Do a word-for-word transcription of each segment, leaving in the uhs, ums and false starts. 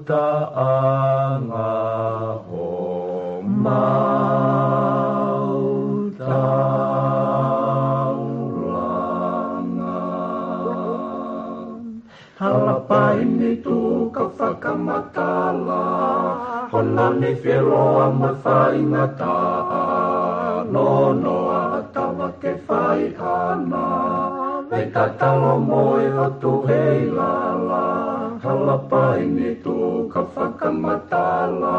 taʻanga homau taulanga. Halapai ni tuku ke fakamatala, hono nifi ʻe loa mo e faingataʻa, nonoa ʻa Tava ke fai ʻana, vei tatalo mo e ʻOtu Heilala. Halapai ni tuku ke fakamatala,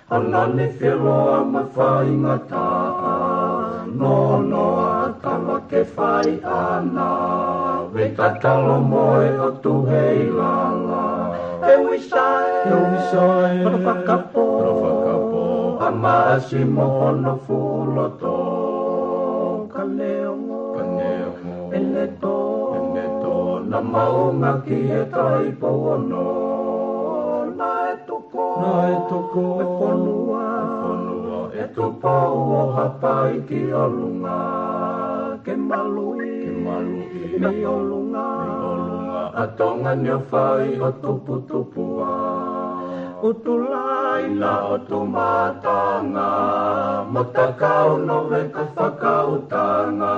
hono nifi ʻe loa mo e faingataʻa, nonoa ʻa Tava ke fai ʻana, vei tatalo mo e ʻOtu Heilala. He wisai, he wisai, kolo fakapō, kolo fakapō, ʻa Maʻasi mo hono fuʻu loto, ka neongo, ka neongo ʻene tō, ʻene tō, naʻa mau ngāueʻaki e Taipou ono, naʻe tuku, naʻe tuku e fonua, e fonua ʻe Tupou ʻo Haʻapai ki ʻolunga, ke maluʻi, ke maluʻi mei ʻolunga, mei ʻolunga, ʻa Tonga ni ʻo fai ʻo tuputupu ʻa ʻUtulāina ʻo Tumatanga, mo Takau Noveka Fakautanga,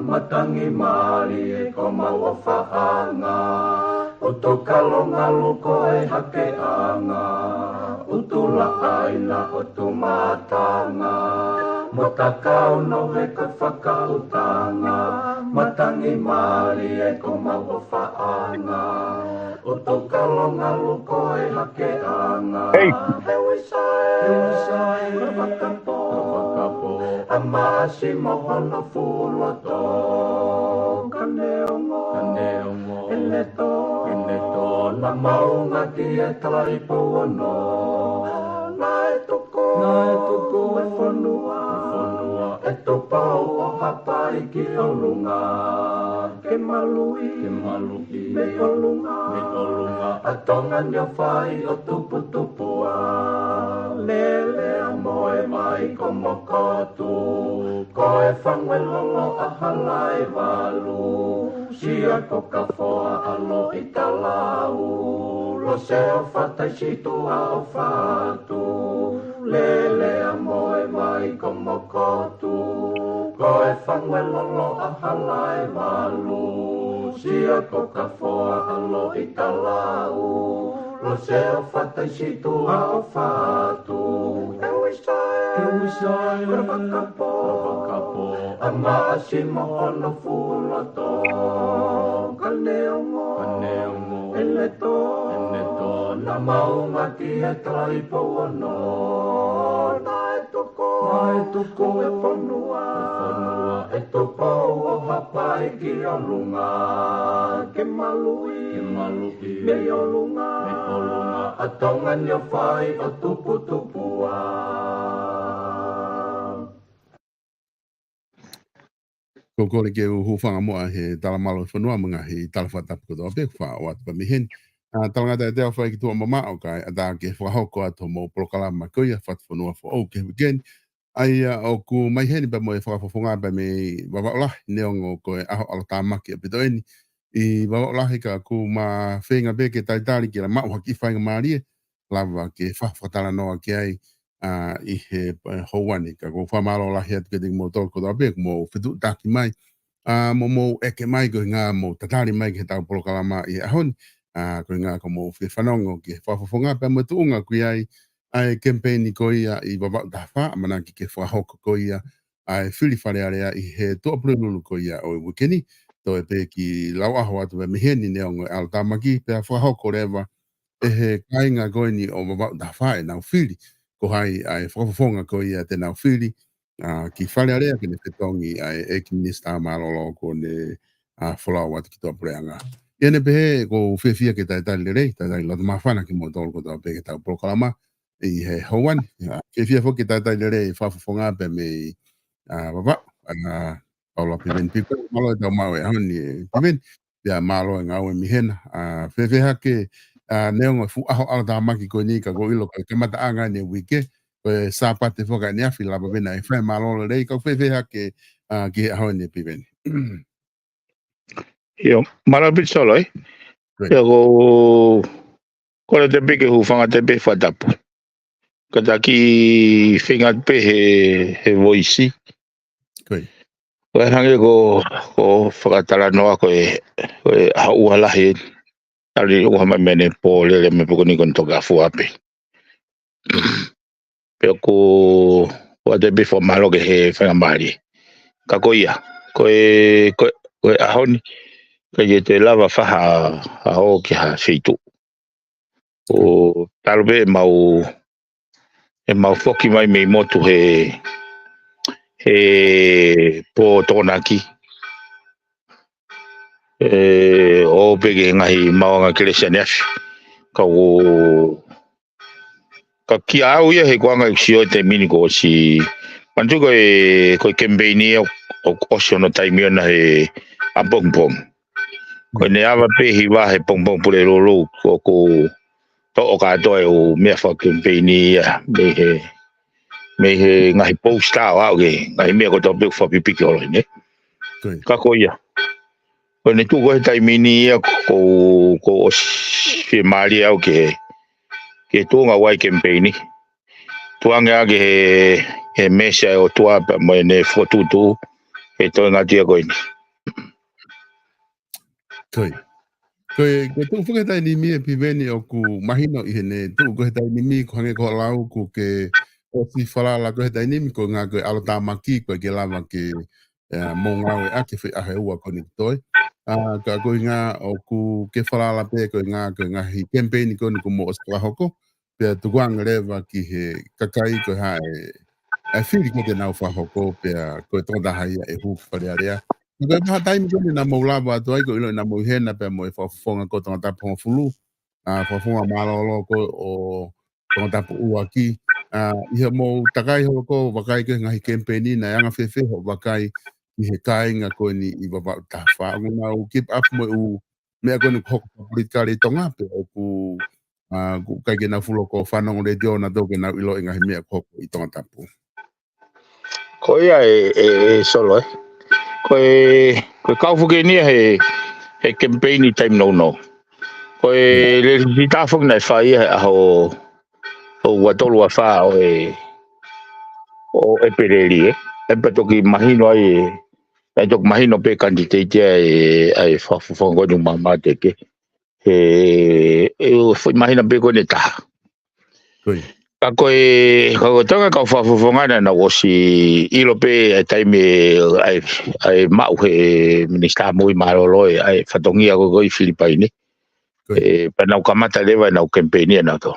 Matangi Malie ko homau ʻofaʻanga, ʻUtukalo Ngalu ko e hakeʻanga, ʻUtulāina ʻo Tumatanga, mo Takau Noveka Fakautanga, Matangi Malie ko homau ʻofaʻanga, ʻUtukalo Ngalu ko e hakeʻanga. Hey. He wisai, he wisai, kolo fakapō, kolo fakapō, ʻa Maʻasi mo hono fuʻu loto, ka neongo, ka neongo ʻene tō, ʻene tō, naʻa mau ngāueʻaki e Taipou ono, naʻe tuku, naʻe tuku e fonua, e fonua ʻe Tupou ʻo Haʻapai ki ʻolunga, ke maluʻi, ke maluʻi mei ʻolunga, mei ʻolunga, ʻa Tonga ni ʻo fai ʻo tuputupu ʻa Lele ʻa Moe mai ko Mokotu, ko e Fanguelolo ʻa Halaevalu, Sia ko Kafoa ʻa Loʻitalau, Lose ʻo Fataisitua ʻo Fatu, Lele ʻa Moe mai ko Mokotu, ko e Fanguelolo ʻa Halaevalu, Sia ko Kafoa ʻa Loʻitalau, Lose ʻo Fataisitua ʻo Fatu. He wisai, he wisai, kolo fakapō, kolo fakapō, ʻa Maʻasi mo hono fuʻu loto, ka neongo, ka neongo ʻene tō, ʻene tō, naʻa mau ngāueʻaki e Taipou ono, naʻe tuku, naʻe tuku e fonua, e fonua ʻe Tupou ʻo Haʻapai ki ʻolunga, ke maluʻi, ke maluʻi mei ʻolunga, mei ʻolunga, ʻa Tonga ni ʻo fai ʻo tuputupu ʻa. Ko e kole ke u hūfanga muʻa he tala mālō e fonua mo e ngaahi tala fakatapu kotoa pē kuo faʻa ʻoatu pē mei heni. ʻA, talangata ʻe te au fai ki tuʻa mamaʻo kae ʻatā ke fakahoko atu hoʻomou polokalama ko ia Fatufonua Foʻou ki he uike ni. ʻA ia ʻoku ʻomai heni pea mo e fakafofonga pea mei Vavaʻu Lahi neongo ko e ʻaho ʻalotāmaki ʻaupito eni ʻi Vavaʻu Lahi ka ʻoku ma feinga pē ke talitali ke la maʻu ha kiʻi faingamālie lava ke fa-, fakatalanoa ki ai, ʻa, ʻi he, ʻe, houa ni. Ka ʻoku ou fakamālō lahi atu kiate kimoutolu kotoa pē kuo mou fetuʻutaki mai, ʻa, mo mou ʻeke mai ko e ʻuhinga mou tatali mai ki heʻetau polokalama ʻi he ʻaho ni, ʻa, ko e ʻuhinga ko hoʻomou fie fanongo ki he fakafofonga pea mo e tuʻunga ʻoku ʻi ai ʻa e kemipeini ko ia ʻi Vavaʻu taha fā, ʻamanaki ke fakahoko ko ia ʻa e fili Fale Alea ʻi he Tuʻapulelulu ko ia ʻo e uike ni, toe pē kiʻi lau ʻaho atu pē mei heni neongo e ʻalotāmaki, pea fakahoko leva ʻe he kāinga ko eni ʻo Vavaʻu taha fā ʻenau fili ko hai ʻa e fakafofonga ko ia te nau fili, ʻa, ki Fale Alea ke ne fetongi ʻa e ʻEiki Minisitā Mālōlō kuo ne, ʻa, folau atu ki tuʻapuleʻanga. ʻI heʻene pehē, ʻoku ou fiefia ke talitali lelei, talitali loto māfana kimoutolu kotoa pē ki heʻetau polokalama ʻi he houa ni. ʻA, fiefia foki ke talitali lelei e fakafofonga pea mei, ʻa, Vavaʻu, ʻa, Paula Piveni Piveni, mālō e tau maʻu e ʻaho ni, ʻe Piveni, pea mālō e ngāue mei hena. ʻA, fēfē hake, ʻa, neongo e fuʻu ʻaho ʻalotāmaki ko eni ka ʻoku ou ʻilo ko e kamataʻanga eni e uike, ko e Sāpate foki eni ʻaneafi, lava pē naʻe fai e mālōlō lelei, ka ʻoku fēfē hake, ʻa, ki he ʻaho ni ʻe Piveni. ʻIo, mālō ʻaupito Solo, ē? Great. ʻIo, ʻoku ou Kole atu pē ke u hūfanga atu pē he fakatapu. Kātaki feinga atu pē he, he voisi. Ko e hangē ko, ko e fakatalanoa ko e, ko e ʻaho ua lahi. Tali ua mai mene pō lele me poko ni ko ni toka fua pē. Pea ko, ʻoatu pē fakamālō ki he faingamālie. Ka ko ia, ko e, ko e, ko e ʻaho ni, ʻikai ke toe lava faha ʻaho ki ha feituʻu. ʻO talu pē ʻemau, ʻemau foki mai mei motu he, he pō Tokonaki. ʻE, ʻo pē ki he ngaahi maʻuʻanga kelesi ʻaneafi. Ka ʻoku, ka kiate au ia he kuonga ʻeku sio he taimi ni kuo ʻosi. Manatu ko e, ko e kemipeini ia ʻo, ʻosi hono taimi ʻona he ʻapongipongi. Ko ʻene ava pē hiva he pongipongi Pulelulu, ʻoku toʻo kātoa e ʻū meʻa fakakemipeini ia, mei he, mei he ngaahi pousitā ʻo aʻu ki he ngaahi meʻa kotoa pē ʻoku fakapipiki holo ʻi heni. Ka ko ia. Ko ʻene tuʻu ko ē he taimi ni ia ko, ko, kuo ʻosi fiemālie au ki he, ki he tuʻunga ʻo e kemipeini. Tuʻunga ki he, he meesi ʻa e ʻOtua pea mo ʻene fokotuʻutuʻu he toenga atu ia ko eni. Ko ia. Ko e, ko e tuʻu foki he taimi ni ʻe Piveni ʻoku mahino ʻi heʻene tuʻu ko ē he taimi ni ko e hangē ko hoʻo lau kuo ke ʻosi falala ko ē he taimi ni ko e ʻuhinga ko e ʻalotāmaki ko e ke lava ke, ʻe, mou ngāueʻaki he foʻi ʻaho ʻe ua ko eni ʻoku toe. ʻA, ka ko e ʻuhinga ʻoku ke falala pē ko e ʻuhinga ko e ngaahi kemipeini ko eni kuo mou ʻosi fakahoko. Pea tukuange leva ki he kakai ko e hā e, e fili ko ē te nau fakahoko pea ko e tokotaha ia ʻe hū ki Fale Alea. Ko e vahaʻa taimi ko eni naʻa mou lava atu ai ko e ʻilo naʻa mou ʻi hena pea mo e fakafofonga ko Tongatapu hongofulu. ʻA, fakafofonga mālōlō ko ē ʻo Tongatapu ʻuluaki. ʻA, ʻi hoʻomou takai holo ko ē vakai ko ē he ngaahi kemipeini naʻe anga fēfē hoʻo vakai ki he kāinga ko eni ʻi Vavaʻu taha fā. ʻOku nau keep up mo e ʻū meʻa ko eni ʻoku hoko fakapolitikale ʻi Tonga pe ʻoku, ʻa, ʻoku ʻikai ke nau fuʻu loko fanongo letiō naʻa tau ke nau ʻilo e ngaahi meʻa ʻoku hoko ʻi Tongatapu. Ko ia ʻe, ʻe, ʻe Solo ē. Ko e, ko e kau foki eni ia he, he kemipeini taimi nounou. Ko e lēsisita foki naʻe fai ia he ʻaho, ʻaho ua tolu ua fā ʻo e, ʻo ʻEpeleli ē. ʻE pea toki mahino ai ē, ʻe toki mahino pē kanititeiti ʻa e, ʻa e fakafofonga ko eni ʻoku mamateke. He, ʻe, ʻo foʻi māhina pē ko eni ʻe taha. Ka ko e, ka ko e toenga kau fakafofonga naʻa nau ʻosi ʻilo pē ʻa e taimi ʻa e, ʻa e maʻu he minisitā moʻui mālōlō ē, ʻa e fatongia ko ē ko ē ʻi Filipaini. ʻE, pea nau kamata leva ʻenau kemipeini ʻanautolu.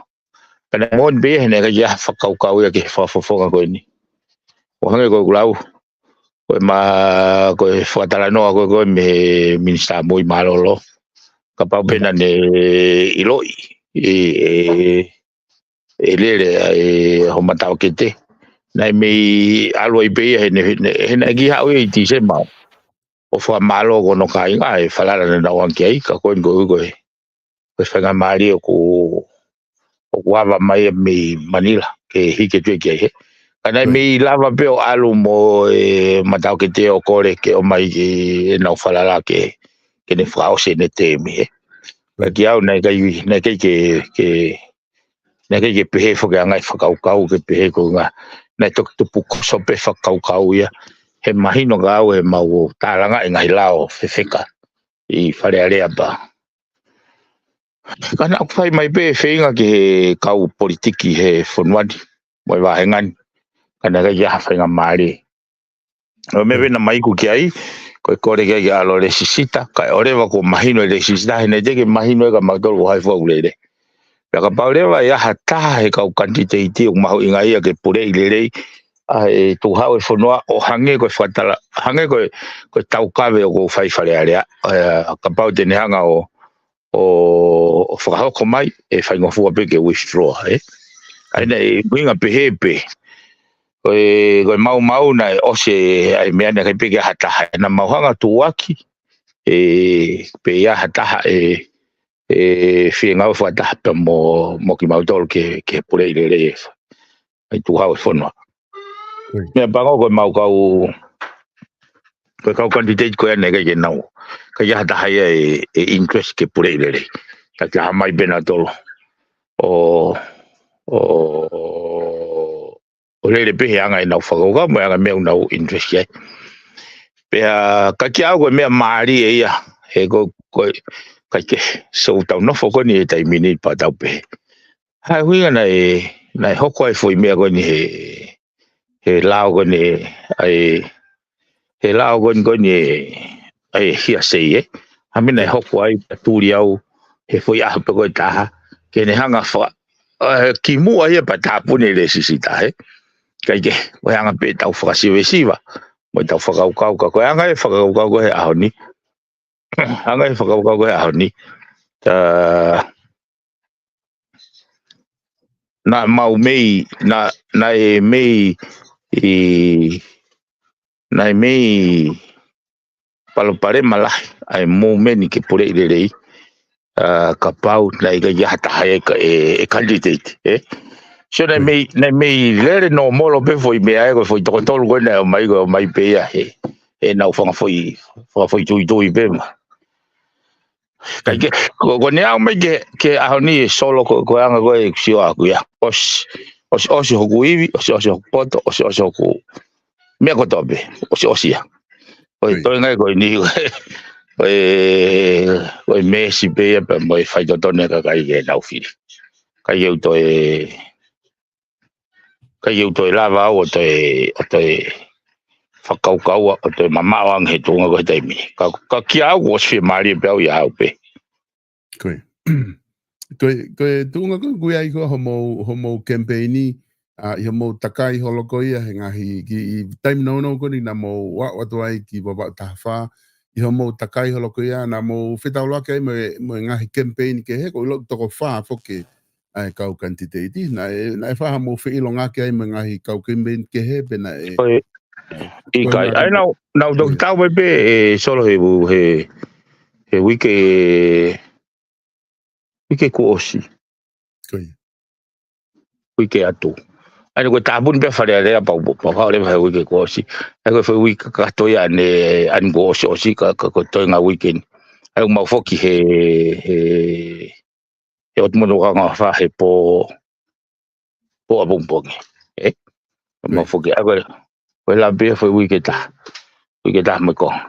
Pea naʻe moʻoni pē ia he naʻe ʻikai ke ʻi ai ha fakakaukau ia ki he fakafofonga ko eni. ʻO hangē ko ʻeku lau, ko e ma-, ko e fakatalanoa ko ē ko ē mei he minisitā moʻui mālōlō. Kapau pē naʻa ne ʻiloʻi, ʻe, ʻe, ʻe lele, ʻe, hoʻo mataʻokete. Naʻe mei ʻalu ai pē ia he naʻe, he naʻe, he naʻe kiʻi haʻu ia ʻi Tīsema ʻo fakamālō ki hono kāinga, ʻe falala naʻa nau ʻange ki ai, ka ko eni ko ē ko e, ko e faingamālie ʻoku, ʻoku ava mai mei Manila, ke hiki atu ki ai he. Ka naʻe mei lava pē ʻo ʻalu mo e mataʻokete ʻo kole ke ʻomai ke nau falala ke, ke ne fakaʻosi ʻene teemi he. Ka kiate au naʻe ʻikai, naʻe ʻikai ke, ke, naʻe ʻikai ke pehē foki ʻa e ngaahi fakakaukau ke pehē ko e ʻuhinga. Naʻe toki tupukoso pē fakakaukau ia. He mahino kiate au he mau tālangaʻi e ngaahi lao fefeka ʻi Fale Alea pea. Ka naʻa ku fai mai pē feinga ki he kau politiki he fonua ni, mo e vāhenga ni, ka naʻe ʻikai ke ʻi ai ha faingamālie. ʻO e meʻa pē naʻa mau iku ki ai, ko e kole ki ai ke ʻalu ʻo lēsisita, kae ʻoua leva kuo mahino e lēsisita, he naʻe teʻeki mahino ʻe kimautolu ko hai fua ʻoku lele. Pea kapau leva ʻe ʻi ai ha taha he kau kanititeiti ʻoku mahuʻinga ia ke puleʻi lelei, ʻa e tuʻu hau e fonua ʻo hangē ko e fakatala, hangē ko e, ko e taukave ʻoku fai ʻi Fale Alea, ʻa, kapau te ne hanga ʻo, ʻo, ʻo fakahoko mai, ʻe faingofua pē ke withdraw, ē? ʻA ia naʻe ʻuhinga pehē pē. Ko e, ko e maumau naʻe ʻosi ʻa e meʻa naʻe ʻikai pē ke ʻi ai ha taha, naʻa mau hanga tuʻuaki, ʻe, pe ʻi ai ha taha ʻe, ʻe fie ngāue fakataha pea mo, mo kimautolu ke, ke puleʻi lelei e fa-, ʻa e tuʻu hau e fonua. Meʻa pango ko e mau kau, ko e kau kanititeiti ko ē naʻe ʻikai ke nau, ʻikai ke ʻi ai ha taha ia ʻe, ʻe interest ke puleʻi lelei. Ka ke ʻomai pē nautolu. ʻo, ʻo, ʻo lele pē he anga ʻenau fakakaukau, mo e anga e meʻa ʻoku nau interest ai. Pea ka kiate au ko e meʻa mālie ia, he ko, ko, ʻikai ke, so tau nofo ko eni he taimi ni pea tau pehē, ʻa e ʻuhinga naʻe, naʻe hoko ai e foʻi meʻa ko eni he, he lao ko eni, ʻa e, he lao ko eni ko eni ʻa e hearsay, ē. ʻA e meʻa naʻe hoko ai pea tuli au he foʻi ʻaho pē ko ē ʻe taha, ke ne hanga fa-, ʻa e kimuʻa ia pea tāpuni e lēsisita, ē. ʻIkai ke, ko e anga pē ʻetau fakasivesiva, mo ʻetau fakakaukau, ka ko e anga e fakakaukau ko ē he ʻaho ni. Anga e fakakaukau ko ē he ʻaho ni. Ta, naʻa mau mei, naʻa, naʻe mei, ʻi, naʻe mei palopalema lahi ʻa e moʻuimeni ke puleʻi lelei, ʻa, kapau naʻe ʻikai ke ʻi ai ha taha ʻe ka-, ʻe, ʻe candidate, ē? So naʻe mei, naʻe mei lele nōmolo pē foʻi meʻa ē, ko e foʻi toko tolu ko ē naʻe ō mai, ko e ō mai pē ia he, he ʻenau fanga foʻi, fanga foʻi tuitui pē ma. ʻIkai ke, ko, ko ʻene aʻu mai ki he, ki he ʻaho ni ē Solo ko, ko e anga ko ē ʻeku sio ʻaʻaku ia. ʻOsi, ʻosi, ʻosi hoku ivi, ʻosi, ʻosi hoku poto, ʻosi, ʻosi hoku meʻa kotoa pē, ʻosi, ʻosi ia. Ko e toenga ia ko eni, ko e, ko e meesi pē ia pea mo e faitotonu e kakai ke nau fili. ʻIkai ke u toe, ʻikai ke u toe lava au ʻo toe, ʻo toe fakakaukau ʻo toe mamaʻo ange he tuʻunga ko ē he taimi ni. Ka, ka kiate au kuo ʻosi fiemālie pē au ia au pē. Ko e, ko e, ko e tuʻunga ko ē ʻoku ʻi ai ko ē homou, homou kemipeini, ʻa, ʻi hoʻomou takai holo ko ia he ngaahi, ki, ʻi he taimi nounou ko eni naʻa mou aʻu atu ai ki Vavaʻu taha fā, ʻi hoʻomou takai holo ko ia naʻa mou fetaulaki ai mo e, mo e ngaahi kemipeini kehe, ko e ʻilo ʻoku toko fā foki ʻa e kau kanititeiti, naʻe, naʻe faʻa mou feʻilongaki ai mo e ngaahi kau kemipeini kehe pe naʻe. Ko e, ʻikai, ʻa ia naʻa, naʻa ku toki tau mai pē ʻe Solo he, he, he uike, uike kuo ʻosi. Ko ia. Uike atu. ʻA ia ko e tāpuni pē Fale Alea pea u, pea u haʻu leva he uike kuo ʻosi. ʻA ia ko e foʻi uike kakato ia ʻanai, ʻanai kuo ʻosi ʻosi ka, ka ko e toenga uike ni. ʻA ia ʻoku mau foki he, he, he ʻotu motu kanga fā he pō, pō ʻapongipongi. Ē? ʻOku mau foki, ʻa ia ko e, ko e lava pē foʻi uike taha. Uike taha mo e konga.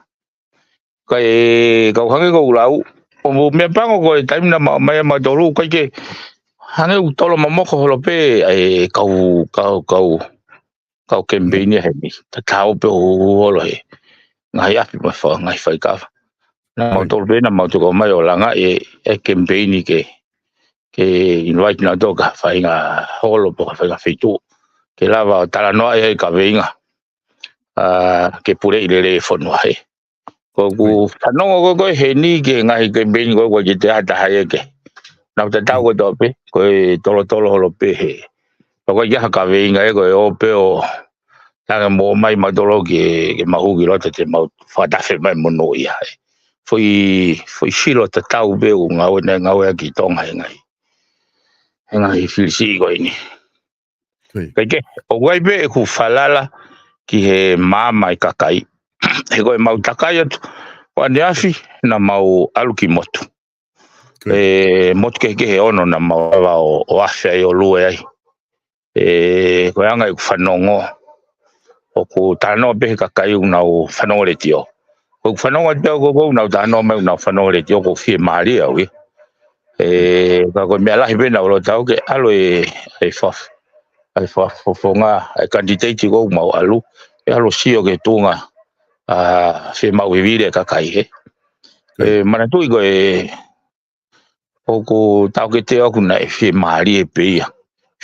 Ka e kau hangē ko ʻeku lau, ʻoku meʻapango ko e taimi naʻa ma-, mai ʻa mautolu, ʻikai ke hangē ʻoku tolo momoko holo pē ʻa e kau, kau, kau, kau kemipeini ia he mei. Tatau pē ʻoku holo he ngaahi ʻapi mo e fa-, ngaahi faikava. Naʻa mautolu pē naʻa mau toko mai ʻo langa e, e kemipeini ke, ke invite nautolu ki ha faʻahinga holo pe ko ha faʻahinga feituʻu. Ke lava ʻo talanoa e kaveinga. ʻA, ke puleʻi lelei e fonua ē. Ko ʻeku fanongo ko ē, ko ē heni ki he ngaahi kemipeini ko ē, ʻoku ʻikai ke toe ʻi ai ha taha ia ke. Naʻa ku tatau kotoa pē, ko e tolotolo holo pē he. Pea ʻoku ʻikai ha kaveinga ē, ko e ō pē ʻo tangi mo ō mai mautolu ke, ke mau hū ki loto te mau fakatafe mai mo nō ia ē. Foʻi, foʻi silo tatau pē ʻoku ngāue naʻe ngāue ʻaki ʻi Tonga he ngaahi, he ngaahi fili siʻi ko eni. Ko ia. Kae kehe, ʻoku ʻi ai pē ʻeku falala ki he maama e kakai. He ko e mau takai atu, ʻo ʻaneafi naʻa mau ʻalu ki motu. Ko ia. ʻE, motu kehekehe ʻe ono naʻa mau lava ʻo, ʻo afe ai ʻo lue ai. ʻE, ko e anga ʻeku fanongo, ʻoku talanoa pē he kakai ʻoku nau fanongo letiō. Ko ʻeku fanongo atu pē au ko ē ʻoku nau talanoa mai ʻoku nau fanongo letiō, ʻoku ou fiemālie au ia. ʻE, ka ko e meʻa lahi pē naʻa ku loto au ke ʻalu e, e faf-, e fakafofonga, e kanititeiti ko ē ʻoku mau ʻalu, ʻe ʻalu ʻo sio ki he tuʻunga, ʻa, fiemaʻu vivili e kakai ē. ʻE, manatuʻi ko e, ʻoku taʻokete ʻoku naʻe fiemālie pē ia.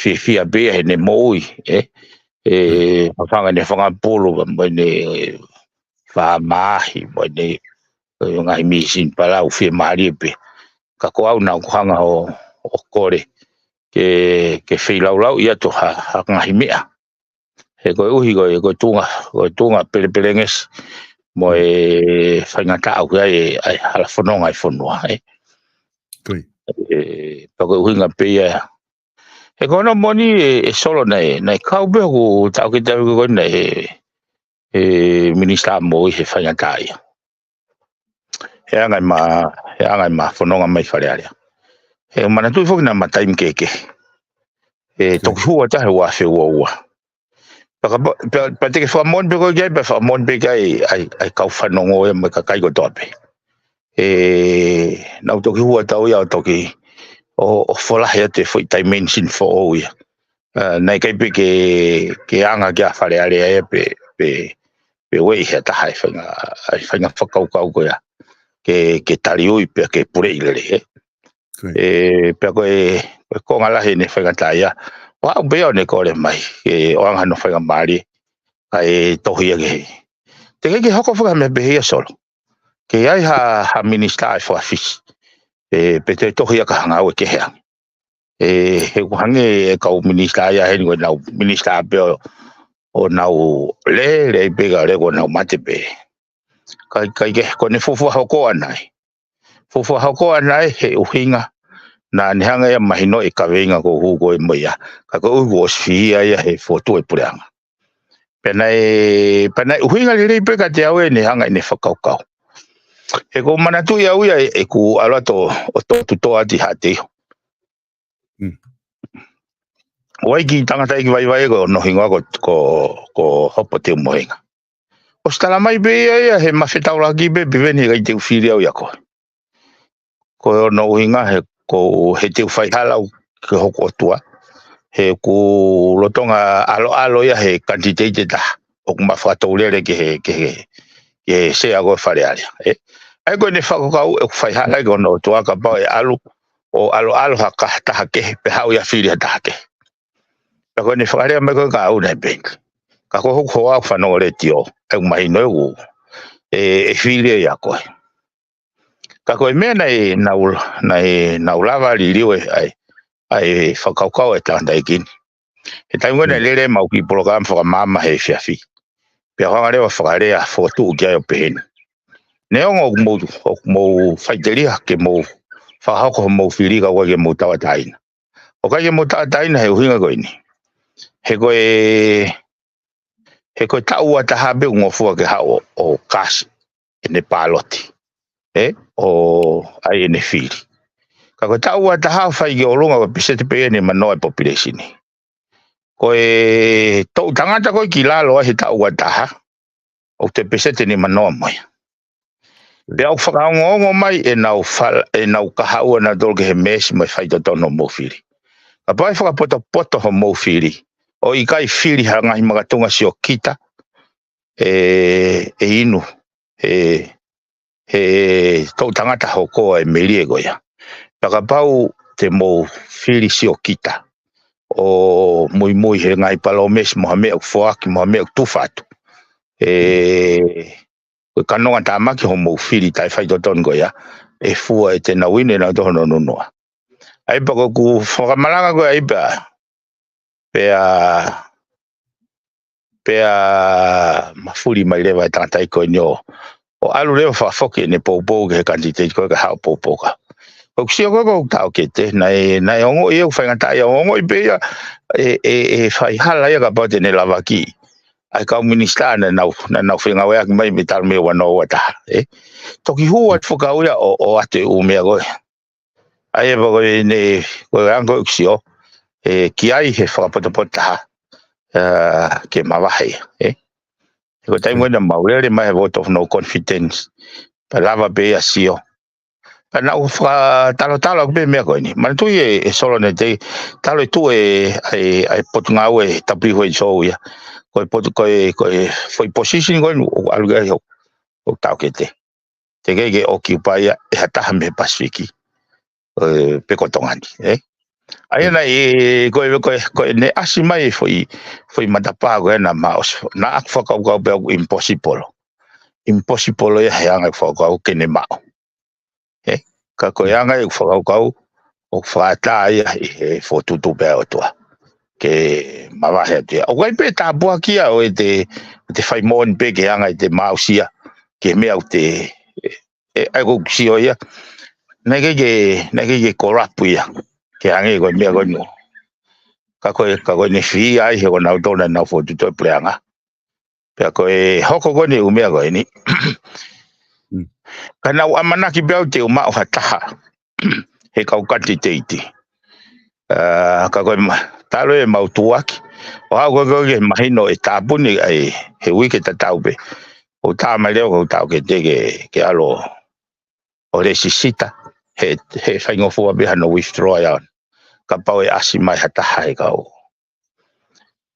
Fiefia pē ia heʻene moʻui, ē. ʻE, fafanga ʻene fanga pulu, mo ʻene, ʻe, faʻa mahi, mo ʻene, ʻe, ngaahi misini palau fiemālie pē. Ka ko au naʻa ku hanga ʻo, ʻo kole ke, ke feilaulauʻi atu ha, ha ngaahi meʻa. He koeʻuhi ko e, ko e tuʻunga, ko e tuʻunga pelepelengesi mo e faingataʻa ʻoku ʻi ai e, ʻa e hala fononga e fonua, ē. Ko ia. ʻE, pea ko e ʻuhinga pē ia. He ko hono moʻoni ē, ʻe Solo naʻe, naʻe kau pē hoku taʻokete ʻaʻaku ko ē naʻe, ʻe, minisitā moʻui he faingataʻa ia. He anga ʻema, he anga ʻema fononga mai Fale Alea. He manatuʻi foki naʻa ma taimi kehekehe. ʻE toki hū atu he ua afe ua ua. Pea ka pa-, pea, pea te ke fakamoʻoni pē koe ki ai, pea fakamoʻoni pē ki ai, ʻa e, ʻa e kau fanongo ia mo e kakai kotoa pē. ʻE, naʻa ku toki hū atu au ia ʻo toki, ʻo, ʻo folahi atu e foʻi dimension foʻou ia. ʻA, naʻe ʻikai pē ke, ke anga kia Fale Alea ia pe, pe, pe ueʻi he taha e faʻahinga, e faʻahinga fakakaukau ko ia. Ke, ke taliui pea ke puleʻi lelei, ē. ʻE, pea ko e, ko e konga lahi ʻene faingataʻaʻia. ʻO aʻu pē ia ʻo ne kole mai, ʻe, ʻo anga hono faingamālie, kae tohi ia ke. Te ke ke hoko faka me pehē ia Solo. Ke ʻi ai ha, ha minisitā ʻe fakafisi. ʻE, pe te tohi ia ka hanga au ʻe kehe ange. ʻE, he ʻoku hangē e kau minisitā ia heni ko e nau minisitā pē ʻo, ʻo nau lele pē ka lele ko nau mate pē. Kai, kai ke, ko ʻene fuofua hoko ʻana ē. Fuofua hoko ʻana ē he ʻuhinga naʻa ne hanga ia mahino e kaveinga ko hū ko e mo ia. Ka ko ʻuhi kuo ʻosi fihia ia he fotu e puleʻanga. Pea naʻe, pea naʻe ʻuhinga lelei pē kiate au ʻene hanga ʻene fakakaukau. He ʻoku ou manatuʻi au ia ʻe, ʻeku ʻalu atu ʻo, ʻo toʻo tutoa ʻi Haʻateiho. ʻOku ʻi ai e kiʻi tangataʻeiki vaivai ko hono hingoa ko, ko, ko Hopo Teumohenga. ʻOsi tala mai pē ia ia he mafetaulaki pē Piveni he ʻikai te u fili au ia koe. Ko hono ʻuhinga he ko he te u faihala au ki hoku ʻOtua. He ʻoku lolotonga ʻaloʻalo ia he kanititeiti ʻe taha. ʻOku ma fakatoulele ki he, ki he, ki he sea ko e Fale Alea. ʻE, ʻa ia ko ʻene fakakaukau ʻoku faihala ki hono ʻOtua kapau ʻe ʻalu, ʻo ʻaloʻalo ha ka-, taha kehe, pe haʻu ia fili ha taha kehe. Pea ko ʻene fakalea mai ko e kauna e peni. Ka ko hoku hoa ʻoku fanongo letiō, ʻe mahino ʻoku, ʻe, ʻe fili ia koe. Ka ko e meʻa naʻe, naʻa ku, naʻe, naʻa ku lava liliu e, ʻa e, ʻa e fakakaukau e tangataʻeiki ni. He taimi ko ē naʻe lele mai au ki he polokalama fakamaama he efiafi. Pea ko e anga leva fakalea fokotuʻu ki ai ʻo pehē ni. Neongo ʻoku mou, ʻoku mou faʻiteliha ke mou fakahoko hoʻomou fili ka ʻoku ʻikai ke mou tauʻatāina. ʻOku ʻikai ke mou tauʻatāina he ʻuhinga ko eni. He ko e, he ko e taʻu ua taha pē ʻoku ngofua ke haʻu ʻo, ʻo kasi ʻene pāloti. ʻE, ʻo ʻai ʻene fili. Ka ko e taʻu ua taha ʻoku fai ki ʻolunga ko e peseti pē ʻe nimanoa e population. Ko e toʻu tangata ko ē ki lalo ai he taʻu ua taha, ʻoku toe peseti ʻe nimanoa mo ia. Pea ʻoku fakaongoongo mai ʻenau fal-, ʻenau kahaʻu ʻanautolu ki he mēsi mo e faitotonu hoʻomou fili. Kapau ʻe fakapotopoto hoʻomou fili, ʻo ʻikai fili ha ngaahi makatuʻunga siokita, ʻe, ʻe inu, ʻe, he toʻu tangata hoko e melie ko ia. Pea kapau te mou fili siokita, ʻo muimui he ngaahi palōmesi mo ha meʻa ʻoku foaki, mo ha meʻa ʻoku tufa atu. ʻE, ko e kanonga tāmaki hoʻomou fili taʻefaitotonu ko ia, ʻe fua ʻe te nau inu ʻe nautolu hono nunuʻa. ʻA ia pea ko ʻeku fakamalanga ko ē ʻa ia pea, pea, pea mafuli mai leva e tangataʻeiki ko eni ʻo, ʻo ʻalu leva fakafoki ʻene poupou ki he kanititeiti ko ē ka haʻu ʻo poupou ka. Ko ʻeku sio ko ē ko ʻeku taʻokete, naʻe, naʻe ongoʻi ʻeku faingataʻaʻia, ongoʻi pē ia, ʻe, ʻe, ʻe faihala ia kapau te ne lavakiʻi ʻa e kau minisitā naʻa nau, naʻa nau fengāueʻaki mai mei he talu mei he ua noa ua taha, ē. Toki hū atu fakau ia ʻo, ʻo ʻoatu e ʻū meʻa ko ē. ʻA ia pea ko ʻene, ko e anga ʻeku sio, ʻe, ki ai he fakapotopoto taha, ʻa, ke mavahe ia, ē. He ko e taimi ko ē naʻa mau lele mai he vote of no confidence, pea lava pē ia ʻo sio. Pea naʻa ku fakatalotalo ʻaku pē meʻa ko eni. Manatuʻi ʻe, ʻe Solo naʻe te, talu e tuʻu e, ʻa e, ʻa e potungāue W H O ia. Ko e potu, ko e, ko e foʻi position ko eni, ʻoku ʻalu ki ai hoku, hoku taʻokete. Te ke, ke occupy ia ʻe ha taha mei he Pasifiki. ʻE, pe ko Tonga ni, ē? ʻA ia naʻe, ko e, ko e, ko ʻene ʻasi mai e foʻi, foʻi matapā ko ē naʻa ma ʻosi, naʻa ku fakakaukau pē ʻoku impossible. Impossible ia he anga ʻeku fakakaukau ke ne maʻu. Ē? Ka ko e anga ʻeku fakakaukau, ʻoku fakaʻatā ia ʻi he fokotuʻutuʻu pē ʻa e ʻOtua. Ke mavahe atu ia. ʻOku ʻi ai pē tāpuaki ia ʻo ʻete, ʻete fai moʻoni pē ki he anga ʻete maʻusia, ki he meʻa ʻoku te, ē, ʻa ia ko ʻeku sio ia. Naʻe ʻikai ke, naʻe ʻikai ke kolapu ia. Ke hangē ko e meʻa ko eni. Ka ko e, ka ko ʻene fihia ai he ko nautolu naʻa nau fokotuʻutuʻu e puleʻanga. Pea ko e hoko ko eni ʻū meʻa ko eni. Ka naʻa ku ʻamanaki pē au te u maʻu ha taha. he kau kanititeiti. Ā, ka ko e ma-, talu ʻemau tuʻuaki. ʻO aʻu ko ē ke mahino ʻe tāpuni ai he uike tatau pē. ʻO tā mai leva ko ʻetau ke te ke, ke ʻalu ʻo lēsisita. He, he faingofua pē hano withdraw ia. Kapau ʻe ʻasi mai ha taha he kau.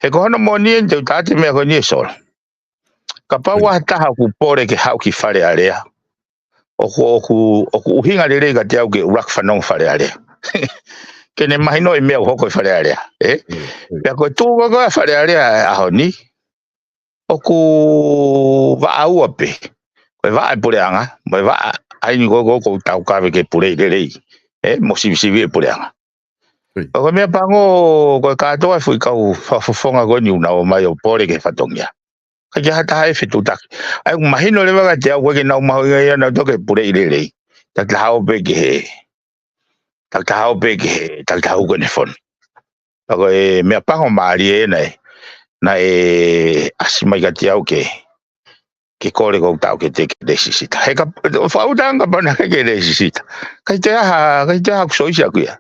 He ko hono moʻoni eni te u tā atu e meʻa ko eni ʻe Solo. Kapau ʻoku ʻi ai ha taha ʻoku pole ke haʻu ki Fale Alea. ʻOku, ʻoku, ʻoku ʻuhinga lelei kiate au ke ʻuluaki fanongo Fale Alea. Ke ne mahinoʻi e meʻa ʻoku hoko ʻi Fale Alea, ē? Mm, mm. Pea ko e tuʻu ko ē ʻa Fale Alea he ʻaho ni, ʻoku vaʻa ua pē. Ko e vaʻa e puleʻanga, mo e vaʻa ʻa eni ko ē ʻoku tau kave ke puleʻi lelei, ē? Mo sivisiviʻi e puleʻanga. Ui. Ka ko e meʻa pango, ko e kātoa e foʻi kau fakafofonga ko eni ʻoku nau ō mai ʻo pole ki he fatongia. ʻIkai ke ʻi ai ha taha ʻe fetuʻutaki. ʻA ia ʻoku mahino leva kiate au ʻoku ʻikai ke nau mahuʻinga ia nautolu ke puleʻi lelei. Takitaha ō pē ki he, takitaha ō pē ki he, takitaha hū ko ē ʻene fonu. Ka ko e meʻa pango mālie ē naʻe, naʻe ʻasi mai kiate au ke, ke kole ko ʻetau ke te ke lēsisita. He ka, ʻo fakaʻuta ange kapau naʻe ʻikai ke lēsisita. ʻIkai toe ʻi ai ha, ʻikai toe ʻi ai haʻaku soisi ʻaʻaku ia.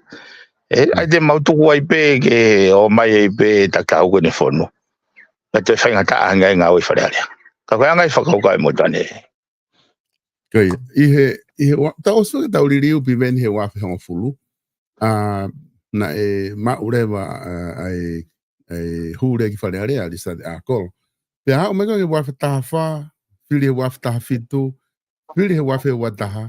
Ē, ʻa ia te mau tuku ai pē ke ō mai ai pē takitaha hū ko ē ʻene fonu. ʻIkai toe faingataʻa ange ai ngāue ʻi Fale Alea. Ka ko e anga e fakakaukau ʻa e motuʻa ni. Ko ia, ʻi he, ʻi he ua-, tau ʻosi ke tau liliu Piveni he ua afe hongofulu. Ā, naʻe maʻu leva, ā, ʻa e, ʻa e hū leva ki Fale Alea, Lisa ʻAkolo. Pea aʻu mai ko ē ki he ua afe taha fā, fili he ua afe taha fitu, fili he ua afe ua taha,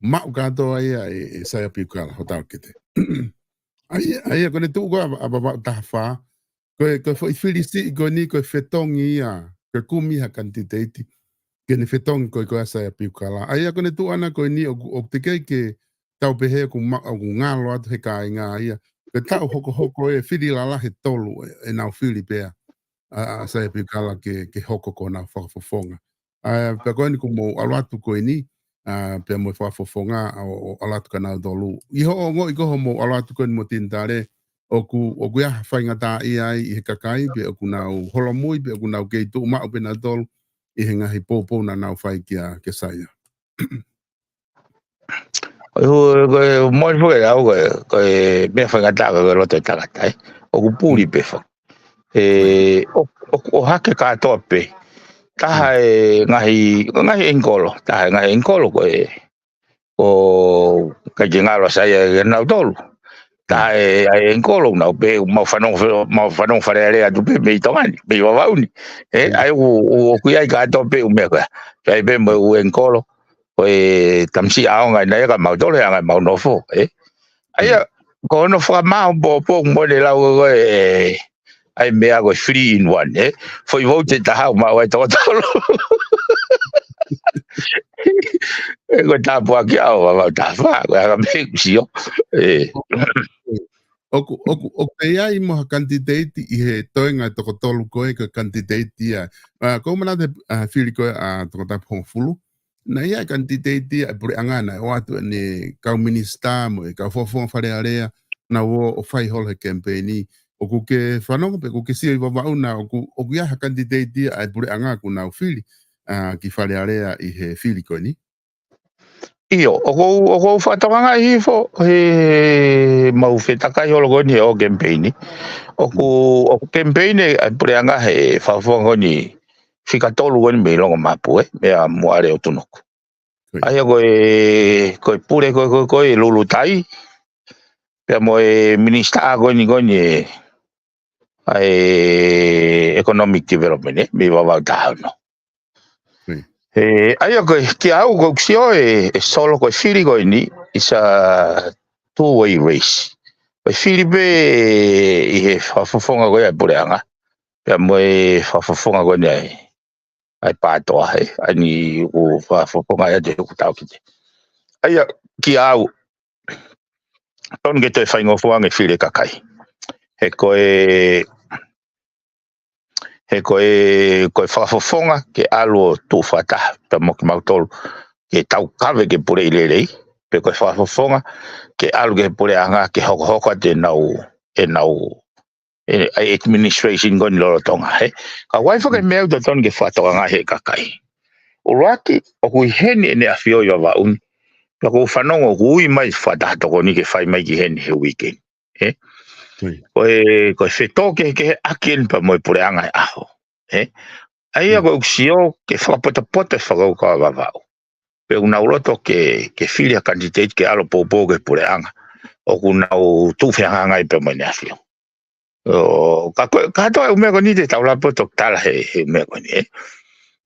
maʻu kātoa ia ʻe, ʻe Saia Piukala, hotau kete. ʻA ia, ʻa ia, ko ʻene tuʻu ko ē ʻa, ʻa Vavaʻu taha fā, ko e, ko e foʻi fili siʻi ko eni, ko e fetongi ia, ko e kumi ha kanititeiti ke ne fetongi ko ē ko ē ʻa Saia Piukala. ʻA ia ko ʻene tuʻu ʻana ko eni ʻoku, ʻoku teʻeki ke tau pehē ʻoku ma-, ʻoku ngalo atu he kāinga ia. Ko e taʻu hokohoko e fili lalahi ʻe tolu ʻe, ʻenau fili pea ʻa, ʻa Saia Piukala ke, ke hoko ko honau fakafofonga. ʻA ia, pea ko eni kuo mou ʻalu atu ko eni, ā, pea mo e fakafofonga ʻo, ʻo ʻalu atu kia nautolu. ʻI hoʻo ongoʻi ko ē hoʻomou ʻalu atu ko eni mo Tinitale, ʻoku, ʻoku ʻi ai ha faingataʻaʻia ai ʻi he kakai, pe ʻoku nau holomui, pe ʻoku nau kei tuʻu maʻu pē nautolu ʻi he ngaahi poupou naʻa nau fai kia, kia Saia. ʻOku, ko e moʻoni foki ʻe au, ko e, ko e meʻa faingataʻa ko e loto e tangata, ē. ʻOku puli pē foki. Ē, ʻo, ʻo, ʻohake kātoa pē. Taha e ngaahi, ngaahi ʻengikolo, taha e ngaahi ʻengikolo ko e, ʻoku ʻikai ke ngalo ʻa Saia kia nautolu. Taha e, ʻa e ʻengikolo nau pehē, mau fanongo, mau fanongo Fale Alea atu pē mei Tonga ni, mei Vavaʻu ni. Ē, ʻa ia ʻoku, ʻoku, ʻoku ʻi ai kātoa pē ʻū meʻa ko ē. ʻI ai pē mo e ʻū ʻengikolo, ko e tamasiʻi ʻaonga ʻi ai ʻa e ka mautolu he anga ʻemau nofo, ē. ʻA ia, ko hono fakamāʻopoʻopo mo ʻene lau ko ē, ē, ʻa e meʻa ko e three in one, ē. Foʻi vouti ʻe taha ʻoku maʻu ai toko tolu. Ē, ko e tāpuaki ʻa Vavaʻu taha fā, ko e anga pē ʻeku sio. Ē. ʻOku, ʻoku, ʻoku ʻi ai mo ha kanititeiti ʻi he toenga ʻe toko tolu ko ē ko e kanititeiti ia. Ā, ko u manatu he, ā, fili ko ē ʻa Tongatapu hongofulu. Naʻe ʻi ai e kanititeiti ia ʻa e puleʻanga naʻe ʻoatu ʻene kau minisitā mo e kau fakafofonga Fale Alea, nau ō ʻo fai holo he kemipeini. ʻOku ke fanongo pe ʻoku ke sio ʻi Vavaʻu na, ʻoku, ʻoku ʻi ai ha kanititeiti ia ʻa e puleʻanga ʻoku nau fili, ā, ki Fale Alea ʻi he fili ko eni? ʻIo, ʻoku ou, ʻoku ou fakatokangaʻi hifo, he mau fetakai holo ko eni ʻo kemipeini. ʻOku, ʻoku kemipeini ʻa e puleʻanga he fakafofonga ko eni fika tolu ko eni mei Longomapu, ē, meia Muale ʻOtunuku. Ko ia. ʻA ia ko e, ko e pule ko ē, ko e, ko e Lulutai, pea mo e minisitā ko eni, ko eni ē, ʻa e economic development, ē, mei Vavaʻu taha ono. Ko ia. Ē, ʻa ia ko e, kia au ʻoku ou sio ē, ē Solo, ko e fili ko eni, it's a two-way race. Ko e fili pē ʻi he fakafofonga ko ia ʻa e puleʻanga. Pea mo e fakafofonga ko eni ʻa e, ʻa e PATOA, ē, ʻa eni ʻoku fakafofonga ia ʻe he ʻū tau kite. ʻA ia, kia au, tonu ke toe faingofua ange e fili ʻa e kakai. He ko e, he ko e, ko e fakafofonga ke ʻalu ʻo tuʻu fakataha pea mo kimautolu ke tau kave ke puleʻi lelei, pe ko e fakafofonga ke ʻalu ki he puleʻanga ke hokohoko atu ʻenau, ʻenau, ʻe, ʻa e administration ko eni lolotonga, ē. Ka ʻoku ʻi ai foki e meʻa ʻoku totonu ke fakatokangaʻi ʻe he kakai. ʻUluaki, ʻoku ʻi heni ʻEne ʻAfio ʻi Vavaʻu ni, Pea ʻoku ou fanongo ʻoku ui mai fakataha tokoni ke fai mai ki heni he weekend. Ē? Ko e, ko e fetōkehekeheʻaki eni pea mo e puleʻanga he ʻaho. Ē? ʻA ia ko ʻeku sio ke fakapotopoto e fakakaukau ʻa Vavaʻu. Pea ʻoku nau loto ke, ke fili ha candidate ke ʻalu ʻo poupou ki he puleʻanga. ʻOku nau tuʻu fehangahangai pea mo ʻEne ʻAfio. ʻO, ka ko, kātoa e ʻū meʻa ko eni te tau lava pē ʻo toki tala he, he meʻa ko eni, ē.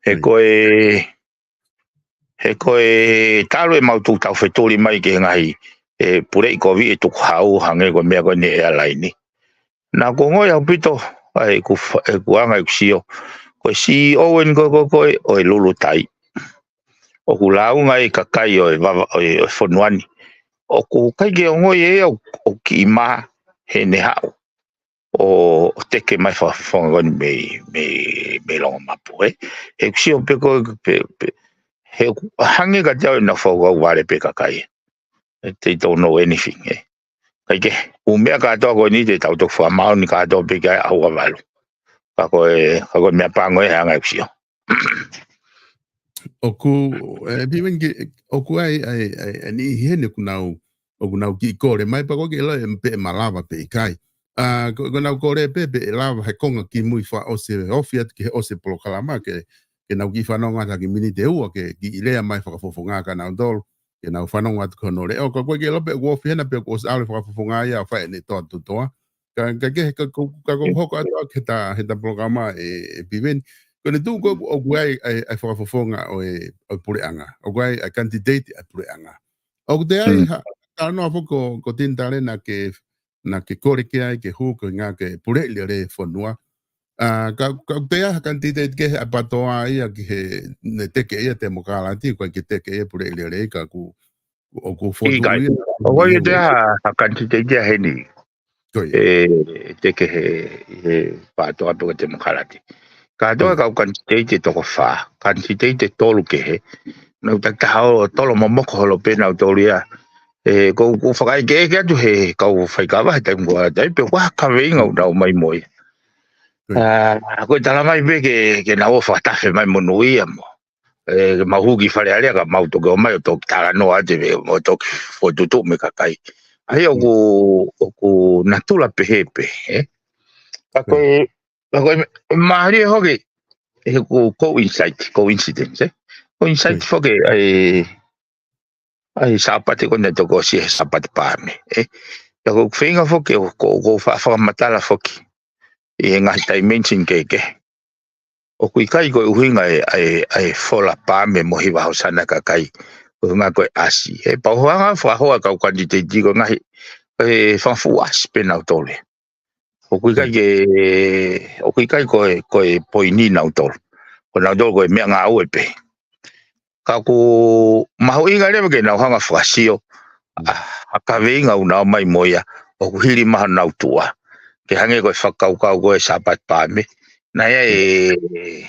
He ko e, he ko e talu ʻemau tuʻu taufetuli mai ki he ngaahi, ē, puleʻi kovi ʻe tukuhau hangē ko e meʻa ko eni ʻa e airline. Naʻa ku ongoʻi ʻaupito, ʻa ʻeku fa-, ʻeku anga ʻeku sio. Ko e C E O eni ko, ko, ko e, ʻo e Lulutai. ʻOku lāunga e kakai ʻo e vava, ʻo e, ʻo e fonua ni. ʻOku ʻikai ke ongoʻi ʻe ia ʻoku, ʻoku kiʻi mā heʻene haʻu ʻo, ʻo teke mai fakafofonga ko eni mei, mei, mei Longomapu, ē. He ʻoku sio pē ko e, pē, pē, he ʻoku hangē kiate au ʻenau fakakaukau vale pē kakai. They don't know anything, ē. ʻIkai ke, ʻū meʻa kātoa ko eni te tau toki fakamāʻoniʻoni kātoa pē ki ai ʻaho ua valu. Ka ko e, ka ko e meʻa pango ē he anga ʻeku sio. ʻOku, ē, Piveni ke, ʻoku ʻi ai, ʻi ai, ʻi ai, ʻi ai e niʻihi heni ʻoku nau, ʻoku nau kiʻi kole mai pea ʻoku ʻikai ke ʻilo pe ʻe malava pe ʻikai. ʻA, ko, ko ʻenau kole pē pe ʻe lava he konga kimui fakaʻosi ofi atu ki he ʻosi e polokalama ke, ke nau kiʻi fanongo atu ha kiʻi miniti ʻe ua ke kiʻi lea mai fakafofonga kia nautolu. Ke nau fanongo atu ki hono leʻo. Ka ʻoku ʻikai ke ʻilo pe ʻoku ofi hena pe ʻoku ʻosi ʻalu e fakafofonga ia ʻo fai ʻene toʻa tuʻutuʻa. Ka, ka ke, ka, ka, ka ʻoku hoko atu ʻa ke ta, he ta polokalama ē, ē Piveni. Ko ʻene tuʻu ko ē ʻoku ʻi ai, ʻa e, ʻa e fakafofonga ʻo e, ʻo e puleʻanga. ʻOku ʻi ai, ʻa e candidate ʻa e puleʻanga. ʻOku toe ʻi ai ha, talanoa foki ko, ko Tini Talena ke, naʻa ke kole ki ai ke hū ko e ngaahi ke puleʻi lelei e fonua. ʻA, ka, ka ʻoku toe ʻi ai ha candidate kehe ʻa e PATOA ia ki he, ne teke ia Temokalati, ʻoku ʻikai ke teke ia puleʻi lelei ka ʻoku, ʻoku fotu ʻIkai. ia. ʻOku ʻikai ke toe ʻi ai ha, ha candidate ia heni. Ko ia. ʻE, ʻe teke he, he PATOA pe ko e Temokalati. Kātoa e kau candidate ʻe toko fā. Candidate ʻe tolu kehe. Nau takitaha ʻo tolo momoko holo pē nautolu ia. ʻE, ko, ko fakaʻekeʻeke atu he kau faikava he taimi ko ē, taimi pē ʻoku ʻi ai ha kaveinga ʻoku nau ō mai mo ia. ʻA, ko e tala mai pē ke, ke nau ō fakatafe mai mo Nuʻia mo. ʻE, ke mau hū ki Fale Alea ka mau toki ō mai ʻo toki talanoa atu mo toki fokotuʻutuʻu mo e kakai. ʻA ia ʻoku, ʻoku natula pehē pē, ē? Ka ko e, ka ko e, mālie hoki, he ko, ko insight, ko incident, ē? Ko insight foki, ʻa e, ʻa e Sāpate ko eni naʻe toki ʻosi he Sāpate Paame, ē? Ka ko e feinga foki, ko, ko fa-, fakamatala foki. ʻI he ngaahi dimension kehekehe. ʻOku ʻikai ko e ʻuhinga ʻa e, ʻa e, ʻa e fola paame mo e hiva hosana kakai. Ko e ʻuhinga ko e ʻasi. ʻE pau hoanga fakahoa kau candidate ko e ngaahi, ʻe fakafuʻu ʻasi pē nautolu. ʻOku ʻikai ke, ʻoku ʻikai ko e, ko e poini nautolu. Ko nautolu ko e meʻangāue pē. Ka ʻoku mahuʻinga leva ke nau hanga fakasio, ʻa, ʻa e kaveinga ʻoku nau ō mai mo ia, ʻoku hili mai honau tuʻa. Ke hangē ko e fakakaukau ko e Sāpate Paame. Naʻe ʻi ai e,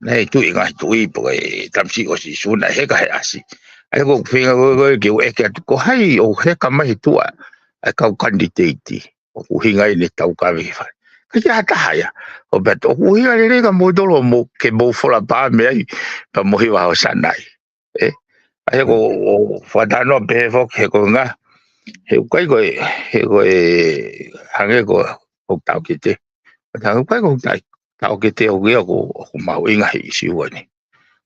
naʻe ʻi ai e tuʻi ngaahi tuʻi pe ko e tamasiʻi ʻo Sīsū naʻe heka he ʻasi. ʻA ia ko e feinga ko ē, ko ē ke u ʻeke atu ko hai ʻoku heka mai he tuʻa, ʻa e kau candidate. ʻOku ʻuhinga ʻene taukaveʻi fale. ʻIkai ke ʻi ai ha taha ia. ʻO pea ʻoku ʻuhinga lelei kia moutolu mo ke mou fola paame ai, pea mo e hiva hosana ai. Ē? ʻA ia ko, ʻo fakatalanoa pehē foki he ko e ngaahi, he ʻoku ʻikai ko e, he ko e hangē ko, ko taʻokete. Ka ʻoku ʻikai ko taʻo, taʻokete ʻoku ʻi ai ko, ʻoku mahuʻinga he ʻisiū ni.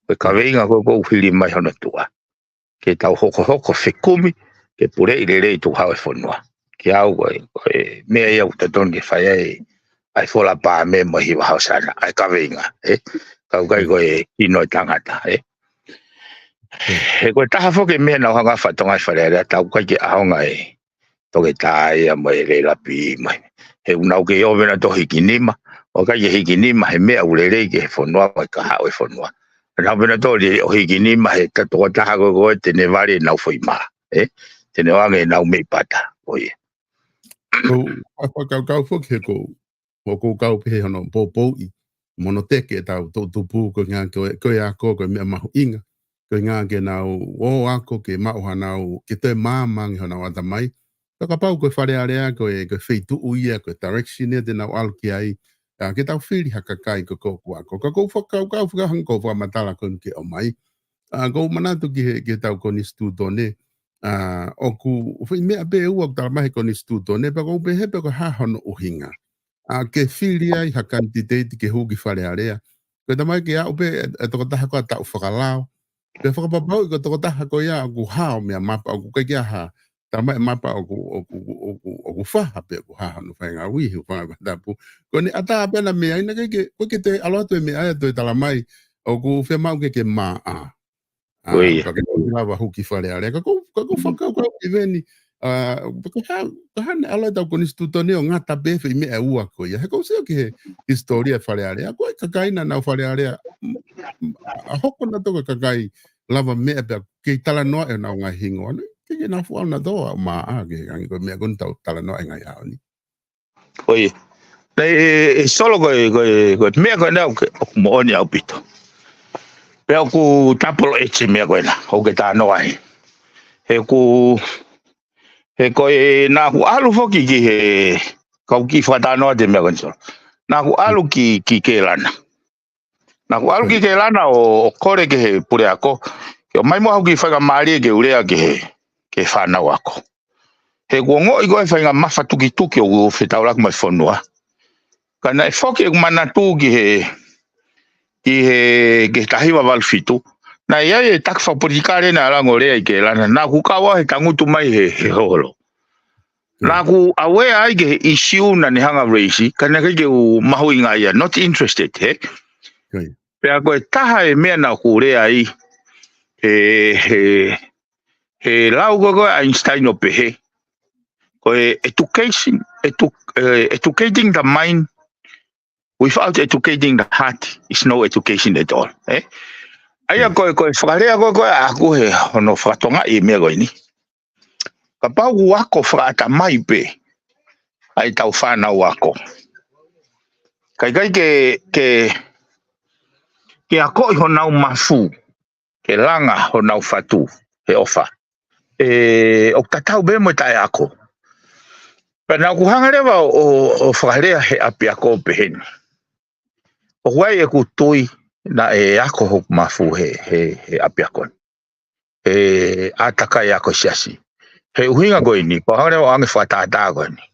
Ko e kaveinga ko ē ʻoku hili mai hono tuʻa. Ke tau hokohoko fekumi, ke puleʻi lelei tukuhau e fonua. Kiate au ko e, ko e meʻa ia ʻoku totonu ke fai ai, ʻa e fola paame mo e hiva hosana, ʻa e kaveinga, ē? Ka ʻoku ʻikai ko e ʻino e tangata, ē? He ko e taha foki e meʻa naʻa ku hanga fakatonga ʻi Fale Alea, ta ʻoku ʻikai ke ʻaonga e toketā ia mo e lēlapi mai. He ʻoku nau kei ō pē nautolu ʻo hiki nima, ʻoku ʻikai ke hiki nima he meʻa ʻoku lelei ki he fonua mo e kahaʻu e fonua. Nau ō pē nautolu ʻo hiki nima he ta tokotaha ko ē ko ē te ne vale ʻenau foʻi mā, ē? Te ne ʻoange ʻenau meʻi pata, ko ia. Ko e fakakaukau foki he ko ʻoku ou kau pē he hono poupouʻi, mo hono teke ʻetau toʻutupu, ko e ʻuhinga ko e, ko e ako, ko e meʻa mahuʻinga, ko e ʻuhinga ke nau ō ako, ke maʻu hanau, ke toe maama ange honau ʻatamai. Ka kapau ko e Fale Alea, ko e, ko e feituʻu ia, ko e direction ia te nau ʻalu ki ai, ʻa, ke tau fili ha kakai ko ē ʻoku ako. Ka ko e fakakaukau, fakahanga ko e fakamatala ko eni ke ʻomai. ʻA, ʻoku ou manatu ki he, ki he tau konisitūtone, ʻa, ʻoku, ʻoku foʻi meʻa pē ʻe ua ʻoku tala mai he konisitūtone, pea ʻoku ou pehē pe ko e hā hono ʻuhinga. ʻA, ke fili ai ha kanititeiti ke hū ki Fale Alea. Ko e talamai ke aʻu pē ʻe, ʻe tokotaha ko ē ʻa taʻu fakalao. Pea fakapapauʻi ko e tokotaha ko ia ʻoku hao mei he mapa, ʻoku ʻikai ke ʻi ai ha, talamai ʻe he mapa ʻoku, ʻoku, ʻoku, ʻoku faha pe ʻoku hao hono faingaʻi, ʻoku faingaʻi tapu. Ko ʻene ʻatā pē ʻena meʻa ʻi ai, naʻe ʻikai ke, ʻoku ʻikai ke toe ʻalu atu e meʻa ia ʻo toe talamai ʻoku fiemaʻu ke ke maʻa. ʻA, ʻIo. pea ke toki lava hū ki Fale Alea. Ka ʻoku ou, ka ʻoku ou fakakaukau ki veni, ʻa, pea ko e hā, ko e hā naʻe ʻalu ai e tau konisitūtone ʻo ngata pē he foʻi meʻa ʻe ua ko ia. He ʻoku ou sio ki he hisitōlia ʻo Fale Alea. Ko e kakai naʻa nau Fale Alea, m-, m-, ʻa, hoko nautolu ko e kakai lavameʻa pea kei talanoaʻi honau ngaahi hingoa. Naʻe ʻikai ke nau fuʻu ʻalu nautolu ʻo maʻa ki he, ki he meʻa ko eni ʻoku tau talanoaʻi he ngaahi ʻaho ni. ʻIo. Naʻe, ʻe, ʻe Solo, ko e, ko e, ko e meʻa ko ena ʻoku, ʻoku moʻoni ʻaupito. Pea ʻoku tapolo ʻe he meʻa ko ena ʻoku ke talanoa ai. He ʻoku, he ko e naʻa ku ʻalu foki ki he, kau kiʻi fakatalanoa atu e meʻa ko ena, Solo. Naʻa ku ʻalu ki, ki Kelana. Naʻa ku ʻalu ki Kelana ʻo, ʻo kole ki he puleako ke ʻomai muʻa haʻaku kiʻi faingamālie ke u lea ki he, ki he fānau ako. He ʻoku ongoʻi ko e faʻahinga mafatukituki ʻoku fetaulaki mai fonua. Ka naʻe foki ʻeku manatu ki he, ki he, ki he taha hiva valu fitu. Naʻe ʻi ai e taki fakapolitikale naʻe ʻalu ange ʻo lea ʻi Kelana. Naʻa ku kau au he tangutu mai he, he holo. Naʻa ku aware ai ki he ʻīsiu naʻa ne hanga ʻo raise, ka naʻe ʻikai ke u mahuʻingaʻia, not interested, he? Pea ko e taha e meʻa naʻa ku lea ai, he, he, he lau ko ē ʻa Einstein ʻo pehē, ko e education, edu-, eh, educating the mind without educating the heart is no education at all, eh? ʻA ia ko e, ko e fakalea ko ē ʻaʻaku he hono fakatokangaʻi e meʻa ko eni. Kapau ʻoku ako fakaʻatamai pē ʻa e tau fānau ako, ka ʻikai ke, ke, ke akoʻi honau mafu, ke langa honau fatu he ʻofa, ʻe, ʻoku tatau pē mo e taʻeako. Pea naʻa ku hanga leva ʻo, ʻo, ʻo fakalea he ʻapiako ʻo pehē ni. ʻOku ʻi ai ʻeku tui naʻe ako hoku mafu he, he, he ʻapiako ni. He ʻātakai ako siasi. He ʻuhinga ko eni, ko e hanga leva ʻo ʻoange fakatātā ko eni.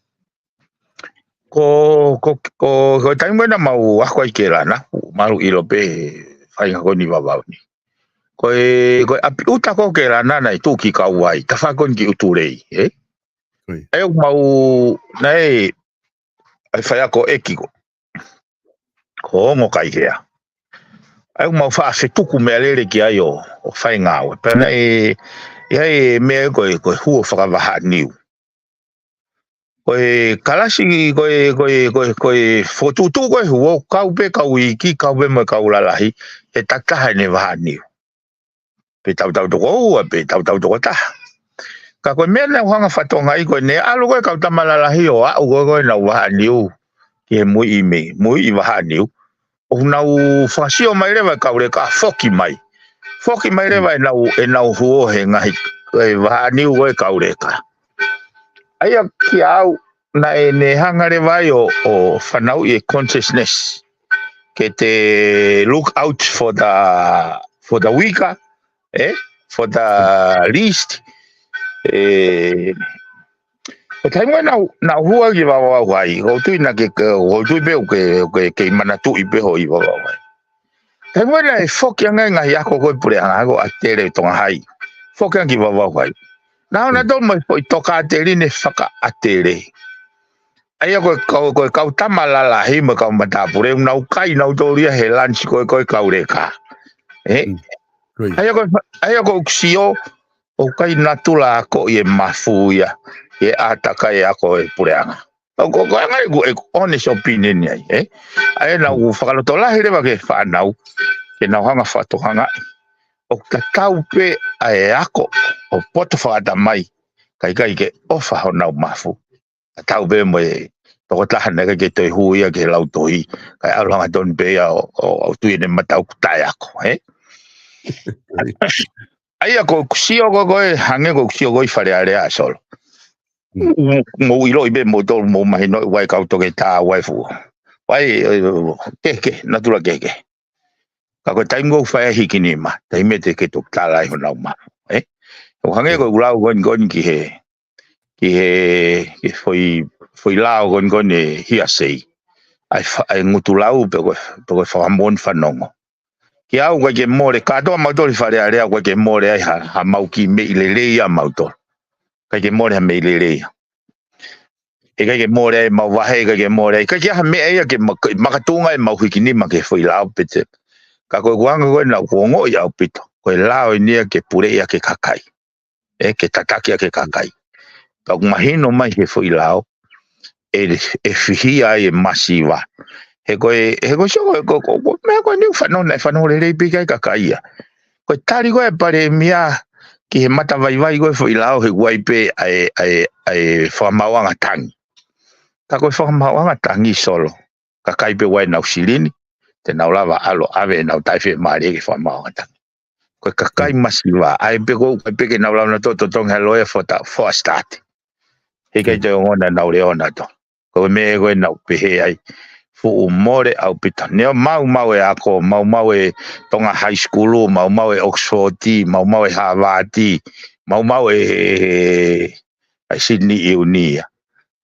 Ko, ko, ko, ko e taimi ko ē naʻa mau ako ai Kelana, ʻoku malu ʻilo pē he faʻahinga ko eni Vavaʻu ni. Ko e, ko e ʻapi ʻuta ko ē Kelana naʻe tuʻu ki Kauai, tafaʻaki ko eni ki ʻUtulei, eh? ʻA ia ʻoku mau, naʻe, ʻa e faiako ʻeiki ko, ko Ongo Kaikea. ʻA ia ʻoku mau faʻa fetuku meʻalele ki ai ʻo, ʻo fai ngāue. Pea naʻe, ʻi ai e meʻa ko e, ko e huo fakavahaʻa niu. Ko e kalasi, ko e, ko e, ko e, ko e fokotuʻutuʻu ko e huo, kau pē kau iiki, kau pē mo e kau lalahi, ʻe takitaha ʻene vahaʻa niu. Pe tautau toko ua, pe tautau toko taha. Ka ko e meʻa naʻa ku hanga fakatokangaʻi ko ē naʻe ʻalu ko ē kau tama lalahi ʻo aʻu ko ē ko ē ʻenau vahaʻa niu ki he muiʻi mei, muiʻi vahaʻa niu. ʻOku nau fakasio mai leva e kau leka foki mai. Foki mai leva ʻenau, ʻenau huo he ngaahi, e vahaʻa niu ko ē kau leka. ʻA ia kiate au, naʻe, ne hanga leva ai ʻo, ʻo fanauʻi e consciousness. Ke te look out for the, for the weaker, eh? For the least. Eh, ko e taimi naʻa, naʻa ku hū ai ki Vavaʻu ai, ʻoku ou tui naʻa ke, ke, ʻoku ou tui pē ʻoku ke, ʻoku ke, ke manatuʻi pē hoʻo ʻi Vavaʻu ai. Taimi naʻe foki ange ngaahi ako ko ē puleʻanga ko ē ʻa Tele Tonga Hai. Foki ange ki Vavaʻu ai. Naʻa nau tō mai foʻi tokāteline fakaʻatele. ʻA ia ko e kau, ko e kau tama lalahi mo e kau matāpule, ʻoku nau kai nautolu ia he lunch ko ē, ko e kau leka. Eh? ʻA ia ko e, ʻa ia ko ʻeku sio, ʻoku ʻikai natula akoʻi e mafu ia, ʻi he ʻātakai ako e puleʻanga. ʻOku, ko e anga ʻeku, ʻeku honest opinion ai, eh? ʻA ia naʻa ku fakalotolahi leva ki he fānau, ke nau hanga fakatokangaʻi. ʻOku tatau pē ʻa e ako ʻo poto fakaʻatamai, ka ʻikai ke ʻofa honau mafu. Tatau pē mo e tokotaha naʻe ʻikai ke toe hū ia ki he lautohi, kae ʻalu hangatonu pē ia ʻo, ʻo, ʻo tui ʻene mata ʻoku taʻeako, eh? ʻA ia ko ʻeku sio ko ē, hangē ko ʻeku sio ko ē ʻi Fale Alea, Solo. Mou, mou ʻiloʻi pē moutolu, mou mahinoʻi, ʻoku ʻi ai e kau toketā, ʻoku ʻi ai e fuʻu, ʻoku ʻi ai, eh, kehekehe, natula kehekehe. Ka ko e taimi ʻoku fai ai e hikinima, taimi ʻe te ke toki tala ai honau maʻu, ē? ʻO hangē ko e lau ko eni ko eni ki he, ki he, ki he foʻi, foʻi lao ko eni ko eni ʻe hia sei. ʻAi fa-, ʻai ngutu lau pe ko, pe ko e fakamoʻoni fanongo. Ki au ʻoku ʻikai ke mole, kātoa mautolu ʻi Fale Alea ʻoku ʻikai ke mole ai ha, ha mau kiʻi meʻi lelei ia mautolu. ʻIkai ke mole ha meʻi lelei ia. ʻIkai ke mole ai mau vahe, ʻikai ke mole ai. ʻIkai ke ha meʻa ia ke ma-, ke makatuʻunga ai mau hikinima ki he foʻi lao pe te. Ka ko e kuonga ko ē naʻa ku ongoʻi ʻaupito. Ko e lao eni ia ke puleʻi ʻaki e kakai. ʻE, ke tataki ʻaki e kakai. Ka ʻoku mahino mai he foʻi lao, ʻe, ʻe fihia ai e masiva. He ko e, he ko e sio ko e, ko, ko, ko, meʻa ko eni ʻoku fanongo, naʻe fanongo lelei pē ki ai e kakai ia. Ko e tali ko ē ʻa e palēmia ki he matavaivai ko ē foʻi lao he ʻoku ʻi ai pē ʻa e, ʻa e, ʻa e fakamaauʻanga tangi. Ka ko e fakamaauʻanga tangi Solo. Kakai pē ʻoku ʻi ai ʻenau silini, te nau lava ʻo ʻalu ʻo ʻave ʻenau taʻefiemālie ki he fakamaauʻanga tangi. Ko e kakai masiva, ʻa ia pē ʻoku ʻikai pē ke nau lava nautolu ʻo totongi ha loea fo-, foʻi sitaati. He ʻikai toe ongona ʻenau leʻo nautolu. Ko e meʻa ko ē naʻa ku pehē ai, fuʻu mole ʻaupito. Neongo maumau e ako, maumau e Tonga High School, maumau e Oxford, maumau e Harvard, maumau e, e, e, ʻa e Sydney Uni ia.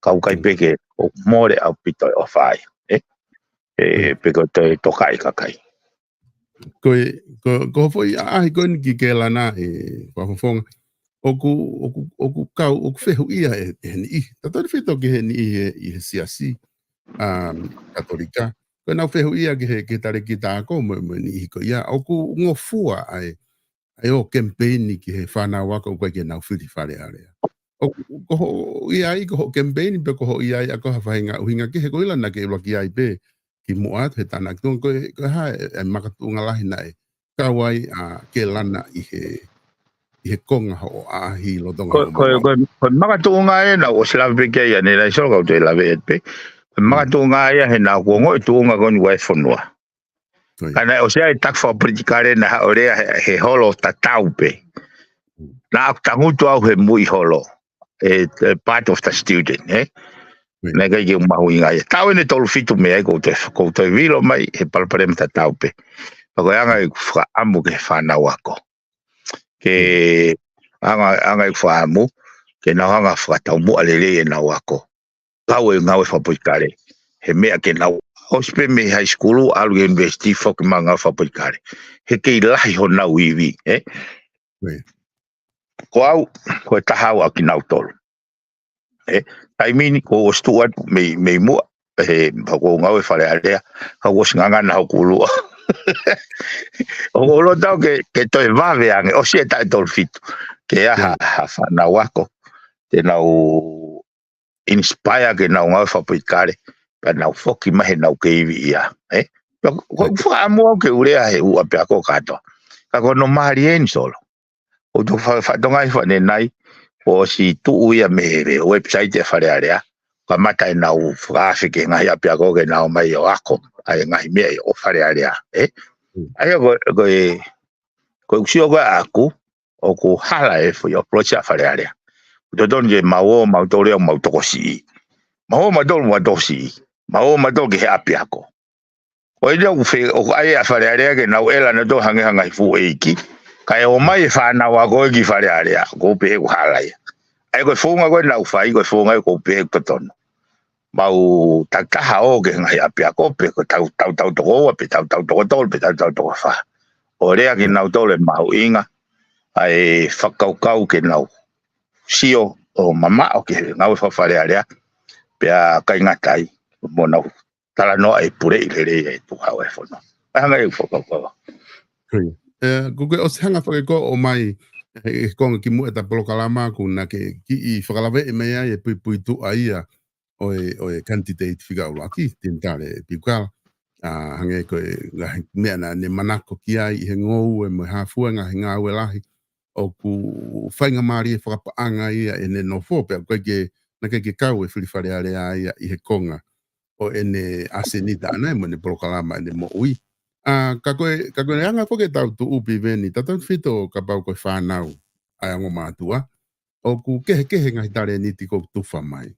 Ka ʻoku ʻikai pē ke, ʻoku mole ʻaupito e ʻofa ia, ē? ʻE, pe ko e toe tokaʻi kakai. Ko e, ko, ko e foʻi ʻaʻahi ko eni ki Kelana ē, Fakafofonga. ʻOku, ʻoku, ʻoku kau, ʻoku fehuʻia ʻe, ʻe he niʻihi. Tautautefito ki he niʻihi ē, ʻi he siasi, um, Katolika. Ko ʻenau fehuʻia ki he, ki he talēkita ako mo, mo e niʻihi ko ia. ʻOku ngofua ai, ʻa e ō kemipeini ki he fānau ako ʻoku ʻikai ke nau fili Fale Alea. ʻOku, ko hoʻo ʻi ai, ko hoʻo kemipeini pe ko hoʻo ʻi ai, ʻa ko ha faʻahinga ʻuhinga kehe ko ila naʻa ke ʻuluaki ʻi ai pē kimuʻa atu he tānaki tuʻunga ko e, ko e hā e, e makatuʻunga lahi naʻe kau ai ʻa Kelana ʻi he, ʻi he konga hoʻo ʻaʻahi lolotonga Ko, hoʻo ko, maʻu. ko, ko e makatuʻunga ē naʻa ku ʻosi lave pē ki ai ʻanenai Solo ka u toe lave atu pē. Ko e makatuʻunga ia he naʻa ku ongoʻi tuʻunga ko eni ʻa e fonua. Ko ia. Ka naʻe ʻosi ʻi ai e taki fakapolitikale naʻe haʻu ʻo lea he, he holo tatau pē. Mm. Naʻa ku tangutu au he muʻi holo. E, e part of the student, ē? Ko ia. Naʻe ʻikai ke u mahuʻingaʻia. Taʻu ʻeni ʻe tolu fitu mei ai ʻoku ou toe, ʻoku ou toe vilo mai he palopalema tatau pē. Pea ko e anga ʻeku fakaʻamu ki he fānau ako. Ke anga, anga ʻeku fakaʻamu, ke nau hanga ʻo fakataumuʻa lelei ʻenau ako. Kau e ngāue fakapolitikale. He meʻa ke nau ʻosi pē mei high school, ʻalu ki university, foki mai ngāue fakapolitikale. He kei lahi honau ivi, ē? Ko au, ko e taha au ʻa kinautolu. Ē, taimi ni, kuo u ʻosi tuʻu atu mei, mei muʻa, he, pea kuo u ngāue Fale Alea, ka kuo ʻosi ngangana hoku ʻuluʻa. ʻOku ou loto au ke, ke toe vave ange, ʻosi e taʻu ʻe tolu fitu. Ke ʻi ai ha, ha fānau ako, te nau inspire ke nau ngāue fakapolitikale, pea nau foki mai heʻenau kei ivi ia, ē? Pea ko, ko, fakaʻamu au ke u lea he ʻū ʻapiako kātoa. Ka ko hono mālie ʻeni Solo. ʻOku ou fa-, fatongia ʻanenai, kuo ʻosi tuʻu ia mei he website ʻa e Fale Alea. Kamata ʻenau fakaafe ki he ngaahi ʻapiako ke nau ō mai ʻo ako, ʻa e ngaahi meʻa ʻo Fale Alea, ē? Mm. ʻA ia ko, ko e, ko e ʻuhinga ko ē ʻaʻaku, ʻoku hala e foʻi approach ʻa Fale Alea. ʻOku totonu ke mau ō mautolu ʻo mau tokosiʻi. Mau ō mautolu mau tokosiʻi. Mau ō mautolu ki he ʻapiako. ʻO ʻi ai ʻoku fe-, ʻoku ʻai ʻa Fale Alea ke nau ʻela nautolu hangē ha ngaahi fuʻu ʻeiki. Kae ō mai e fānau ako ē ki Fale Alea. ʻOku ou pehē ʻoku hala ia. ʻA ia ko e founga ko ē naʻa ku fai, ko e founga ē ʻoku ou pehē ʻoku totonu. Mau takitaha ō ki he ngaahi ʻapiako, pe ko e taʻu, taʻu, taʻu toko ua, pe taʻu, taʻu toko tolu, pe taʻu, taʻu toko fā. ʻO lea kinautolu e mahuʻinga, ʻa e fakakaukau ke nau sio ʻo mamaʻo ki he ngāue faka-Fale Alea, pea ʻikai ngata ai, mo nau talanoa e puleʻi lelei e tuʻu hau e fono. ʻA e hanga ʻe he fakakaukau. Ko ia. ʻE, ko e ʻosi hanga fakaʻosi ʻo mai, ʻe, ʻe konga kimuʻa ʻeta polokalama, kuo naʻa ke kiʻi fakalaveʻi mai ai e puipuituʻa ia ʻo e, ʻo e candidate fika ʻuluaki, Tinitale Piukala. ʻA, hangē ko e ngaahi meʻa naʻa ne manako ki ai ʻi he ngoue mo e hā fua ngaahi ngāue lahi. ʻOku faingamālie fakapaʻanga ia ʻene nofo, pea ʻoku ʻikai ke, naʻe ʻikai ke kau e fili Fale Alea ia ʻi he konga ʻo ʻene ʻasenita ʻaʻana mo ʻene polokalama ʻene moʻui. ʻA, ka ko e, ka ko e anga foki ʻetau tuʻu Piveni, tautautefito kapau ko e fānau ʻa e ongo mātuʻa, ʻoku kehekehe ngaahi talēniti ʻoku tufa mai.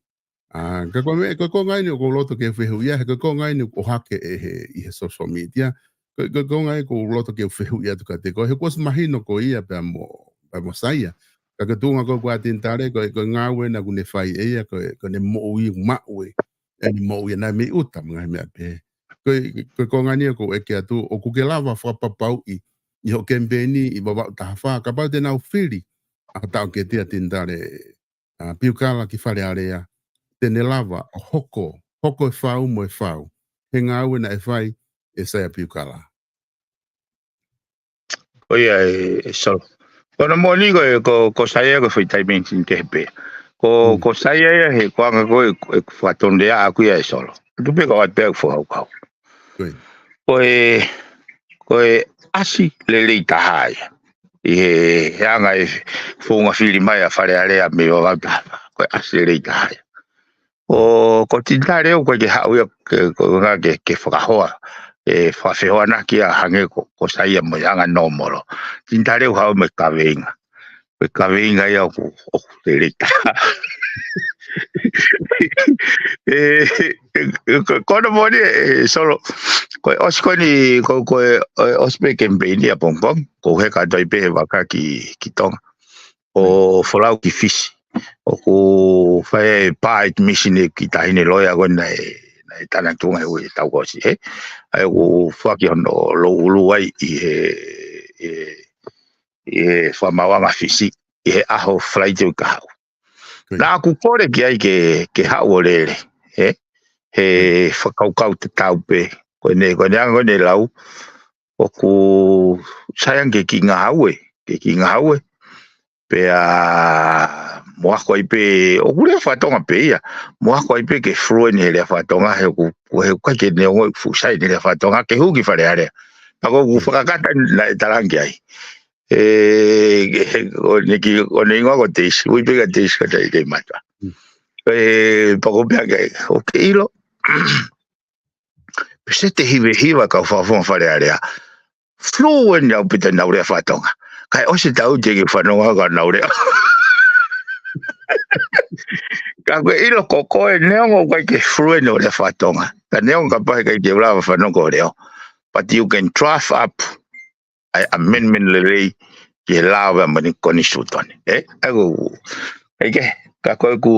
ʻA, ka ko e meʻa, ko e konga ʻeni ʻoku ou loto ke fehuʻia, he ko e konga ʻeni ʻoku ʻohake ʻe he, ʻi he social media, Ko, ko, ko ngai ko loto ke u fehuʻi atu kiate koe, he kuo ʻosi mahino ko ia pea mo, pea mo Saia. Ka ko e tuʻunga ko ē ʻa Tinitale, ko, ko e ngāue naʻa ne fai ʻe ia, ko, ko ʻene moʻui maʻu ē, ʻene moʻui ʻana mei ʻuta, mo e ngaahi meʻa pehē. Ko, ko, ko ngani ko e ke atu, ʻoku ke lava fakapapauʻi, ʻi hoʻo kemipeini, ʻi Vavaʻu taha fā, kapau te nau fili, ʻa e taʻokete ʻa Tinitale, ʻa Piukala ki Fale Alea, te ne lava ʻo hoko, hoko e fau mo e fau. He ngāue naʻe fai ʻe Saia Piukala. Ko ia ē, ē Solo. Ko hono moʻoni ko e, ko, ko Saia ko e foʻi taimi ʻeni kehe pē. Ko, Mm. ko Saia ia he ko e anga ko ē, ko e fakatonu lea ʻaʻaku ia ē Solo. Tuku pē kau ʻoatu pē ʻeku fakakaukau. Ko ia. Ko e, ko e ʻasi lelei taha ia. ʻI he, he anga e founga fili mai ʻa Fale Alea mei Vavaʻu taha fā. Ko e ʻasi lelei taha ia. ʻO, ko Tinitale ʻoku ʻikai ke haʻu ia ke, ko e anga ke, ke fakahoa, ʻe fakafehoanaki ia hangē ko, ko Saia mo e anga nōmolo. Tinitale ʻoku haʻu mo e kaveinga. Ko e kaveinga ia ʻoku, ʻoku lelei taha. ʻE, ʻe, ʻe, ko, ko hono moʻoni ē, ē Solo, ko e ʻosi ko eni, ko, ko e, ʻe, ʻosi pē kemipeini ʻapongipongi, ko e heka atu ai pē he vaka ki, ki Tonga. ʻO Mm. folau ki Fisi. ʻOku fai e pā e misini ki taʻahine loea ko ē naʻe, naʻe tana tuʻunga he uike tau kuo ʻosi, ē. ʻA ia ʻoku foaki hono louʻulu ai ʻi he, ʻi he, ʻi he fakamaauʻanga Fisi, ʻi he ʻaho Falaite uike kahaʻu. Ko ia. Naʻa ku kole ki ai ke, ke haʻu ʻo lele, ē. He Mm. fakakaukau tatau pē. Ko ʻene, ko ʻene anga ko ʻene lau, ʻoku sai ange ke kiʻi ngāue, ke kiʻi ngāue. Pea mo ako ai pē, ʻoku lea faka-Tonga pē ia. Mo ako ai pē ke fluent he lea faka-Tonga, he ʻoku, he ʻoku ʻikai ke neongo ʻeku fuʻu sai he lea faka-Tonga, ke hū ki Fale Alea. Pea ko ʻeku Mm. fakakata naʻe talaange ai. ʻE, ʻe, ʻo ne ki, ʻo ne hingoa ko Teisi, ui pē kia Teisi ko Teisi kei mata. Mm. ʻE, pea ko pea ke, ʻoku ke ʻilo. Pea sai te hivehiva kau fakafofonga Fale Alea. Fluent ʻaupito ʻenau lea faka-Tonga. Kae ʻosi tau te ke fanongo ka nau lea. Ka ko e ʻilo ko koe neongo ʻoku ʻikai ke fluent ʻo lea faka-Tonga. Ka neongo kapau ʻikai ke u lava fanongo ʻo lea. But you can draft up ʻa e amendment lelei ki he lao mo e konisitūtone. Ē? ʻA ia ko, ʻa ia ke, ka ko ʻeku,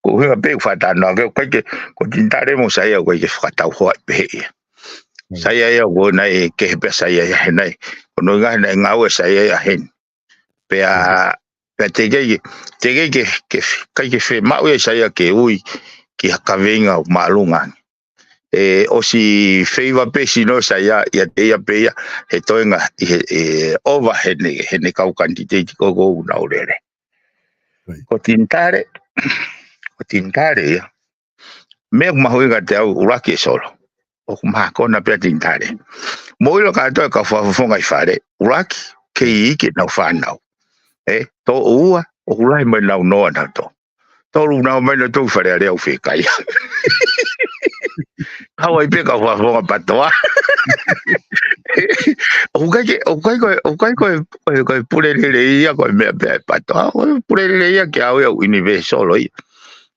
ko e ʻuhinga pē ʻeku fakatalanoa, ko e ʻikai ke, ko Tinitale mo Saia ʻoku ʻikai ke fakatau hoa pehē ia. Mm. Saia ia ʻoku naʻe kehe pē Saia ia he naʻe. Ko hono ʻuhinga naʻe ngāue Saia ia heni. Pea, Mm. pea teʻeki ke, teʻeki ke, ke, ʻikai ke fiemaʻu ia Saia ke ui ki ha kaveinga ʻoku māʻolunga ange. ʻE, ʻosi feiva pē sino Saia, ia te ia pē ia, he toenga, ʻi he, ʻe, ʻova heʻene, heʻene kau kanititeiti ko ē ʻoku nau lele. Right. Ko Tinitale, ko Tinitale ia. Meʻa ʻoku mahuʻinga kiate au ʻuluaki ē Solo. ʻOku mākona pē ʻa Tinitale. Mou ʻilo kātoa e kau fakafofonga ʻi fale, ʻuluaki, kei iiki ʻenau fānau. Ē, toʻo ua, ʻoku lahi mai ʻenau noa nautolu. Tolu nau mai nautolu Fale Alea ʻo fekaia. Kau ai pē kau fakafofonga PATOA. ʻOku ʻikai ke, ʻoku ʻikai ko e, ʻoku ʻikai ko e, ko e, ko e pule lelei ia, ko e meʻa pē ʻa e PATOA. Ko e pule lelei ia ke au ia ʻoku universal ia.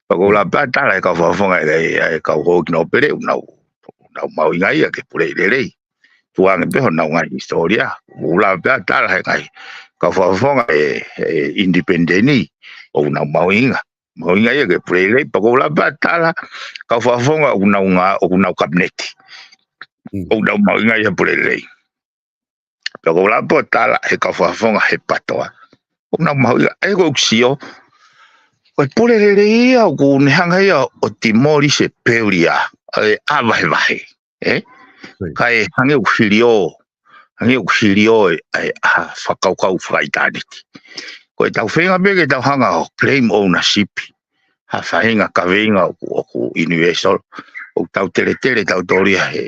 Pea ʻoku ou lava pē ʻo tala he kau fakafofonga ʻe, ʻe, ʻe kau houʻeiki nōpele, ʻoku nau, ʻoku nau mahuʻinga ia ke pule lelei. Tukuange pē honau ngaahi hisitōlia. ʻOku ou lava pē ʻo tala he ngaahi kau fakafofonga ʻe, ʻe independent, ʻoku nau mahuʻinga. Mahuʻinga ia ke pule lelei, pea ʻoku ou lava pē ʻo tala kau fakafofonga ʻoku nau ngā, ʻoku nau kapineti. Mm. ʻOku nau mahuʻinga ia pule lelei. Pea ʻoku ou lava pē ʻo tala he kau fakafofonga he PATOA. ʻOku nau mahuʻinga, ʻa ia ko ʻeku sio. Ko e pule lelei ia, ʻoku ne hanga ia ʻo demolish e peuli ʻa e ʻā vahevahe. Ē? Right. Kae hangē ʻoku hiliō, hangē ʻoku hiliō e, e, ʻa e fakakaukau fakaʻitāniti. Ko e tau feinga pē ke tau hanga ʻo claim ownership. Ha faʻahinga kaveinga ʻoku, ʻoku universal. ʻOku tau teletele tautolu ia he,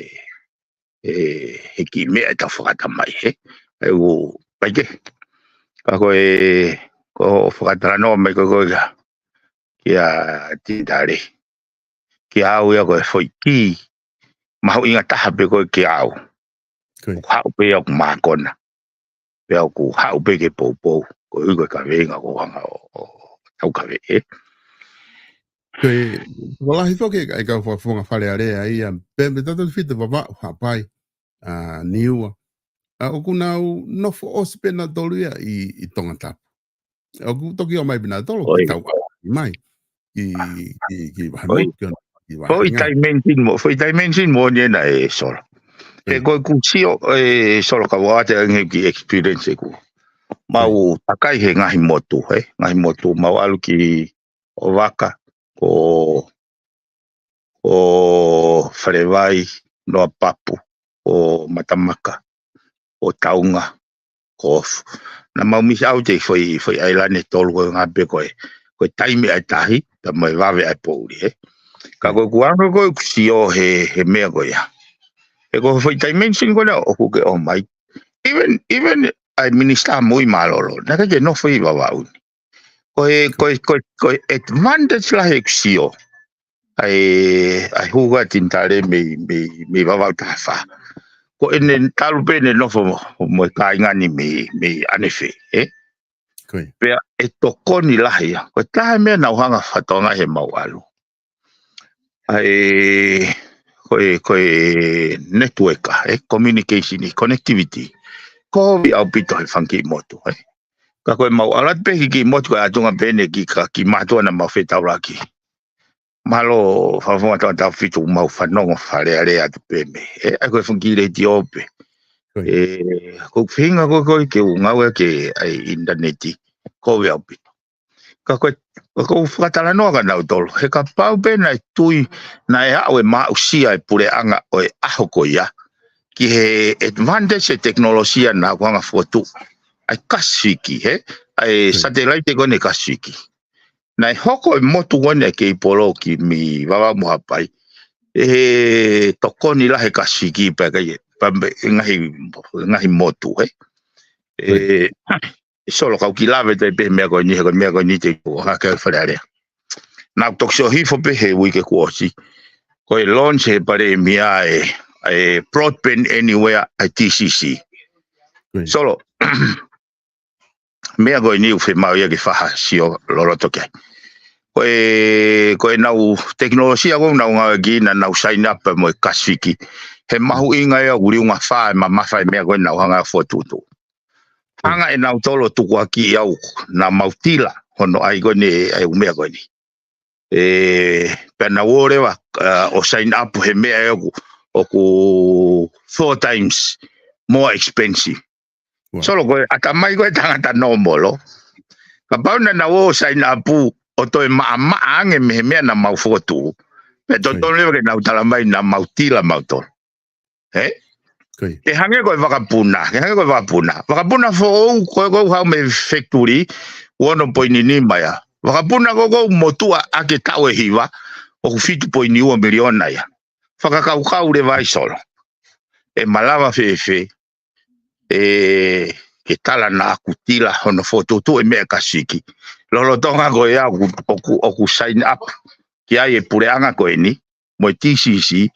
he, he kiʻi meʻa ʻe tau fakata mai, ē? ʻA ia ʻoku, ʻa ia ke, ka ko e, ko e fakatalanoa mai ko ē ko ē kia, kia Tinitale. Kia au ia ko e foʻi kī mahuʻinga taha pē ko ē kia au. Ko ia. ʻOku haʻu pē ia ʻoku mākona. Pea ʻoku haʻu pē ke poupou. Koeʻuhi ko e kaveinga ʻoku ou hanga ʻo, ʻo, ʻo taukaveʻi, ē. Ko e, ko e lahi foki e kau fakafofonga Fale Alea ia, pea mei he tautefito Vavaʻu, Haʻapai. ʻa Niua. ʻA, ʻoku nau nofo ʻosi pē nautolu ia ʻi, ʻi Tongatapu. ʻOku toki ō mai pē nautolu, ʻOi. ki tau mai. Ki, ki, ki Vahemotu, ʻOi. ki, ki Foʻi Vahenga. dimension mo, foʻi dimension mo ni ena ē Solo. He ʻOi. ko ʻeku sio, ē Solo ka vāte ange ki experience ʻeku. Mau ʻOi. takai he ngaahi motu, ē. Ngaahi motu mau ʻalu ki ʻOvaka, ko, ko Falevai, Noapapu, ko Matamaka, ko Taunga, ko Ofu. Naʻa mau miss out e foʻi, foʻi ʻailani ʻe tolu ko e ngaahi pē ko e, ko e taimi ʻa e tahi, pea mo e vave ʻa e poʻuli, ē. Ka ko ʻeku anga ko ʻeku sio he, he meʻa ko ia. He ko e foʻi dimension ko ena ʻoku ke ō mai. Even, even ʻa e Minisitā Mui Mālōlō, naʻe ʻikai ke nofo ʻi Vavaʻu ni. Ko e, ko e, ko e, ko e advantage lahi ʻeku sio. ʻA e, ʻa e hū ko ē ʻa Tinitale mei, mei, mei Vavaʻu taha fā. Ko ʻene talu pē ʻene nofo mo, mo e kāinga ni mei, mei ʻanefē, ē? Ko ia. Pea ʻe tokoni lahi ia. Ko e taha e meʻa naʻa ku hanga fakatokangaʻi heʻemau ʻalu. ʻA e, ko e, ko e network, ē, communication, connectivity. Kovi ʻaupito he fanga kiʻi motu, ē. Ka ko ʻemau ʻalu atu pē ki he kiʻi motu ko e ʻatunga pē eni ki ka, ki mātuʻa naʻa mau fetaulaki. Mālō, fakafofonga Tongatapu fitu mau fanongo Fale Alea atu pē mei. Ē, ʻa e ko e fanga kiʻi letiō pē. Ko ia. Ē, ko e feinga ko ē ko ē ke u ngāueʻaki ʻa e ʻinitaneti. Kovi ʻaupito. Ka ko e, ka ʻoku ou fakatalanoa kia nautolu. He kapau pē naʻe tui, naʻe aʻu ʻo aʻusia e puleʻanga ʻo e ʻaho ko ia. Ki he advantage e tekinolosia naʻa ku hanga fokotuʻu. ʻA e Kasifiki, ē? ʻA e Hmm. satellite ko eni Kasifiki. Naʻe hoko e motu ko eni ʻa e kei polo ki mei Vavaʻu mo Haʻapai. ʻE tokoni lahi e Kasifiki pea kai, pea mei, ngaahi, ngaahi motu, ē? ʻE, Right. ʻe Solo kau kiʻi lave atu pē he meʻa ko eni, he ko e meʻa ko eni te u hake ʻa Fale Alea. Naʻa ku toki sio hifo pē he uike kuo ʻosi. Ko e launch he Palēmia e, e Broadband Anywhere ʻa e T C C. Right. Solo, meʻa ko eni ʻoku fiemaʻu ia ke fai ha sio loloto ki ai. Ko e, ko ʻenau tekinolosia ko ē naʻa nau ngāueʻaki naʻa nau sign up mo e Kasifiki. He mahuʻinga ia ʻoku liunga fā e mamafa e meʻa ko ē naʻa nau hanga fokotuʻutuʻu. Hanga ʻe nautolu ʻo tukuakiʻi au naʻa mau tila hono ʻai ko eni ʻa e ʻū meʻa ko eni. Ē, pea nau ō leva, ā, ʻo sign up he meʻa ē ʻoku, ʻoku four times more expensive. Wow. Solo ko e ʻatamai ko e tangata normal. Kapau naʻa nau ō sign up ʻo toe maʻamaʻa ange mei he meʻa naʻa mau fokotuʻu. Pea totonu Right. leva ke nau tala mai naʻa mau tila mautolu. Ē? Ko ia. Ke hangē ko e vakapuna, ke hangē ko e vakapuna. Vakapuna foʻou ko ē ʻoku haʻu mei he factory, ʻoku ono poini nima ia. Vakapuna ko ē ʻoku motuʻa ʻaki e taʻu ʻe hiva, ʻoku fitu poini ua miliona ia. Fakakaukau leva ai Solo. ʻE malava fēfē, ē, ke tala naʻa ku tila hono fokotuʻutuʻu e meʻa Kasifiki. Lolotonga ko ia ʻoku, ʻoku, ʻoku sign up ki ai e puleʻanga ko eni, mo e T C C,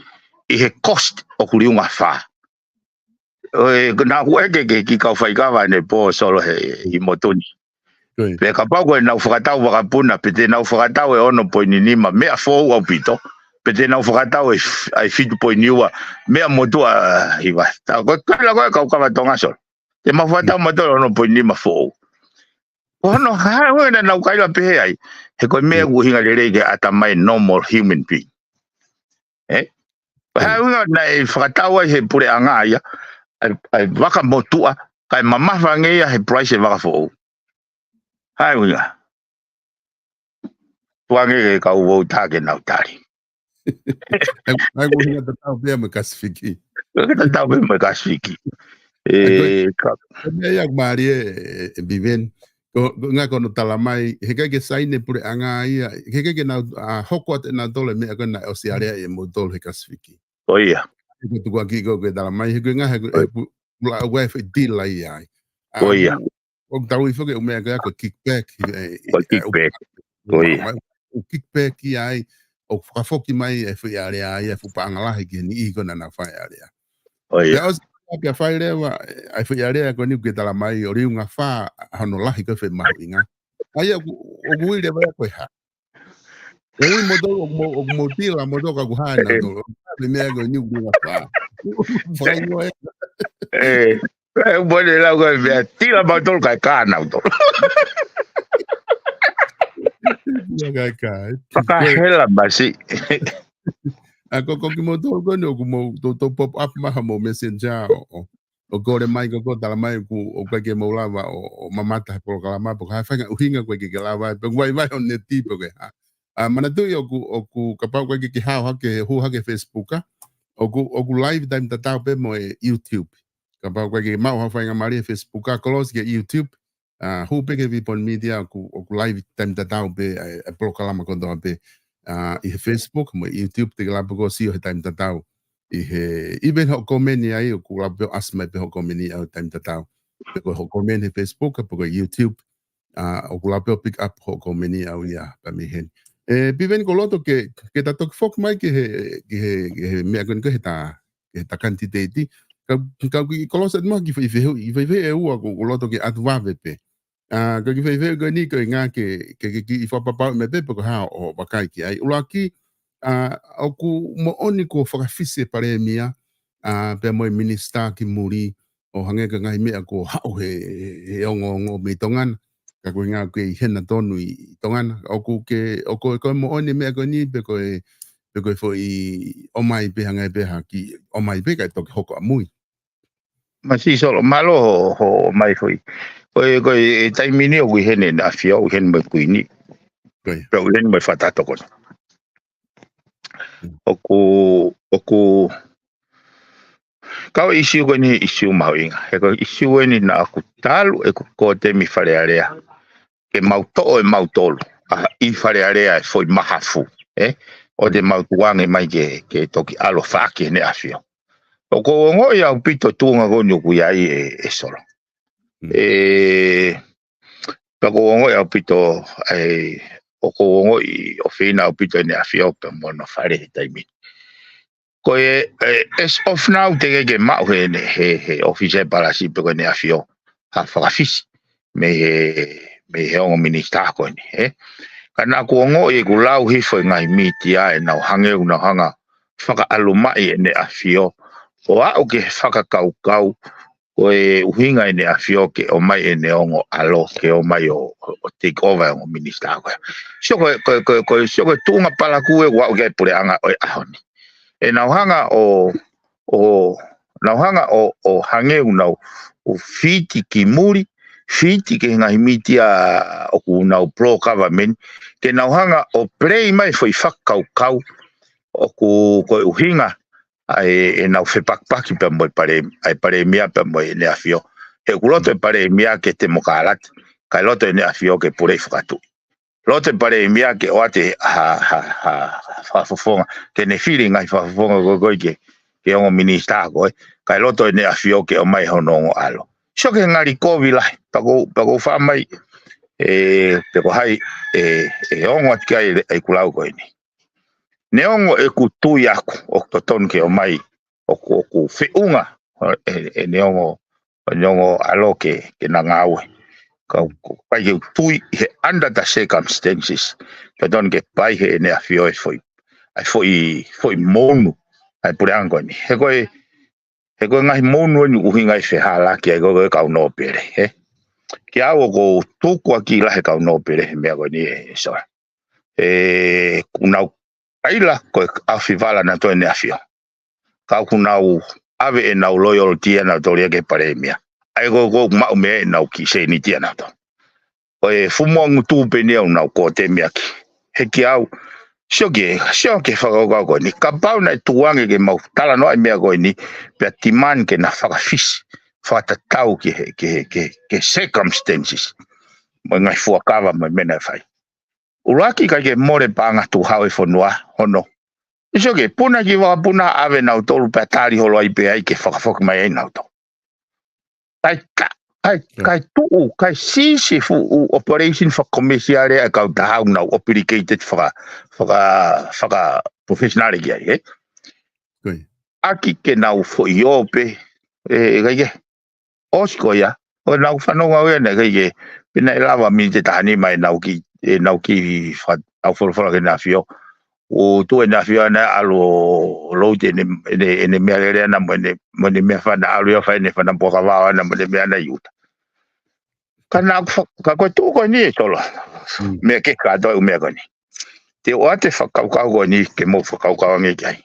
ʻi he cost ʻoku liunga fā. ʻOi, ko naʻa ku ʻeke ki he kiʻi kau faikava ʻanepō Solo he, ʻi motu ni. Ko ia. Pea kapau ko ʻenau fakatau vakapuna, pe te nau fakatau e ono poini nima, meʻa foʻou ʻaupito, pe te nau fakatau e f-, ʻa e fitu poini ua, meʻa motuʻa hiva. Tā ko e kaila ko e kau kava Tonga Solo. Te mau fakatau mautolu e ono poini nima foʻou. Ko hono hā e ʻuhinga naʻa nau kaila pehē ai. He ko e meʻa Mm. ʻoku ʻuhinga lelei ki he ʻatamai normal human being. Ē? Ko e hā e Mm. ʻuhinga naʻe fakatau ai he puleʻanga ia, ʻa e, ʻa e vaka motuʻa, kae mamafa ange ia he price e vaka foʻou. Hā e ʻuhinga. Tuku ange ke kau vouti ke nau tali. ʻAi, ʻai, ʻoku ʻuhinga tatau pē ia mo e Kasifiki. Tatau pē mo e Kasifiki. Ē, ʻAi, ko e, ka- ko e meʻa ia ʻoku mālie, ē, ē, Vivian. Ko, ko e ʻuhinga ko hono tala mai, heʻikai ke saini e puleʻanga ia, heʻikai ke nau, ā, hoko atu ʻe nautolu e meʻa ko ē naʻe ʻosi aleaʻi ʻe moutolu he Kasifiki. Ko ia. Ko e tukuakiʻi ko ē ʻoku ke tala mai, he ko e ʻuhinga, he ko e, Ko ia. ʻe pu-, pula, ʻoku ʻi ai e foʻi deal ia ai. Ā, Ko ia. ʻoku, ʻoku tau hifo ki he ʻū meʻa ko ia ko e kickback, ē, Ko e ē, ʻoku kickback. Ko ia. ʻoku kickback ia ai, ʻo fakafoki mai e foʻi alea ia, fuʻu paʻanga lahi ki he niʻihi ko ē naʻa nau fai alea. Ko ia. Pea ʻosi, pea fai leva, ʻa e foʻi alea ko eni ʻoku ke tala mai, ʻo liunga fā, hono lahi ko ē foʻi mahuʻinga. ʻA ia ʻoku, ʻoku ui leva ia ko e hā. E ui mo tau, ʻoku mo, ʻoku mo tila mo tau ka kuhana tau. Ni mea ko ni kuhana fa. Fai mo e. E, e, mo le lau ko e mea tila mo tau kai ka nau tau. Ia kai ka. Fakahela masi. A ko, ko ki mo tau ko ni ʻoku mo tau, tau pop up maha mo messenger o, o. ʻO kole mai ko ko tala mai ʻoku, ʻoku ʻikai ke mau lava ʻo, ʻo mamata he polokalama, pe ko e hā e faʻahinga ʻuhinga ʻoku ʻikai ke lava, pe ʻoku vaivai ʻo neti, pe ko e hā. A, manatuʻi ʻoku, ʻoku kapau ʻoku ʻikai ke hao hake, hū hake Facebook, a, ʻoku, ʻoku live taimi tatau pē mo e YouTube. Kapau ʻoku ʻikai ke maʻu ha faingamālie he Facebook, a, close ki he YouTube, a, hū pē ki he Vipon Media, ʻoku, ʻoku live taimi tatau pē, e, e polokalama kotoa pē, a, ʻi he Facebook mo e YouTube, te ke lava pē ʻo sio he taimi tatau. ʻI he, even hoʻo komeni ai, ʻoku lava pē ʻo ʻasi mai pē hoʻo komeni au taimi tatau. Pe ko hoʻo komeni he Facebook, pe ko YouTube, a, ʻoku lava pē ʻo pick up hoʻo komeni au ia, pea mei heni. E, Piveni ko e loto ke, ke ta toki foki mai ki he, ki he, ki he meʻa ko eni ko e he ta, ki he ta kanititeiti. Ka, ka ki kolosa atu maha ki fai fehu, i fai fehu e ua ko, ko e loto ke atu vave pē. A, ka ki fai fehu ko eni ko e ngā ke, ke, ke, ke kiʻi fakapapau mai pē pe ko e hā ʻoku vakai ki ai. ʻUluaki, a, ʻoku moʻoni kuo fakafisi e palēmia, a, pea mo e minisitā ki muli ʻo hangē ko e ngaahi meʻa kuo haʻu he, he, he ongoongo mei Tonga na. Ka ko e ngā ke ʻi hena tonu ʻi, ʻi Tonga na. ʻOku ke, ʻoku ko e moʻoni e meʻa ko eni pe ko e, pe ko e foʻi ʻomai pē hangē pē ha kiʻi ʻomai pē kae toki hoko ʻamui. Masi Solo, mālō hoʻo, hoʻo ʻomai foʻi. Ko e, ko e, e taimi ni ʻoku ʻi heni ʻEne ʻAfio, ʻoku ʻi heni mo e Kuini. Ko ia. Pea ʻoku ʻi heni mo e Fakataha Tokoni. Mm. ʻOku, ʻoku, kau ʻisiū ko eni ʻisiū mahuʻinga. He ko e ʻisiū eni naʻa ku talu ʻeku kōtemi Fale Alea ke mau toʻo ʻe mautolu, a, ʻi Fale Alea e foʻi mahafu, ē? ʻO te mau tuku ange mai ke, ke toki ʻalu ʻo faʻaki ʻEne ʻAfio. ʻOku ou ongoʻi ʻaupito e tuʻunga ko eni ʻoku ʻi ai e, e Solo. Mm. E, pea ʻoku ou ongoʻi ʻaupito, e, ʻoku ou ongoʻi ʻofeina ʻaupito ʻEne ʻAfio pea mo hono fale he taimi ni. Ko e, e, as of now, teʻeki ke maʻu he, he, he ʻofisi e palasi pe ko ʻEne ʻAfio ha fakafisi mei he, mei he ongo minisitā ko eni, ē? Ka naʻa ku ongoʻi ʻeku lau hifo ʻi he ngaahi mītia ʻenau hangē ʻoku nau hanga ʻo fakaʻalu mai ʻEne ʻAfio ʻo aʻu ki he fakakaukau ko e ʻuhinga ʻEne ʻAfio ke ʻomai ʻene ongo ʻalo ke ō mai ʻo, ʻo, ʻo take over e ongo minisitā ko ē. Sio ko e, ko e, ko e, ko e, sio ko e tuʻunga palakū ʻoku aʻu ki ai e puleʻanga ʻo e ʻaho ni. ʻEnau hanga ʻo, ʻo, nau hanga ʻo, ʻo hangē ʻoku nau ʻo fiti ki muli, fiti ki he ngaahi mītia ʻoku nau pro-government, ke nau hanga ʻo play mai e foʻi fakakaukau ʻoku ko e ʻuhinga ʻa e, ʻenau fepakipaki pea mo e pale-, ʻa e palēmia pea mo ʻEne ʻAfio. He ʻoku loto e palēmia ke temokalati, kae loto ʻEne ʻAfio ke pule fakatuʻi. Loto e palēmia ke ʻoatu ha, ha, ha, ha fakafofonga, ke ne fili e ngaahi fakafofonga ko ē ko ē ke, ke ongo minisitā ko ē, kae loto ʻEne ʻAfio ke ʻomai hono ongo ʻalo. Sio ki he ngali kovi lahi, pea ʻoku, pea ʻoku ou fai mai, e, pe ko hai, e, e ongo atu ki ai e, e kulau ko eni. Neongo ʻeku tui ʻaʻaku ʻoku totonu ke ō mai, ʻoku, ʻoku feʻunga ʻe, ʻene ongo, ʻene ongo ʻalo ke, ke na ngāue. Ka ʻoku, ʻoku ʻikai ke u tui he under the circumstances, totonu ke pehē ʻe ʻEne ʻAfio e foʻi, ʻa e foʻi, foʻi mounu ʻa e puleʻanga ko eni. He ko e, he ko e ngaahi mounu eni ʻoku ʻuhinga ʻi he fehālaaki ʻa e ko e kau nōpele, ē? Kiate au ʻoku ou tukuakiʻi lahi e kau nōpele he meʻa ko eni, e Solo. E, ʻoku nau ʻaila ko e ʻaofi vala naʻa tō ʻEne ʻAfio. Ka ʻoku nau ʻave ʻenau loyalty ʻanautolu ia ki he palēmia. ʻA ia ko, ko ʻoku maʻu mei ai ʻenau kiʻi sēniti ʻanautolu. Ko e fuʻu moʻunga tuʻu pē eni ʻoku nau kōtemi ʻaki. He kiate au, sio ki he, sio ki he fakakaukau ko eni. Kapau naʻe tuʻu ange ke mau talanoaʻi e meʻa ko eni, pea demand ke na fakafisi, fakatatau ki he, ki he, ki he, ki he circumstances. Mo e ngaahi fuakava mo e meʻa naʻe fai. ʻUluaki ʻikai ke mole paʻanga tuʻu hao e fonua, hono. Sio ki he puna ki vakapuna ʻave nautolu pea tali holo ai pē ai ke fakafoki mai ai nautolu. Kae ka-, kae, kae tuʻu, kae sisi fuʻu operation fakakomesiale ʻa e kautaha ʻoku nau obligated faka-, faka-, fakaprofessional ki ai, ē? ʻAki ke nau foʻi ō pē, e, ʻikai ke. ʻOsi ko ia, ʻo nau fanongo au ia naʻe ʻikai ke, pe naʻe lava miniti ʻe taha nima ʻenau kiʻi, ʻenau kiʻi fa-, ʻau folofola ki heʻene ʻafio. ʻO tuʻu ʻene ʻafio ʻana ʻalu ʻo louti ʻene, ʻene, ʻene meʻalele ʻana mo ʻene, mo ʻene meʻafana ʻalu ia fai ʻene fana puaka vao ʻana mo ʻene meʻa ʻana ʻi ʻuta. Ka naʻa ku fa-, ka ko e tuʻu ko eni ʻe Solo. Meʻa ke kātoa ʻū meʻa ko eni. Te u ʻoatu e fakakaukau ko eni ke mou fakakaukau ange ki ai.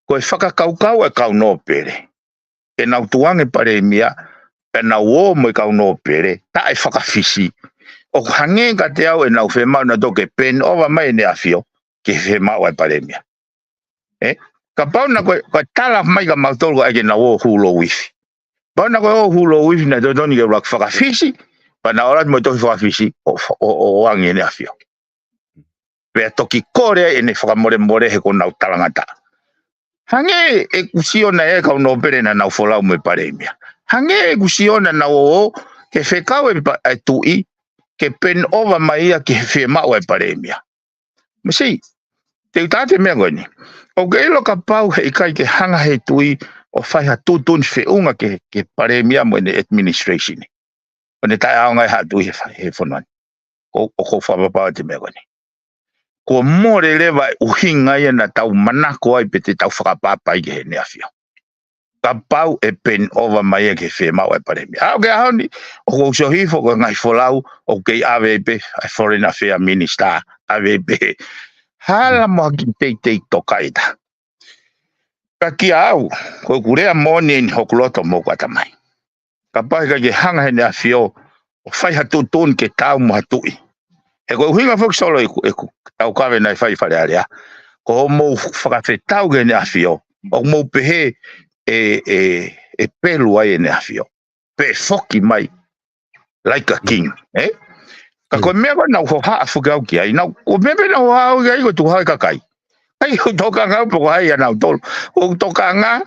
Ko e fakakaukau ʻa e kau nōpele. ʻE nau tuʻu ange palēmia, pea nau ō mo e kau nōpele, taʻe fakafisi. ʻOku hangē kiate au ʻe nau fiemaʻu nautolu ke peni ova mai ʻene ʻafio, ke fiemaʻu ʻa e palēmia. ʻE? Kapau naʻe ko e, ko e tala mai kia mautolu ko e ke nau ō hūlou ifi. Pau naʻe ko e ō hūlou ifi naʻe totonu ke ʻuluaki fakafisi, pea nau ō atu mo e tohi fakafisi, ʻo, ʻo, ʻo angi ʻene ʻafio. Pea toki kole ai ʻene fakamolemole he ko ʻenau talangataʻa. Hangē ʻeku sio naʻe ʻi ai e kau nōpele naʻa nau folau mo e palēmia. Hangē ʻeku sio naʻa nau ō ke fekau e pa-, e tuʻi, ke peni ova mai ia ke fiemaʻu e palēmia. Masi, te u tala atu e meʻa ko eni. ʻOku ke ʻilo kapau heʻikai ke hanga he tuʻi ʻo fai ha tuʻutuʻuni feʻunga ki he, ki he palēmia mo ʻene administration. ʻO ne taʻeʻaonga ʻe ha tuʻi he fa-, he fonua ni. ʻOku, ʻoku ou fakapapau atu e meʻa ko eni. Kuo mole leva e ʻuhinga ia naʻa tau manako ai pe te tau fakaʻapaʻapa ai ki heʻene ʻafio. Kapau ʻe peni ova mai ia ke fiemaʻu e palēmia. ʻA, ʻoku ke ʻaho ni, ʻoku ou sio hifo ko e ngaahi folau, ʻoku kei ʻave pē, ʻa e foreign affair minister, ʻave pē. Hala mo ha kiʻi teitei tokaita. Ka kiate au, ko ʻeku lea moʻoni eni hoku loto mo hoku ʻatamai. Kapau heʻikai ke hanga heʻene ʻafio, ʻo fai ha tuʻutuʻuni ke tau mo ha tuʻi. He ko e ʻuhinga foki Solo ʻeku, ʻeku tau kave naʻe fai Fale Alea. Ko hoʻomou fakafetau ki heʻene ʻafio. ʻOku mou pehē ʻe, ʻe, ʻe pelu ai ʻene ʻafio. Pe foki mai. Like a king, ē? Ka ko e meʻa ko ē naʻa ku hohaʻa foki au ki ai. Naʻa ku, ko e meʻa pē naʻa ku hohaʻa au ki ai ko e tuha e kakai. ʻIkai ke u tokanga pe ko hai ʻia nautolu. ʻOku ou tokanga,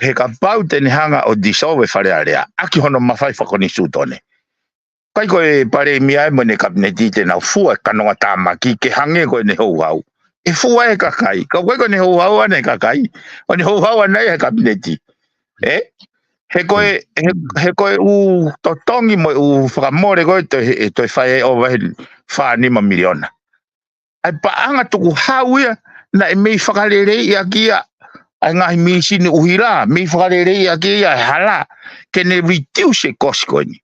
he kapau te ne hanga ʻo dissolve e Fale Alea, ʻaki hono mafai fakakonisitūtone. ʻIkai ko e palēmia mo ʻene kapineti te nau fua e kanongatāmaki ke hangē ko ʻene houhau. ʻE fua e kakai. Ka ʻoku ʻikai ko ʻene houhau ʻana e kakai. ʻO ne houhau ʻana ia he kapineti. Ē? He ko e, he, he ko e ʻū totongi mo e ʻū fakamole ko ē toe, toe fai ʻo vahe fā nima miliona. ʻA e paʻanga tukuhau ia, naʻe mei fakaleleiʻi ʻaki ia ʻa e ngaahi mīsini ʻuhila, mei fakaleleiʻi ʻaki ia ʻa e hala, ke ne reduce e cost ko eni.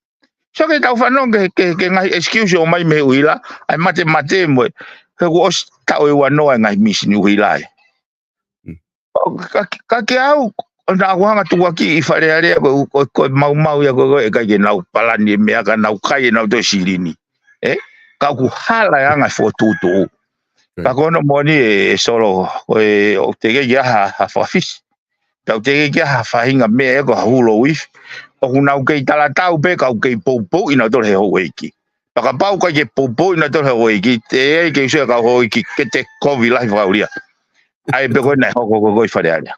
So ke tau fanongo ki he, ki he, ki he ngaahi excuse ʻoku ʻomai mei he ʻuhila, ʻa e matemate mo e, he kuo ʻosi taʻu ʻe uanoa e ngaahi mīsini ʻuhila ē. ʻO ka, ka kiate au, ʻo naʻa ku hanga tukuakiʻi ʻi Fale Alea ko, ko, ko e maumau ia ko, ko ʻikai ke nau palani e meʻa ka nau kai ʻenau toe silini. Ē? Ka ʻoku hala e anga e fokotuʻutuʻu. Ka ko hono moʻoni ē, ē Solo, ko e, ʻoku teʻeki ai ha, ha fakafisi. Ka ʻoku teʻeki ai ha faʻahinga meʻa ē ko ha hūlou ifi. ʻOku nau kei talatau pē, ka ʻoku kei poupouʻi nautolu he houʻeiki. Pea kapau ʻikai ke poupouʻi nautolu he houʻeiki, teʻeki ai ke ʻusia e kau houʻeiki ke te kovi lahi fakaʻulia. ʻA e pē ko ē naʻe hoko ko ē ʻi Fale Alea.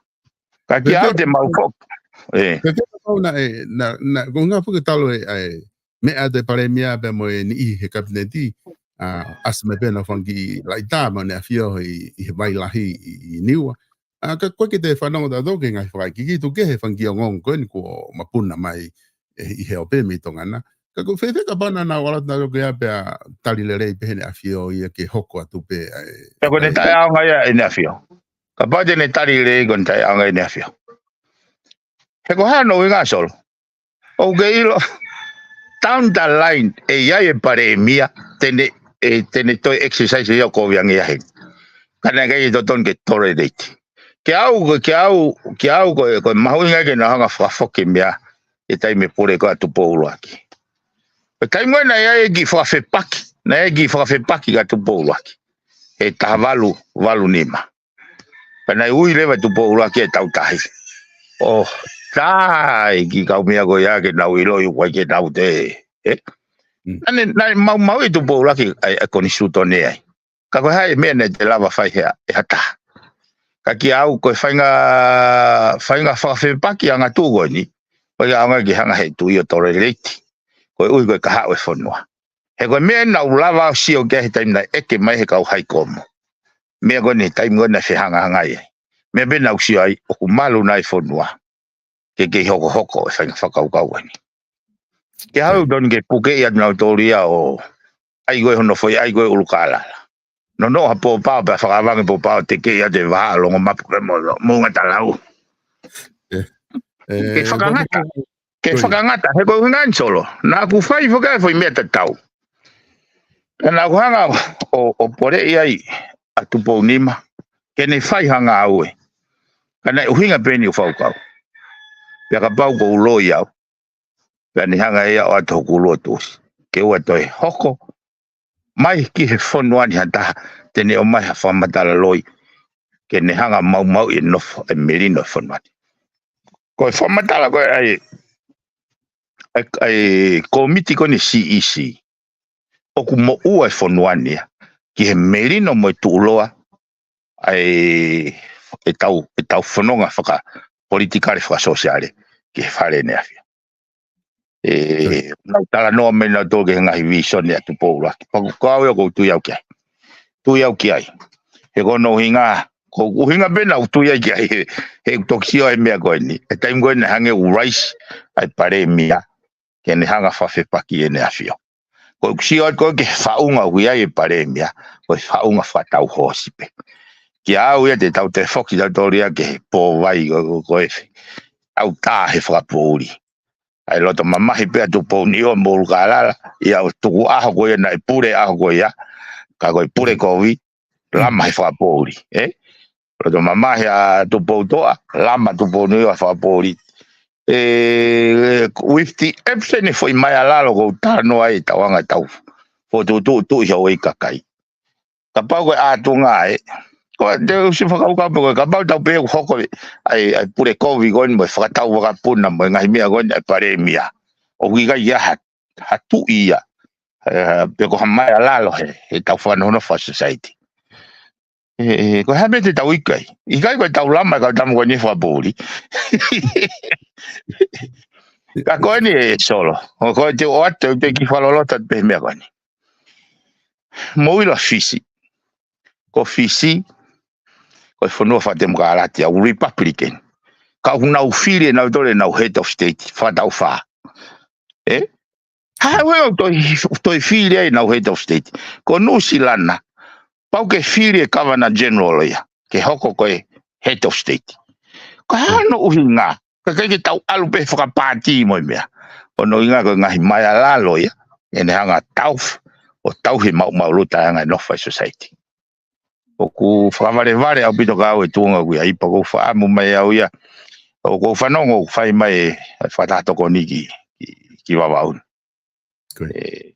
Ka kiate au te mau foki. Ē. Ka kiate au naʻe, naʻa, naʻa, ko e ngaahi foki talu e, ʻa e, meʻa ʻa e palēmia pea mo e niʻihi he kapineti, ʻa, ʻasi mai pē ʻenau fanga kiʻi laʻitā mo ʻene ʻafio ʻi, ʻi he vai lahi ʻi, ʻi Niua. ʻA, ka ko e ke te fanongo tautolu ki he ngaahi fakaʻikiki tuku kehe he fanga kiʻi ongoongo ko eni kuo mapuna mai ē, ʻi he ope mei Tonga na. Ka ko e fēfē kapau naʻa nau ʻalu atu nautolu ki ai pea tali lelei pē heʻene ʻafio ia ke hoko atu pē ʻa e. Pea ko ʻene taʻeʻaonga ia ʻene ʻafio. Kapau te ne tali lelei ko ʻene taʻeʻaonga ʻene ʻafio. He ko e hā hono ʻuhinga Solo. ʻOku ke ʻilo, down the line, ʻe ʻi ai e palēmia, te ne, ʻe, te ne toe exercise ia ʻo kovi ange ia heni. Ka naʻe ʻikai totonu ke tolerate. Kiate au, ko, kiate au, kiate au, ko, ko e mahuʻinga ke nau hanga fakafoki meʻa, ʻi he taimi pule ko ē ʻa Tupou ʻUluaki. Ko e taimi ko ē naʻe ʻi ai e kiʻi fakafepaki, naʻe ʻi ai e kiʻi fakafepaki kia Tupou ʻUluaki. He taha valu, valu nima. Pea naʻe ui leva Tupou ʻUluaki e tau tahi. ʻO, tā e kiʻi kau meʻa ko ia ke nau ʻiloʻi ʻoku ʻikai ke nau te, ē? Mm. Naʻe, naʻe maumauʻi Tupou ʻUluaki ʻa e, ʻa e konisitūtone ai. Ka ko e hā e meʻa naʻe te lava fai he, ʻe ha taha. Ka kiate au ko e faʻahinga, faʻahinga fakafepaki angatuʻu ko eni. Ko ia ʻaonga ke hanga he tuʻi ʻo tolerate. Koeʻuhi ko e kahaʻu e fonua. He ko e meʻa naʻa ku lava ʻo sio ki ai he taimi naʻe ʻeke mai he kau haikomo. Meʻa ko eni he taimi ko ē naʻe fehangahangai ai. Meʻa pē naʻa ku sio ai ʻoku malu nai fonua. Ke kei hokohoko e faʻahinga fakakaukau ko eni. Ke hau tonu ke puke ia nautolu ia ʻo ʻai ko e hono foʻi ʻai ko e ʻulu kālala. Nonoʻo ha pōpao pea fakavangi pōpao te kei ʻa te vaha longo mapu ke mo mo ngata lau. Eh, Ke fakangata. Ke fakangata, he ko e ʻuhinga eni Solo. Naʻa ku fai foki ʻa e foʻi meʻa tatau. Ka naʻa ku hanga ʻo, ʻo poleʻi ai ʻa Tupou Nima. Ke ne fai ha ngāue. Ka naʻe ʻuhinga pē eni ʻo fakakaukau. Pea kapau ko u loi au. Pea ne hanga ia ʻo ʻatu hoku ʻulu ʻo tuʻusi. Ke ʻoua toe hoko. Mai ki he fonua ni ha taha. Te ne ʻomai ha fakamatala loi. Ke ne hanga maumauʻi e nofo e melino e fonua ni. Ko e fakamatala ko e ʻai, ʻai, ʻai kōmiti ko eni C E C. ʻOku moʻua e fonua ni ia. Ki he melino mo e tuʻuloa. ʻAi, e tau, e tau fononga fakapolitikale fakasōsiale. Ki he fale ʻEne ʻAfio. E, nau talanoa mai nautolu ki he ngaahi visone ʻa Tupou ʻUluaki. Pea ko au ia ʻoku ou tui au ki ai. Tui au ki ai. He ko hono ʻuhinga, ko e ʻuhinga pē naʻa ku tui ai ki ai. He, he toki sio he meʻa ko eni. E taimi ko eni hangē ʻoku raisi ʻa e palēmia. Ke ne hanga fakafepaki ʻEne ʻAfio. Ko ʻeku sio atu ko e ki he faʻunga ʻoku ʻi ai e palēmia. Ko e faʻunga fakatau hoosi pē. Kia au ia te tau toe foki tautolu ia ki he pō vai ko, ko, ko e tau tā he fakapoʻuli. ʻAi loto mamahi pē ʻa Tupou Niua mo ʻUlukālala, ia ʻo tuku ʻaho ko ia naʻe pule ʻaho ko ia, ka ko e pule kovi, lama he fakapoʻuli, ē? Loto mamahi ʻa Tupou Toʻa, lama Tupou Niua fakapoʻuli. E, with the absent e foʻi mai ʻa lalo ko u talanoa ai tauanga tau. Fotu tu tu i hau i kakai. Kapau ko e ʻātunga ē. Ko e te usi fakakaukau pē ko e kapau tau pē ʻoku hoko ai, ai pule kovi ko eni mo e fakatau vakapuna mo e ngaahi meʻa ko eni ai palēmia. ʻOku ʻikai ia ha, ha tuʻi ia. E, pe ko ha mai ʻa lalo he, he tau fanono fa society. E, e, ko e hame te tau ʻikai. ʻIkai ko e tau lama e kau tamu ko eni fakapoʻuli. Ka ko eni e Solo. Ko e te o atu, te ki falolota pe meʻa ko eni. Mo ila Fisi. Ko Fisi, ko e fonua fakatemokalati, ʻa Republican. Ka ʻoku nau fili ʻe nautolu ʻenau head of state, fakatau fā. Ē? Ha, ue, ʻo toi, toi fili ai ʻenau head of state. Ko Nuʻu Sila na, pau ke fili e Governor General ia, ke hoko ko e head of state. Ko e hā hono ʻuhinga, ka kai ke tau ʻalu pē fakapāti mo e meʻa. Ko hono ʻuhinga ko e ngaahi mai ʻa lalo ia, ʻene hanga tau, ʻo tau he maumau luta anga e nofo ʻa e society. ʻOku fakavalevale ʻaupito ka au e tuʻunga ʻoku ʻi ai pea ʻoku ou faʻamu mai au ia. ʻOku ou fanongo ʻoku fai mai e, e fakataha tokoni ki, ki, ki Vavaʻu. Ko e. E,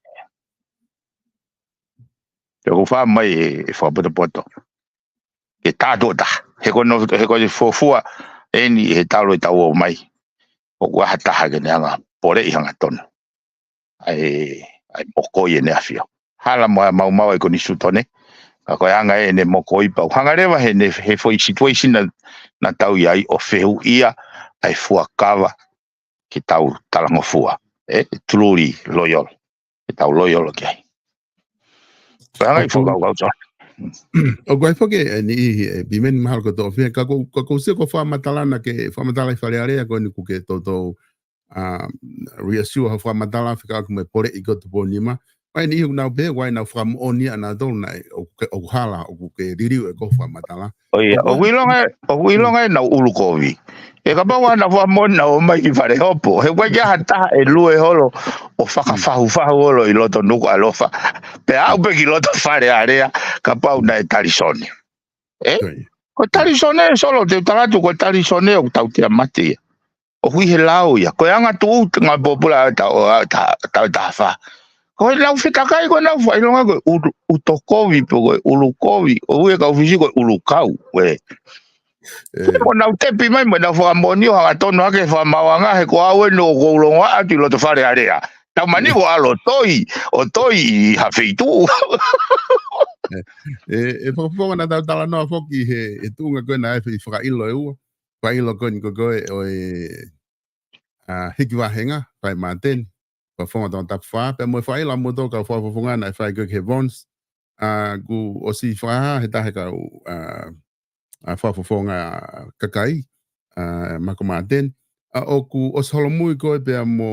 te ʻoku ou faʻamu mai e, e fakapotopoto. Ke tātuʻa taha. He ko hono, he ko e fuofua eni he talu e tau ō mai. ʻOku ʻi ai ha taha ke ne hanga poleʻi hangatonu. ʻAi, ʻai mokoi ʻEne ʻAfio. Hala mo e maumau ʻa e konisitūtone. Ka ko e anga ʻene mokoi pau. Hanga leva he ne, he foʻi situation na, na tau ʻi ai ʻo fehuʻia ʻa e fuakava ke tau talangofua. E, e truly loyal. Ke tau loyal ki ai. Ko e anga ʻi fuakava kau tau. ʻOku ʻi ai foki e niʻihi e pimeni mahalo ko toʻofia. Ka ko, ka ko sio ko fakamatala na ke, fakamatala ʻi Fale Alea ko eni ʻoku ke toutou a, reassure ha fakamatala fekauʻaki mo e poleʻi ko Tupou Nima. ʻOku ʻi ai e niʻihi ʻoku nau pehē, ʻoku ʻi ai ʻenau fakamoʻoni ʻanautolu naʻe, ʻoku ke, ʻoku hala, ʻoku ke liliu e ko fakamatala. ʻO ia, ʻoku ʻilonga, ʻoku ʻilonga ʻenau ʻulu kovi. ʻE kapau ʻa ʻenau fakamoʻoni naʻa nau ō mai ki Fale Hopo. He ʻoku ʻikai ke ʻi ai ha taha ʻe lue holo, ʻo fakafahufahu holo ʻi loto Nukuʻalofa. Pea aʻu pē ki loto Fale Alea, kapau naʻe talisone. Ē? Ko ia. Ko e talisone, Solo, te u tala atu, ko e talisone ʻoku tautea mate ia. ʻOku ʻi he lao ia. Ko e anga tuʻu, ngaahi pōpula ʻa e tau, ʻa e ta-, tau taha fā. Ko e lau fetakai, ko e lau fakaʻilonga, ko e ʻulu, ʻuto kovi, pe ko e ʻulu kovi. ʻOku ui e kau Fisi, ko e ʻulu kau, ē. Ē. Ko ʻenau tepi mai, mo ʻenau fakamoʻoni ʻo hangatonu hake fakamaauʻanga, he ko au eni ʻoku ou longoaʻa atu ʻi loto Fale Alea. Tau mani ko ʻalu ʻo toi, ʻo toi ʻi ha feituʻu. Ē, ē, ʻe fakafofonga naʻa tau talanoa foki he, he tuʻunga ko ē naʻe fai fakaʻilo e ua. Fakaʻilo ko eni ko koe ʻo e, a, Hiki Vahenga, fai Māteni, fakafofonga Tongatapu fā, pea mo e fakaʻilo ʻa moutolu kau fakafofonga naʻe fai ko ē ki he Vons, a, kuo ʻosi fakahā he taha e kau, a, a, fakafofonga kakai, a, Mako Māteni, a, ʻoku ʻosi holomui ko ē pea mo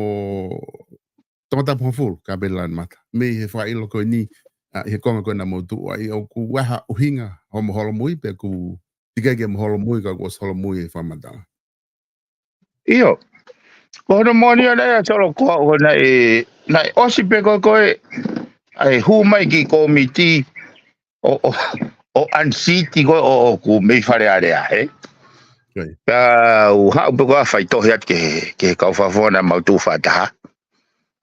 Tongatapu hongofulu, Kapeni Lanumata. Mei he fakaʻilo ko eni, ʻa, ʻi he konga ko ena mou tuʻu ai, ʻoku ʻi ai ha ʻuhinga hoʻomo holomui pe ʻoku teʻeki ke mo holomui ka kuo ʻosi holomui e fakamatala. ʻIo. Ko hono moʻoni ʻa ia Solo ko ena ʻe, naʻe ʻosi pē ko ē, ko ē, ʻa e hū mai ki he kōmiti ʻo, ʻo, ʻo unseat ko ē ʻo, ʻoku mei Fale Alea, ē? Ko ia. Pea u haʻu pē ko ē ʻo faitohi atu ki he, ki he kau fakafofonga naʻa mau tuʻu fakataha.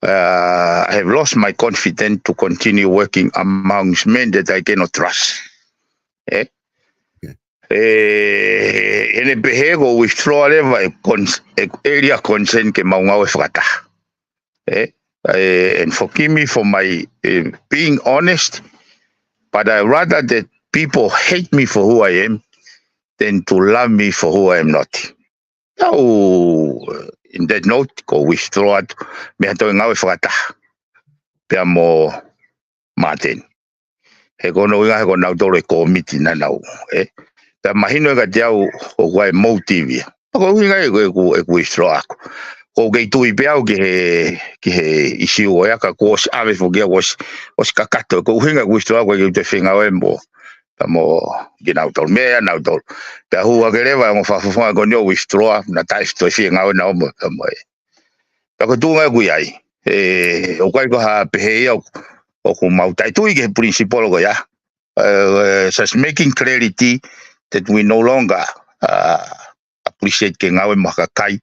Uh, I have lost my confidence to continue working amongst men that I cannot trust. Ē? Ko ia. Ē, ʻene pehē ko e withdraw leva e cons-, e area concern ke mau ngāue fakataha. Ē? Ē, and forgive me for my, eh, being honest, but I rather that people hate me for who I am than to love me for who I am not. Tau, eh, in that note, ko e withdraw atu mei ha toe ngāue fakataha pea mo Māteni. He ko hono ʻuhinga he ko nautolu e kōmiti naʻa nau, ē? Pea mahino ē kiate au ʻoku ʻi ai e motive ia. Ko e ʻuhinga ia ʻeku, ʻeku withdraw ʻaʻaku. ʻOku ou kei tui pē au ki he, ki he ʻīsiu ko ia ka kuo ʻosi ʻave foki ia, kuo ʻosi, ʻosi kakato. Ko e ʻuhinga ʻeku withdraw ʻaʻaku ʻoku ʻikai ke u toe fengāue mo, pea mo kinautolu. Meʻa ia ʻanautolu. Pea hū hake leva e ongo fakafofonga ko eni ʻo withdraw, naʻa taʻe toe fie ngāue naʻa mo, pea mo ē. Pea ko e tuʻunga ʻoku ʻi ai. Ē, ʻoku ʻikai ko ha pehē ia ʻoku, ʻoku mau taʻetui ki he principle ko ia. Uh, just making clarity that we no longer, uh, appreciate ke ngāue mo ha kakai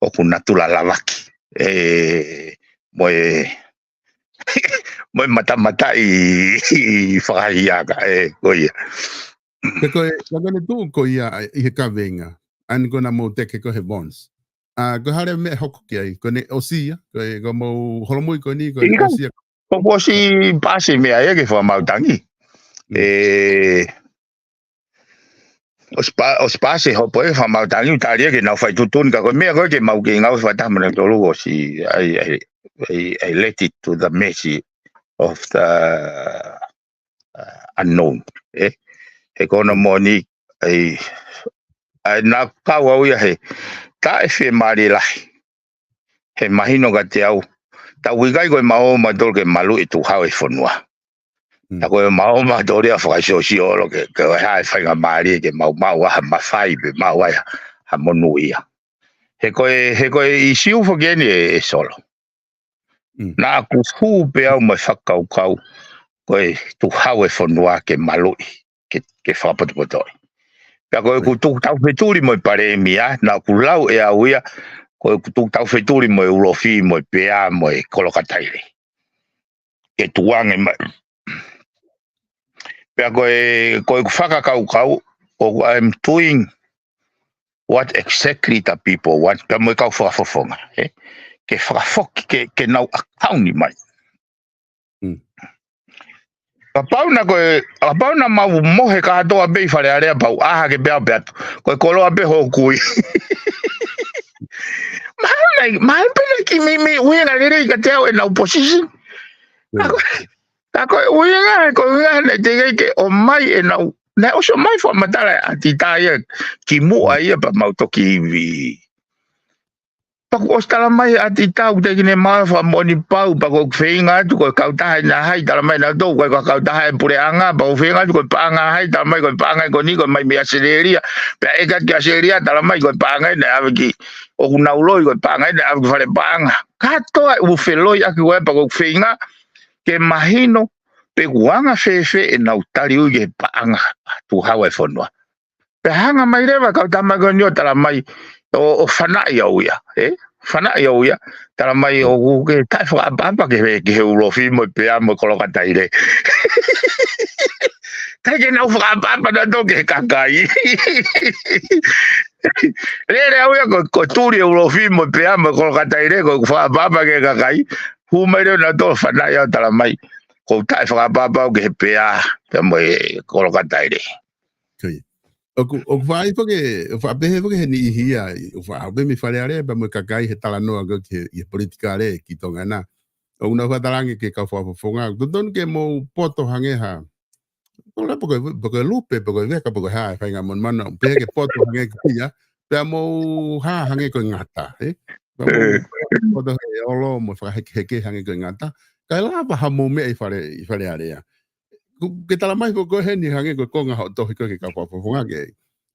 ʻoku natula lavaki. Ē, mo e, mo e matamataʻi fakahiaka, ē, ko ia. Pe ko e, ka ko ʻene tuʻu ko ia ʻi he kaveinga, ʻa eni ko ena mou teke ko ē he Vons. ʻA, ko e hā leva e meʻa ʻe hoko ki ai, ko ʻene ʻosi ia, ko e, ko hoʻomou holomui ko eni, ko ʻene ʻIkai. ʻOsi ia. Ko, kuo ʻosi paasi e meʻa ia ke fakamaau tangi. Mm. Ē, ʻosi pa-, ʻosi paasi e hopo e fakamaau tangi, ʻoku tali ia ke nau fai tuʻutuʻuni ka ko e meʻa ko ē ke mau kei ngāue fakataha mo nautolu ʻosi, I, I, I, I let it to the mercy of the, uh, unknown, ē? He ko hono moʻoni, ʻai, ʻai naʻa kau au ia he taʻe fiemālie lahi. He mahino kiate au, tau ʻikai ko e maʻu mautolu ke maluʻi e tuʻu hau e fonua. Mm. Ka ko e maʻu mautolu ia ʻo fakaʻosiʻosi ʻolo ke, ke ʻi ai ha faingamālie ke mau maʻu ai ha mafai pe maʻu ai ha, ha monūʻia. He ko e, he ko e ʻīsiu foki eni ē, ē Solo. Mm. Naʻa ku hū pē au mo e fakakaukau, ko e tuʻu hau e fonua ke maluʻi, ke, ke fakapotopotoʻi. Pea ko ʻeku Mm. tuku taufetuli mo e palēmia, naʻa ku lau ʻe au ia, ko ʻeku tuku taufetuli mo e ulofi, mo e pea, mo e kolokataile. Ke tuʻu ange mai. Pea ko e, ko ʻeku fakakaukau, ʻoku I'm doing what exactly the people want, pea mo e kau fakafofonga, ē? Ke fakafoki, ke, ke nau ʻakauni mai. Mm. Kapau naʻa ko e, kapau naʻa mau mohe kātoa pē ʻi Fale Alea pea u ʻā hake pē au pē atu. Ko e koloa pē hoku kui. Mahalo naʻe, mahalo pē naʻe kiʻi meimei ʻuhinga lelei kiate au ʻenau position. Mm. Ka ko e, ka ko e ʻuhinga, ko e ʻuhinga naʻe teʻeki ke ʻomai ʻenau, naʻe ʻosi ʻomai fakamatala ʻe ʻAtita ia kimuʻa ia pea mau toki ivi. Pea kuo ʻosi tala mai ʻe ʻAtita ʻoku teʻeki ke ne maʻu e fakamoʻoni pau, pea ko ʻeku feinga atu ko e kautaha ʻe naʻa hai, tala mai naʻa tau ko e ka-, kautaha e puleʻanga, pea ko e feinga atu ko e paʻanga hai, tala mai ko e paʻanga ko eni, ko e mai mei ʻAositelēlia, pea ʻeke atu ki ʻAositelēlia, tala mai ko e paʻanga naʻe ʻave ki, ʻoku nau loi ko e paʻanga naʻe ʻave ki fale paʻanga. Kātoa e ʻū feloiʻaki ko ē pea ko ʻeku feinga ke mahino pe ʻoku anga fēfē ʻenau tali ui ki he paʻanga tuʻu hau e fonua. Pea hanga mai leva e kau tama ko eni ʻo tala mai, ʻo, ʻo fanaʻi au ia, ē? Fanaʻi au ia, tala mai ʻoku ke taʻefakaʻapaʻapa ki he, ki he ulofi mo e pea mo e kolokataile. ʻIkai ke nau fakaʻapaʻapa nautolu ki he kakai. Lele au ia ko, ko e tuli e ulofi mo e pea mo e kolokataile, ko ʻeku fakaʻapaʻapa ki he kakai. Hū mai leva nautolu ʻo fanaʻi au, tala mai ʻoku ou taʻefakaʻapaʻapa au ki he pea, pea mo e kolokataile. Ko ia. ʻOku, ʻoku faʻa ʻi foki, ʻoku faʻa pehē foki he niʻihi ia, ʻoku faʻa haʻu pē mei Fale Alea pea mo e kakai he talanoa ko ē ki he, ʻi he politikale ki Tonga na. ʻOku nau faʻa talaange ki he kau fakafofonga, totonu ke mou poto hangē ha, ʻoku lea pe ko e, pe ko e lupe, pe ko e veka, pe ko e hā e faʻahinga monumanu, pehē ke poto hangē ko ia, pea mou hā hangē ko e ngata, ē? Pea mo e poto he olo mo e fakahekeheke hangē ko e ngata. Kae lava ha mou meʻa ʻi Fale, ʻi Fale Alea. Ke tala mai foki ko ē heni hangē ko e konga hoʻo tohi ko ē ki he kau fakafofonga ke,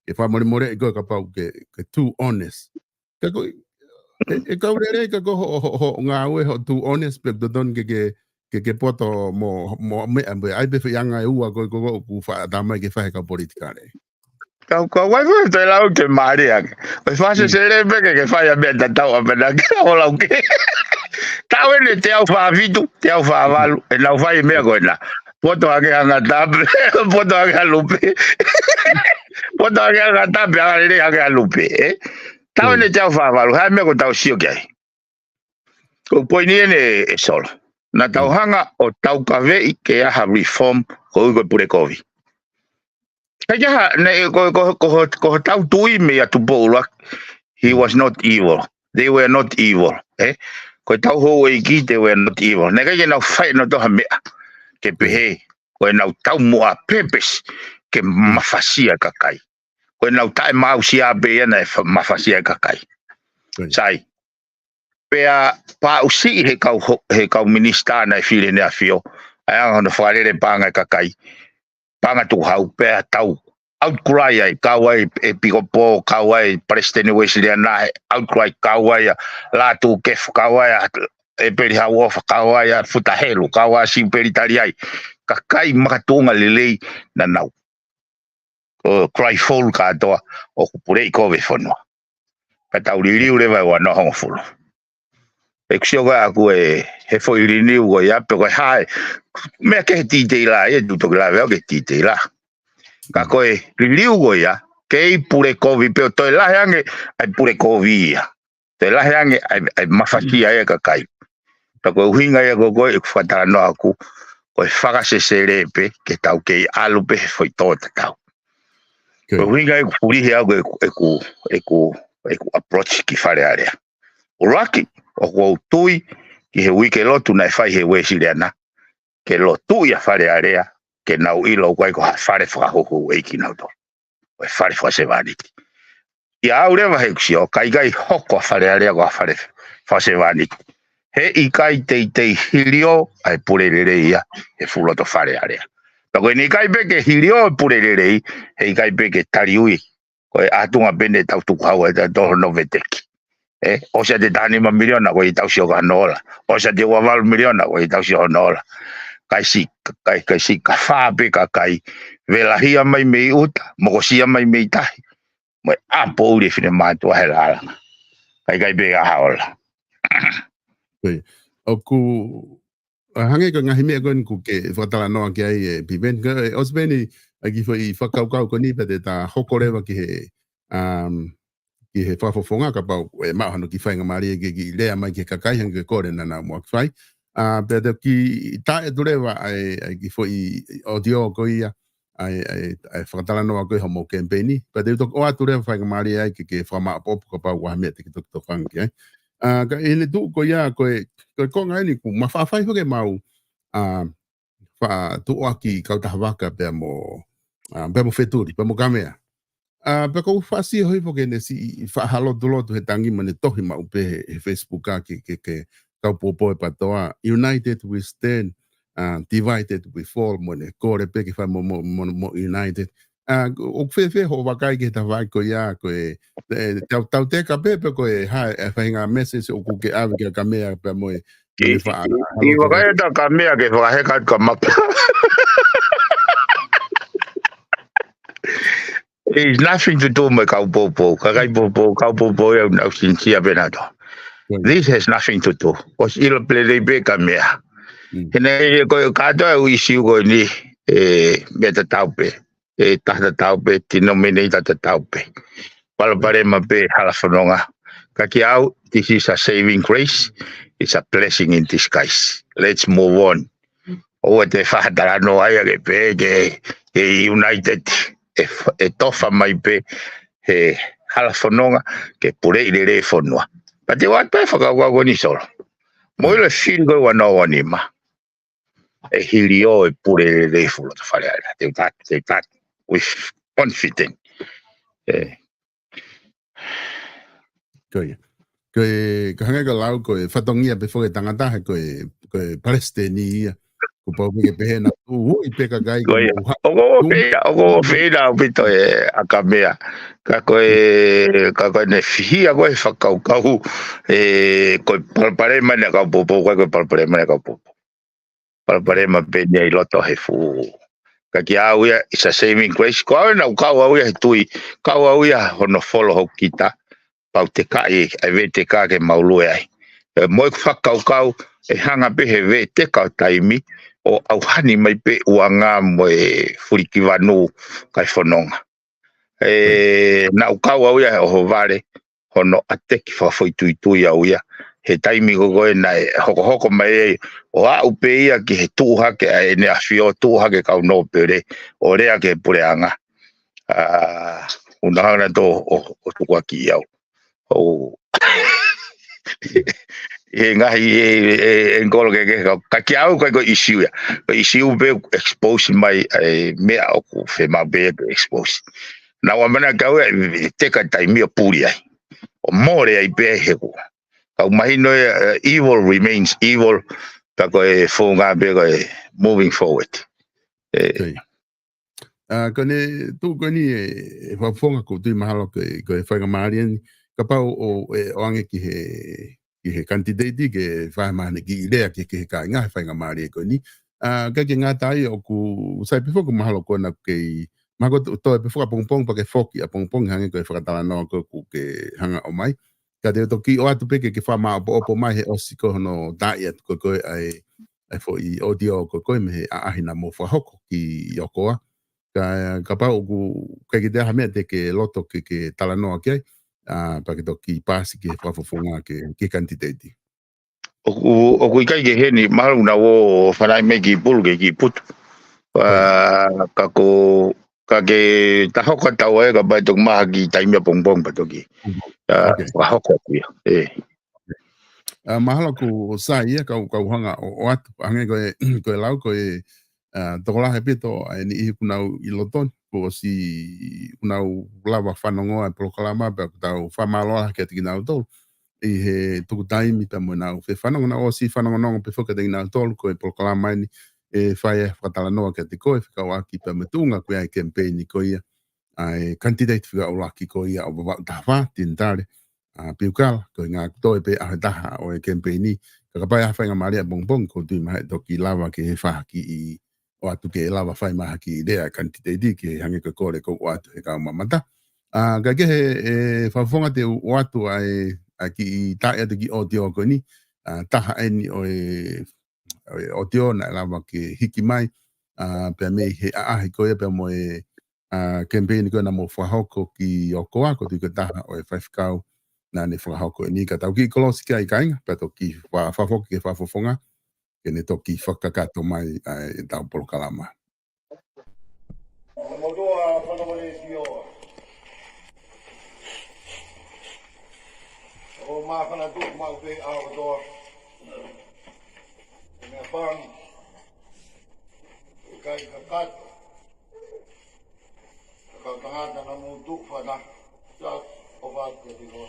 ke fakamolemoleʻi ko ē kapau ke, ke too honest. Ka ko e, e kau lelei ka ko ho, ho, ho ngāue hoʻo too honest pē totonu ke, ke, ke, ke poto mo, mo meʻa, meʻa, ʻai pē feʻianga ʻe ua ko ē ko ē ʻoku faʻa tā mai ke fai he kau politikale. Kau, kau, wai, wai, te lau ke mālie ange. ʻOi fase sele pē ke, ke fai ʻa meʻa tatau ʻa pena ke o lau ke. Tau ʻene teau fā fitu, teau fā valu, ʻenau fai meʻa ko ena. Poto ange anga tape, poto ange ha lupe. Poto ange anga tape, anga lele ange ha lupe, ē? Tau ʻene teau fā valu, ha meʻa ko tau sio ki ai. Ko e poini ʻene ʻe Solo. Na tau hanga ʻo taukaveʻi ke ʻi ai ha reform, ko ui ko e pule kovi. Kai ke ha, ne, ko, ko, ko, ko, ko tau tui mei a Tupou ʻUluaki. He was not evil. They were not evil. Eh? Ko e tau houʻeiki, they were not evil. Ne kai ke nau fai no toha meʻa. Ke pehē, ko e nau tau mua purpose, ke mafasia kakai. Ko e nau taʻe mausia pē ia naʻe fa-, mafasia kakai. Sai. Pea paʻusiʻi he kau ho-, he kau minisitā naʻe fili ne afio. ʻAi anga hono fakalele paʻanga e kakai. Paʻanga tukuhau pea tau outcry ai, kau ai e pikopo, kau ai Palesiteni Uēsiliana he outcry, kau ai ʻa Lātūkefu, kau ai ʻa ʻEpeli Hauʻofa, kau ai ʻa Futa Helu, kau ai ʻa Siupeli Taliai. Kakai makatuʻunga lelei naʻa nau ʻo cry foul kātoa ʻoku puleʻi kovi e fonua. Ka tau liliu leva ʻe ua noa hongofulu. ʻEku sio ko ē ʻaku ʻe he foʻi liliu ko ia pe ko e hā e meʻa kehe titeila ia, tuʻu toki lave au ki he titeila. Ka ko e liliu ko ia, kei pule kovi pe ʻo toe lahi ange ʻa e pule kovi ia. Toe lahi ange ʻa e, ʻa e mafasia ia kakai. Pea ko e ʻuhinga ia ko ē ʻeku fakatalanoa ʻaku, ko e fakasesele pē ke tau kei ʻalu pē he foʻi tō tatau. Ko e ʻuhinga ʻeku fulihi au ʻeku, ʻeku, ʻeku, ʻeku approach ki Fale Alea. ʻUluaki, ʻoku ou tui ki he uike lotu naʻe fai he Uēsiliana, ke lotuʻi ʻa Fale Alea, ke nau ʻilo ʻoku ʻikai ko ha fale fakahouhouʻeiki nautolu. Ko e fale fakasevāniti. ʻIa au leva he ʻeku sio, ka ʻikai hoko ʻa Fale Alea ko ha fale fakasevāniti. He ʻikai teitei hilio ʻa e pule lelei ia he fuʻu loto Fale Alea. Pea ko ʻene ʻikai pē ke hilio e pule lelei, he ʻikai pē ke taliui. Ko e ʻatunga pē ne tau tukuhau ai ʻa e tō hono veteki. ʻE, ʻosi ʻa e taha nima miliona ko e tau sio ki hono ola. ʻOsi ʻa e ua valu miliona ko e tau sio hono ola. Kai si, kai, kai si ka fā pē kakai. Velahia mai mei ʻuta, mokosia mai mei tahi. Mo e ʻapo ʻuli e finemātuʻa he lālanga. Kai kai pē ʻa ha ola. Pea, ʻoku, ʻa, hangē ko e ngaahi meʻa ko eni ʻoku ke fakatalanoa ki ai ē Piveni, ka, ē, ʻosi pē eni, ʻa e kiʻi foʻi fakakaukau ko eni pea te ta hoko leva ki he, um, ki he fakafofonga kapau ʻe maʻu hano kiʻi faingamālie ke kiʻi lea mai ki he kakai hangē ko e kole naʻa nau muʻaki fai. ʻA, pea te u kiʻi taʻe atu leva ʻa e, ʻa e kiʻi foʻi ʻōtiō ko ia, ʻa e, ʻa e, ʻa e fakatalanoa ko ē hoʻomou kemipeini. Pea te u toki ʻoatu leva faingamālie ai ke, ke fakamāʻopoʻopo kapau ʻoku ʻi ai ha meʻa te ke toki tokanga ki ai. ʻA, ka ʻi heʻene tuʻu ko ia ko e, ko e konga eni ʻoku mafai foki ke mau, ʻa, faʻa tuʻuaki kautaha vaka pea mo, ʻa, pea mo Fetuli, pea mo Kamea. ʻA, pea ʻoku ou faʻa sio hifo ki heʻene siʻi faʻa ha lotulotu he tangi mo ʻene tohi maʻu pē he, he Facebook ʻa e, ke, ke, ke kau poupou e PATOA. United we stand, ʻa, divided we fall, mo ʻene kole pē ke fai mo, mo, mo, mo united. ʻA, ʻoku fēfē hoʻo vakai ki he tafaʻaki ko ia, ko e, e, tau, tau teka pē, pe ko e hā e faʻahinga message ʻoku ke ʻave kia Kamea pea mo e, mo ʻene faʻa, ʻi, ʻi, ʻi vakai atu Kamea ke fakaheka atu ka mapa. It's nothing to do mo e kau poupou. Kakai poupou, kau poupou ia ʻoku nau sinisia pē nautolu. This has nothing to do. ʻOsi ʻilo pē lelei pē Kamea. He naʻe ko e kātoa e ʻū ʻisiū ko eni, ē, meʻa tatau pē. ʻE taha tatau pē, denominator tatau pē. Palopalema pē, hala fononga. Ka kiate au, this is a saving grace. It's a blessing in disguise. Let's move on. ʻOua te fakatalanoa ia ke pehē ke, ke united, ʻe f-, ʻe tofa mai pē he hala fononga ke puleʻi lelei e fonua. Pea te u ʻoatu pē fakakaukau ko eni Solo. Mou ʻilo e fili ko ē ua noa ua nima. ʻE hilio e pule lelei e fuʻu loto Fale Alea. Te u taki, te u taki with confidence. ʻE. Ko ia. Ko e, ka hangē ko e lau, ko e fatongia pē foki e tangata he ko e, ko e palesiteni ia. Kuo pau pē ke pehē naʻa tuʻu ui pē kakai Ko ia. ʻOku ou fiefia, ʻoku ou fiefia ʻaupito ʻe ʻAkamea. Ka ko e, ka ko ʻene fihia ko e fakakaukau, ē, ko e palopalema ʻa e kau poupou, ko e palopalema ʻa e kau poupou. Palopalema pē ʻeni ʻi loto he fuʻu. Ka kiate au ia, it's a saving grace. Ko au ē naʻa ku kau au ia he tui, kau au ia hono folo hoku kita, pau tekaʻi, ʻa e veteka ke mau lue ai. Ē, mo ʻeku fakakaukau, ʻe hanga pē he veteka ʻo taimi, ʻo ʻauhani mai pē ʻuhinga mo e fulikivanu kae fononga. Ē, naʻa ku kau au ia he ʻohovale, hono ʻateki fakafoʻituitui au ia. He taimi ko ē naʻe hokohoko mai ai, ʻo aʻu pē ia ki he tuʻu hake ʻa ʻEne ʻAfio, tuʻu hake kau nōpele, ʻo lea ki he puleʻanga. ʻA, ʻoku na hanga nautolu ʻo, ʻo tukuakiʻi au. ʻO, ʻi he ngaahi, ʻe, ʻe, ʻe ngolo ke, ke, ka, ka kiate au ko e, ko e ʻīsiu ia. Ko e ʻīsiu pē expose mai, ʻa e meʻa ʻoku fiemaʻu pē ke expose. Naʻa ku ʻamanaki au ia, ʻe teka taimi ʻo puli ai. ʻO mole ai pē he ko. Ka ʻoku mahino ia, ē, evil remains evil, pea ko e founga pē ko e moving forward. Ē. Ko ia. ʻA, ko ʻene tuʻu ko eni ē, ʻe Fakafofonga, ʻoku ou tui mahalo ko e, ko e faingamālie ʻeni, kapau ʻoku, ē, ʻoange ki he, ki he kanititeiti ke fai mai haʻane kiʻi lea ki he, ki he kāinga he faingamālie ko eni. ʻA, ʻikai ke ngata ai ʻoku sai pē foki mahalo ko ena kei, mahalo ko e toe pē foki ʻapongipongi pea ke foki ʻapongipongi hangē ko e fakatalanoa ko ē ʻoku ke hanga ʻo ʻomai. Ka te u toki ʻoatu pē ke, ke fakamāʻopoʻopo mai he ʻosi ko hono taaʻi atu ko ē ʻa e, ʻa e foʻi ʻōtiō ko ē mei he ʻaʻahi naʻa mou fakahoko ki ʻOkoa. Ka, kapau ʻoku ʻikai ke toe ʻi ai ha meʻa te ke loto ke, ke talanoa ki ai, ʻa, pea ke toki paasi ki he Fakafofonga ki he, ki he kanititeiti. ʻOku, ʻoku ʻikai ke ʻi heni, mahalo naʻa ku fanongo mai ki Pulu, ki, ki Putu. ʻA, ka ko, ka ke ta hoko atu ē, kapau ʻe toki maʻu ha kiʻi taimi ʻapongipongi pea toki. ʻA, fakahoko atu ia. Ē. ʻA, mahalo ʻoku sai ia, kau, kau hanga ʻo, ʻoatu, hangē ko e, ko e lau, ko e, ʻa, tokolahi ʻaupito ʻa e niʻihi ʻoku nau ʻi loto ni, kuo ʻosi ʻoku nau lava fanongo ʻa e polokalama, pea ʻoku tau fakamālō lahi kiate kinautolu ʻi he tuku taimi pea mo ʻenau fefanongo, naʻa ʻosi fanongonongo pē foki kiate kinautolu, ko e polokalama ʻeni ʻe fai ai e fakatalanoa kiate koe, fekauʻaki pea mo e tuʻunga ko ia ʻa e kemipeini ko ia ʻa e kanititeiti fika ʻuluaki ko ia ʻo Vavaʻu taha fā, Tini Tale, ʻa, Piukala, ko e ngaahi toe pē ʻaho ʻe taha ʻo e kemipeini. Ka kapau ʻe ʻi ai ha faingamālie ʻapongipongi, ʻoku ou tui mahalo ʻe toki lava ke fai ha kiʻi ʻoatu ke lava fai mai ha kiʻi lea ʻa e kanititeiti ke hangē ko e kole kuo ʻoatu ʻe he kau mamata. ʻA, kae kehe ʻe Fakafofonga te u ʻoatu ʻa e, ʻa e kiʻi taaʻi atu kiʻi ʻōtiō ko eni, ʻa, taha ʻeni ʻo e, ʻo e ʻōtiō naʻe lava ke hiki mai, ʻa, pea mei he ʻaʻahi ko ia pea mo e, ʻa, kemipeini ko ē naʻa mou fakahoko ki ʻOkoa, ʻoku ou tui ko e taha ʻo e faifekau naʻa ne fakahoko ʻeni, ka tau kiʻi kolosi ki ai kāinga, pea toki fa-, fakafoki ki he Fakafofonga, ke ne toki fakakakato mai ʻa ʻetau polokalama. Motuʻa Fakamoʻoni Sio. ʻOku māfana tuʻu maʻu pē ʻaho kotoa. Meʻapango. ʻIkai kakato. Ka ko e tangata naʻa mou tuʻu fana, just ʻofa atu kiate koe.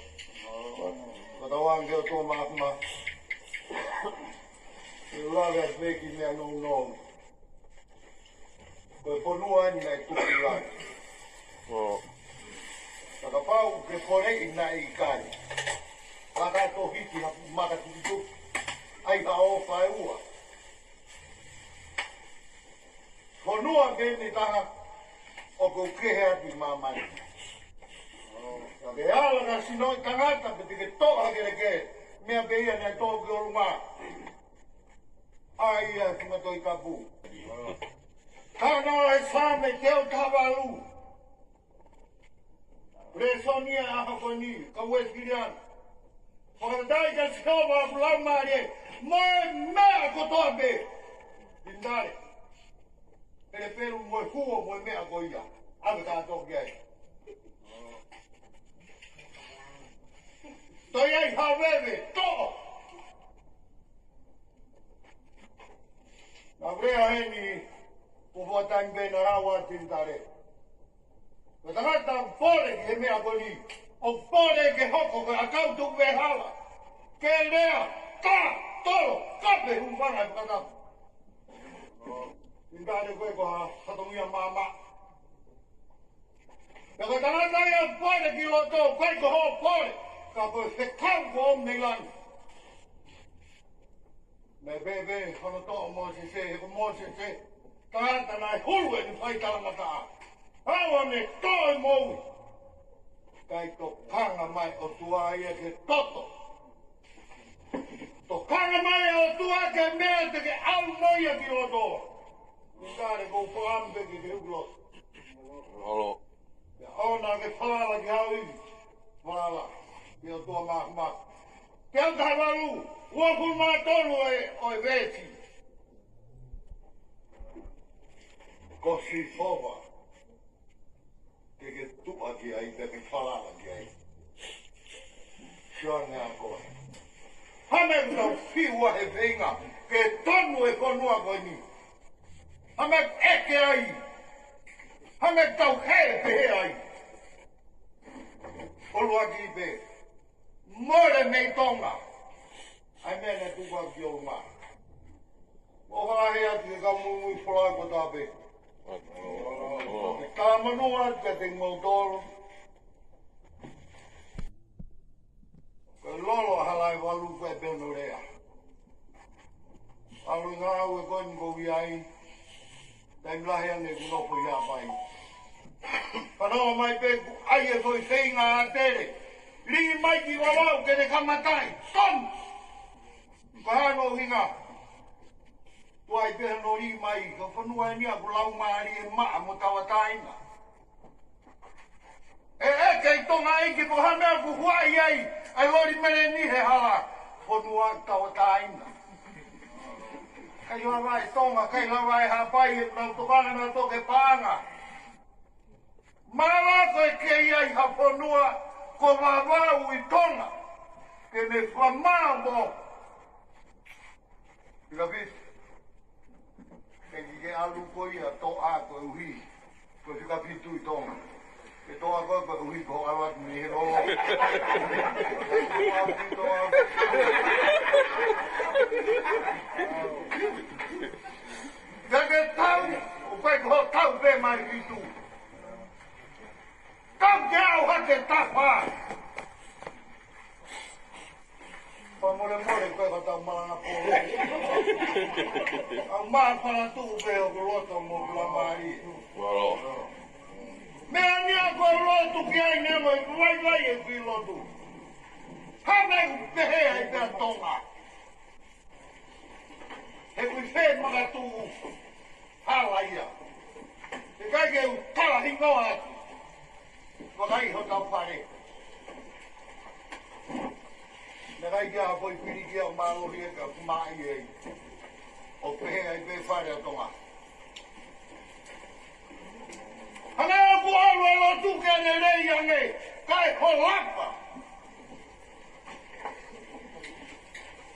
Ko e tauange ʻo tō māfana. Ke u lave atu pē ki he meʻa nounou. Ko e fonua ʻeni naʻe tuku lahi. Ka kapau ke poleʻi naʻe ʻikai. Ka ka tohi ki ha maka tukituki. ʻAi ha ʻofa ʻe ua. Fonua pē ʻeni taha ʻoku kehe atu ʻi māmani. Ka ke ala ka sino ʻi tangata pe te ke toʻa kelekele. Meʻa pē ia naʻe tō ki ʻolunga. ʻAi ia ki ma Tohi Tapu. Ka na e Saame teau taha valu. Lēsoni ʻa e ʻaho ko eni, kau Uēsiliana. Fakafetaʻi kia Sihova ʻoku laumālie, mo e meʻa kotoa pē. Tini Tale. Pelepelu mo e huo mo e meʻa ko ia. ʻAve kātoa ki ai. Toe ʻi ai ha veve, toʻo. Naʻa ku lea heni, ko e fuʻu taimi pē naʻa lau ʻa Tini Tale. Ko e tangata ʻoku pole ki he meʻa ko eni. ʻo pole ke hoko ko e ʻakau tuku vehala. Ke lea, ka, tolo, kape hūfanga he fakatapu. Minitale ko ē ko ha fatongia māmā. Pea ko e tangata ia ʻoku pole ki loto, ʻikai ko hoʻo pole, ka ko e fekau kuo ʻomi mei langi. Naʻe pehē hono toʻo ʻo Mōsese, he ko Mōsese, tangata naʻe hulu ʻene fai talangataʻa. Aua ne toe moʻui. Kae tokanga mai ʻOtua ia ki he toto. Tokanga mai ʻOtua ki he meʻa te ke ʻalu mo ia ki loto. Minitale, ʻoku ou fakaʻamu pē ke ke ulo. Olo. Pea ʻoua naʻa ke falala ki haʻo ivi. Falala ki he ʻOtua Māfimafi. Teau taha valu, uofulu mā tolu ʻo e, ʻo e veesi. Ko Sihova te ke tuʻa ki ai, pea ke falala ki ai. Sio ange ā koe. Hā e meʻa ʻoku tau fiu ai he feinga ke tonu e fonua ko eni? Hā e meʻa ʻoku ʻeke ai? Hā e meʻa ʻoku tau hē pehē ai? ʻUluaki pē, mole mei Tonga. ʻAi meʻa ne tuku atu ki ʻolunga. ʻO halahe atu ke ka muimui folau ko tāpe. Ka manu atu kiate kimoutolu. Ko e lolo ʻa Halaevalu ko e pehē hono lea. ʻAlu ngāue ko eni ʻoku ou ʻi ai. Taimi lahi ange ʻeku nofo ʻi Haʻapai. Fanongo mai pē ʻoku ʻai e foʻi feinga ʻa Tele. Lī mai ki Vavaʻu ke ne kamataʻi. Tonu! Ko e hā hono ʻuhinga? Tuai pē hono lī mai, ko e fonua eni ʻoku laumālie maʻa mo tauʻatāina. ʻE, ʻe, kei Tonga ʻEiki, ko e hā e meʻa ʻoku huaʻi ai ʻa e loli meleni he hala? Fonua tauʻatāina. ʻIkai lava ʻe Tonga, ʻikai lava ʻe Haʻapai, ʻe nau tokanga nautolu ki he paʻanga. Mālō ko e kei ʻi ai ha fonua ko Vavaʻu ʻi Tonga, ke ne fakamāʻopoʻopo. Fika fitu. Ke ke ʻalu ko ia toʻa koeʻuhi ko e fika fitu ʻi Tonga. Ke toʻa koe koeʻuhi ko hoʻo ʻalu atu mei he lolo. Toʻa, toʻa. Ka ke tau, ʻoku ʻikai ko hoʻo tau pē mai fitu. Tau ke ʻalu hake tafa. Fakamolemole ko e kau malanga pō. ʻOku ou maʻu fakatuʻu pē ʻoku loto mo kula mali. Mālō. Meʻa ni ʻoku ou lotu ki ai, neongo ʻeku vaivai ʻeku kiʻi lotu. Hā e meʻa ʻoku pehē ai pea Tonga. He ʻoku ʻi fē makatuʻu hala ia. ʻIkai ke u talahingoa atu. Vakai hotau fale. Naʻe ʻikai ke ʻi ai ha foʻi pilikia mālohi ia ka ʻoku maʻi ai. ʻO pehē ai pē fale ʻa Tonga. Hangē ʻoku ʻalu e lotu ke ne lei ange, kae holapa.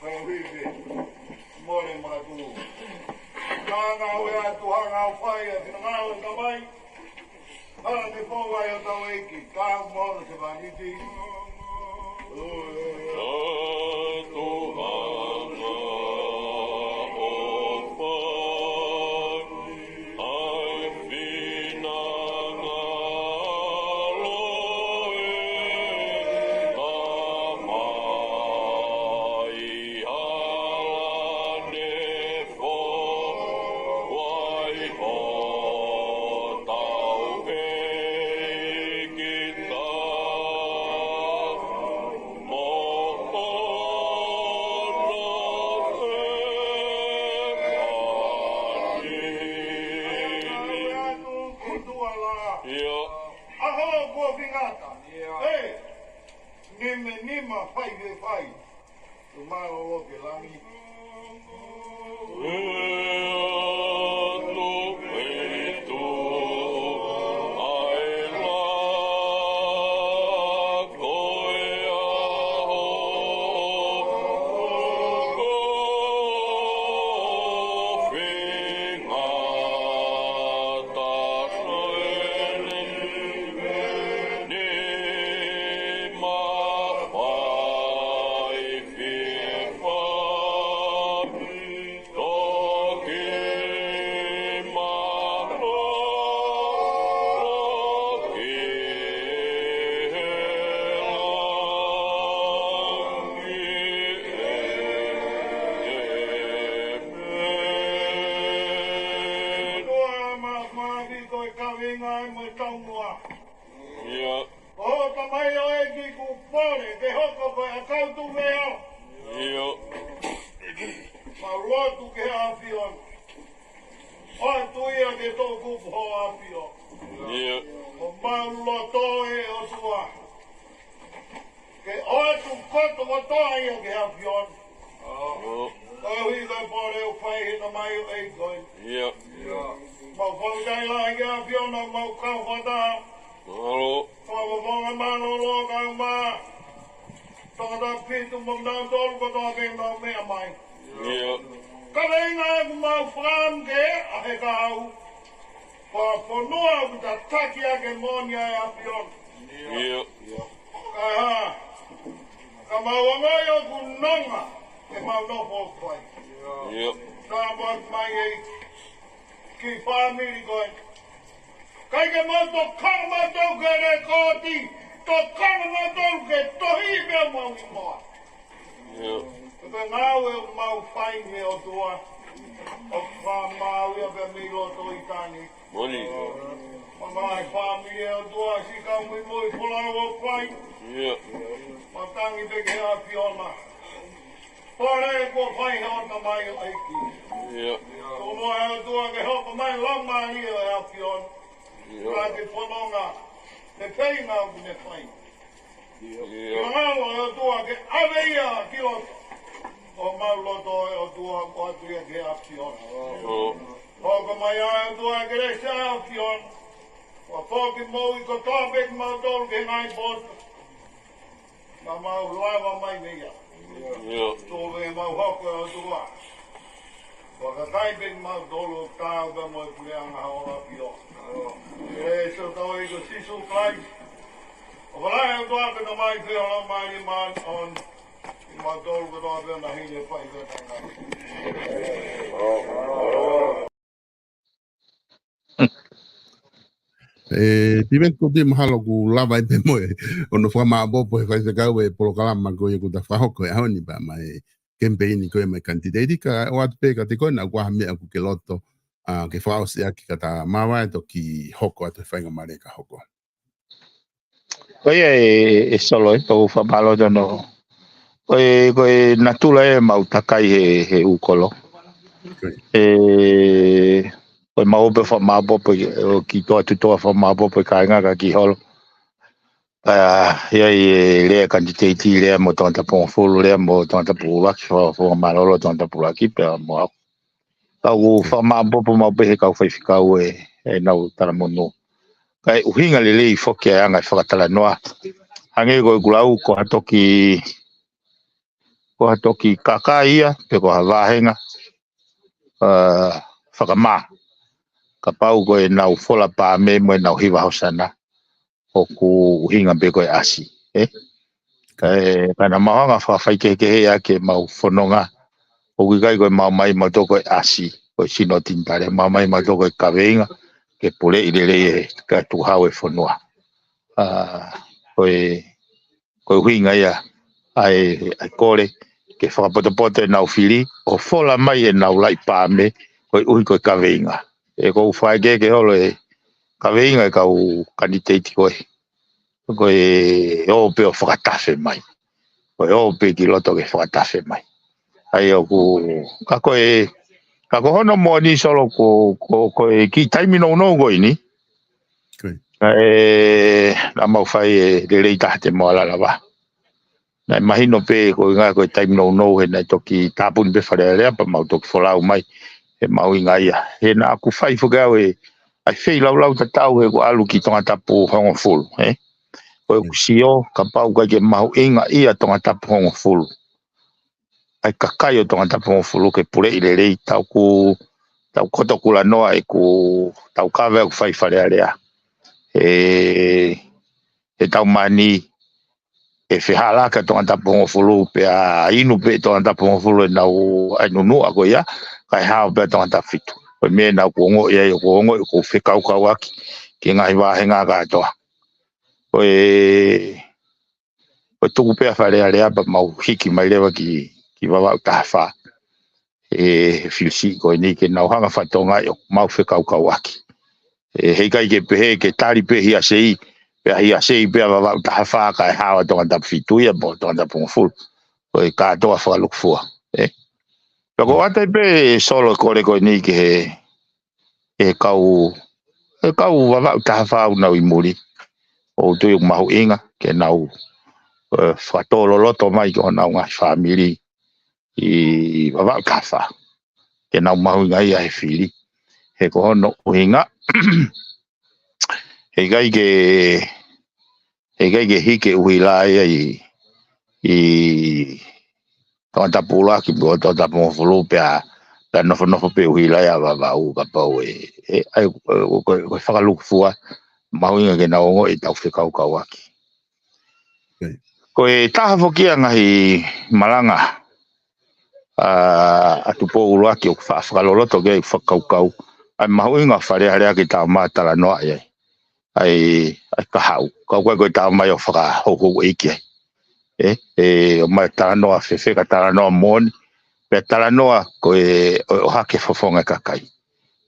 Kae ʻuhi pē, mole makatuʻu. Ka ngāue atu, ha ngāue fai, ʻa e finangalo ʻo e Tamai. Hala ne pō ai ʻo tau ʻEiki, ka mo hono sevāniti. ʻAho kuo fingata. ʻE, nima nima fai he fai. Mālō ke langi. Māfi ko e kaveinga mo e taumuʻa. ʻIo. ʻO tamai ʻo e kiʻi kuo pole ke hoko ko e ʻakau tū mea. ʻIo. Mau lotu ki he ʻAfiona. ʻOatu ia ke toʻukupu ho ʻAfio. ʻIo. ʻO mau loto ʻe ʻOtua ke ʻoatu kotoa kotoa ia ki he ʻAfiona. ʻIo. Koeʻuhi ko e pole ʻoku fai he tamai ʻo e ʻEiki ko ē. ʻIo. Mau fakafetaʻi lahi ki he ʻAfiona, mau kau fakataha. Mālō. Fakafofonga mālōlō kau mā. Tangata fitu mo nau tolu kotoa pē mau meʻa mai. ʻIo. Kaveinga ʻoku mau fakaʻamu ke ʻa he kahaʻu. Ko e fonua ʻoku tataki ʻaki e moʻoni ʻa e ʻAfiona. ʻIo. Ka hā, ka mau ongoʻi ʻoku nonga ʻemau nofo ʻoku fai. ʻIo. Tāpuaki mai ʻEiki ki he fāmili ko ē. ʻIkai ke mau tokanga mautolu ki he lekooti, tokanga mautolu ki he tohi pea mau ʻi moa. ʻIo. Ko e ngāue ʻoku mau fai ni ʻOtua, ʻoku fakamāuʻi ia pea mei loto ʻi tani. Moʻoni. Mamahi fāmili ʻOtua, siʻi kau muimui folau ʻoku fai. ʻIo. Mau tangi pē ki he ʻAfiona. Pole kuo fai he ʻo tamai ʻo e ʻEiki. ʻIo. Ko mo e ʻOtua ke hoko mai Laumālie ʻo e ʻAfiona. ʻIo. Ka ke fononga, ke feinga ʻoku ne fai. ʻIo. Ke ngalo ʻOtua ke ʻave ia ki loto. ʻO mau loto ʻOtua ʻoatu ia ki he ʻAfiona. ʻIo. Hoko mai ʻa e ʻOtua kelesi ʻa e ʻAfiona. ʻO foki moʻui kotoa pē kimautolu ki he ngaahi poto. Ka mau lava mai mei ai. ʻIo. Tō pē mau hoko ʻOtua. Fakakai pē kimautolu ʻo taau pē mo e puleʻanga ʻo e ʻAfiona. Kelesi ʻa hotau ʻEiki ko Sīsū Kalaisi. ʻOfa lahi ʻa e ʻOtua ko e Tamai pea mo e Laumālie Māʻoniʻoni. Kimautolu kotoa pē ʻo na hili ʻo fai pē ʻo tainga. ʻE, Piveni, ko e mahalo kuo lava ai pē mo e ʻono fakamāʻopoʻopo ʻe he faifekau e polokalama ko ia kuo ta fakahoko he ʻaho ni pea mo e kemipeini ko ia mo e kanititeiti, ka ʻoatu pē kiate koe naʻa ʻoku ʻi ai ha meʻa ʻoku ke loto, ʻa, ke fakaʻosi ʻaki ka ta māvae toki hoko atu he faingamālie ka hoko. Ko ia ē, ē Solo, ē, tau fakamālō atu ʻo. Ko e, ko e natula ē mau takai he, he ʻū kolo. Ko ia. Ē, ko e mau ō pē ʻo fakamāʻopoʻopo, ʻo kiʻi toʻa tuʻu ʻo fakamāʻopoʻopo e kāinga ka kiʻi holo. ʻA, ʻi ai e lea e kanititeiti, lea mo Tongatapu hongofulu, lea mo Tongatapu ʻuluaki, fa-, fakamālōlō Tongatapu ʻuluaki, pea mo au. Kau fakamāʻopoʻopo maʻu pē he kau faifekau ē, ʻenau talamonū. Kae ʻuhinga lelei foki ʻa e anga e fakatalanoa. Hangē ko ʻeku lau, ko ha toki, ko ha toki kakai ia, pe ko ha vāhenga, ʻa, fakamā. Kapau ko ʻenau fola pāme mo ʻenau hiva hosana. ʻOku ʻuhinga pē ko e ʻasi, ē? Kae, ka naʻa mau hanga ʻo fakafaikehekeheʻi ʻaki ʻemau fononga. ʻOku ʻikai ko e mau mai mautolu ko e ʻasi, ko e sino tinitale, mau mai mautolu ko e kaveinga, ke puleʻi lelei e, ka tuʻu hau e fonua. ʻA, ko e, ko e ʻuhinga ia, ʻa e, ʻa e kole, ke fakapotopoto ʻenau fili, ʻo fola mai ʻenau laʻi pāme, koeʻuhi ko e kaveinga. ʻE ko u fai ke ke holo e kaveinga e kau kanititeiti ko ē. Ko e ō pē ʻo fakatafe mai. Ko e ō pē ki loto ke fakatafe mai. ʻA ia ʻoku, ka ko e, ka ko hono moʻoni Solo ko, ko, ko e kiʻi taimi nounou ko eni. Ko ia. Ka ʻe, naʻa mau fai e lelei taha te mau ʻalu ʻo lava. Naʻe mahino pē ko e ʻuhinga ko e taimi nounou he naʻe toki tāpuni pē Fale Alea pea mau toki folau mai he mahuʻinga ia. He naʻa ku fai foki au e, ʻa e feilaulau tatau he kuo ʻalu ki Tongatapu hongofulu, ē? Ko ʻeku sio, kapau ʻoku ʻikai ke mahuʻinga ia Tongatapu hongofulu. ʻA e kakai ʻo Tongatapu hongofulu ke puleʻi lelei, tau ku, tau koto kulanoa ʻeku, tau kave ʻeku fai Fale Alea. ʻE, ʻe tau mani, ʻe fehālaaki ʻa Tongatapu hongofulu, pea inu pē Tongatapu hongofulu ʻenau ʻai nunuʻa ko ia, kae hao pē ʻa Tongatapu fitu. Ko e meʻa naʻa ku ongoʻi ai, ʻoku ongoʻi, ʻoku fekaukauʻaki, ki he ngaahi vāhenga kātoa. Ko e, ko e tuku pē ʻa Fale Alea pea mau hiki mai leva ki, ki Vavaʻu taha fā. ʻE, he filisiʻi ko eni ke nau hanga ʻo fakatokangaʻi ʻoku mau fekaukauʻaki. ʻE, heʻikai ke pehē ke tali pē Hiasei, pea Hiasei pea Vavaʻu taha fā kae hao ʻa Tongatapu fitu ia mo Tongatapu hongofulu. Ko e kātoa fakalukufua. ʻE. Pea ko ʻata pē Solo e kole ko eni ki he, he kau, he kau Vavaʻu taha fā ʻoku nau ʻi muli. ʻOku ou tui ʻoku mahuʻinga ke nau, ʻe, fakatōloloto mai ki honau ngaahi fāmili ʻi Vavaʻu taha fā. Ke nau mahuʻinga ia he fili. He ko hono ʻuhinga, heʻikai ke, heʻikai ke hiki e ʻuhila ia ʻi, ʻi Tongatapu ʻuluaki mo Tongatapu hongofulu pea, pea nofonofo pē ʻuhila ia ʻa Vavaʻu kapau ʻe, ʻe, ʻai, ʻe, ko, ko e fakalukufua, mahuʻinga ke nau ongoʻi ʻetau fekaukauʻaki. Ko e taha foki ia e ngaahi malanga ʻa, ʻa Tupou ʻUluaki ʻoku faʻa fakaloloto ki ai ʻeku fakakaukau. ʻA e mahuʻinga ʻo e Fale Alea ke taʻofi mai e talanoa ia. ʻA e, ʻa e kahaʻu. Ka ʻoku ʻikai ko e taʻofi mai ʻo fakahouhouʻeiki ai. ʻE, ʻe, ʻomai e talanoa fefeka, talanoa moʻoni. Pea talanoa ko e, ʻo, ʻohake fofonga e kakai.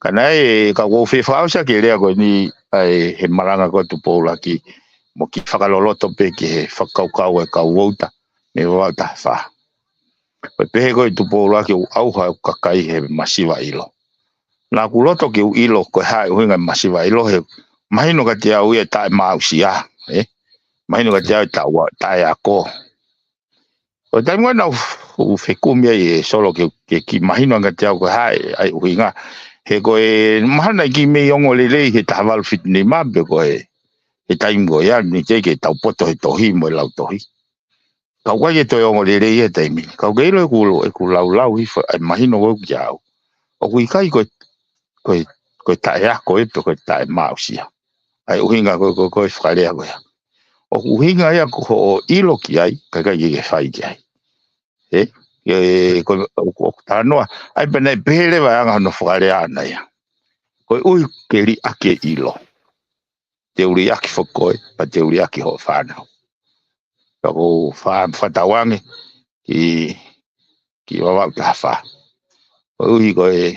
Ka naʻe, ka ʻoku ou fie fakaʻosi ʻaki e lea ko eni ʻa e he malanga ko ē ʻa Tupou ʻUluaki. Mo kiʻi fakaloloto pē ki he fakakaukau e kau vouta mei Vavaʻu taha fā. Ko e pehē ko ē ʻe Tupou ʻUluaki ʻoku ʻauha e kakai he masiva ʻilo. Naʻa ku loto ke u ʻilo ko e hā e ʻuhinga e masiva ʻilo he mahino kiate au ia e taʻemaʻusia, ʻe? Mahino kiate au e taʻe-, taʻeako. Ko e taimi ko ē naʻa ku fekumi ai ʻe Solo ke, ke kiʻi mahino ange kiate au ko e hā e, ʻa e ʻuhinga. He ko e mahalo naʻe kiʻi mei ongo lelei he taha valu fitu nima pe ko e, he taimi ko ia, naʻe teʻeki ke tau poto he tohi mo e lautohi. Ka ʻoku ʻikai ke toe ongo lelei ia he taimi ni. Ka ʻoku ke ʻilo ʻeku, ʻeku laulau hifo, ʻa e mahino ko ē kiate au. ʻOku ʻikai ko e, ko e, ko e taʻeako ē pe ko e taʻemaʻusia. ʻA e ʻuhinga ko ē, ko e, ko e fakalea ko ia. ʻOku ʻuhinga ia ko hoʻo ʻilo ki ai, kae ʻikai ke ke fai ki ai. ʻE? ʻE, ko, ʻoku, ʻoku talanoa, ʻa ia pea naʻe pehē leva e anga hono fakalea ʻana ia. Koeʻuhi ke liʻaki e ʻilo. Te u liʻaki foki koe, pea te u liʻaki hoʻo fānau. Pea ʻoku ou fa-, fakatauange ki, ki Vavaʻu taha fā. Koeʻuhi ko e,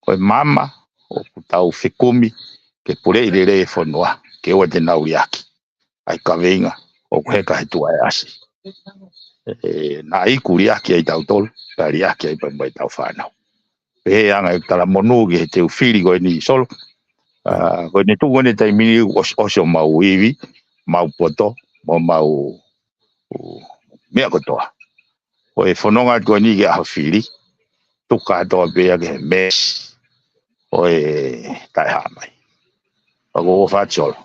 ko e maama ʻoku tau fekumi ke puleʻi lelei e fonua, ke ʻoua te nau liʻaki ʻa e kaveinga ʻoku heka he tuʻa ʻe ʻasi. ʻE, naʻa iku liʻaki ai tautolu, pea liʻaki ai pea mo ʻetau fānau. Pehē anga e talamonū ki he teu fili ko eni Solo. ʻA, ko eni tuʻu ko eni taimi ni ʻosi, ʻosi ʻemau ivi, mau poto, mo ʻemau, ʻū, meʻa kotoa. Ko e fononga ko eni ki he ʻaho fili, tuku kātoa pē ia ki he mesi ʻo e taʻehāmai. Pea ko e ʻofa atu Solo.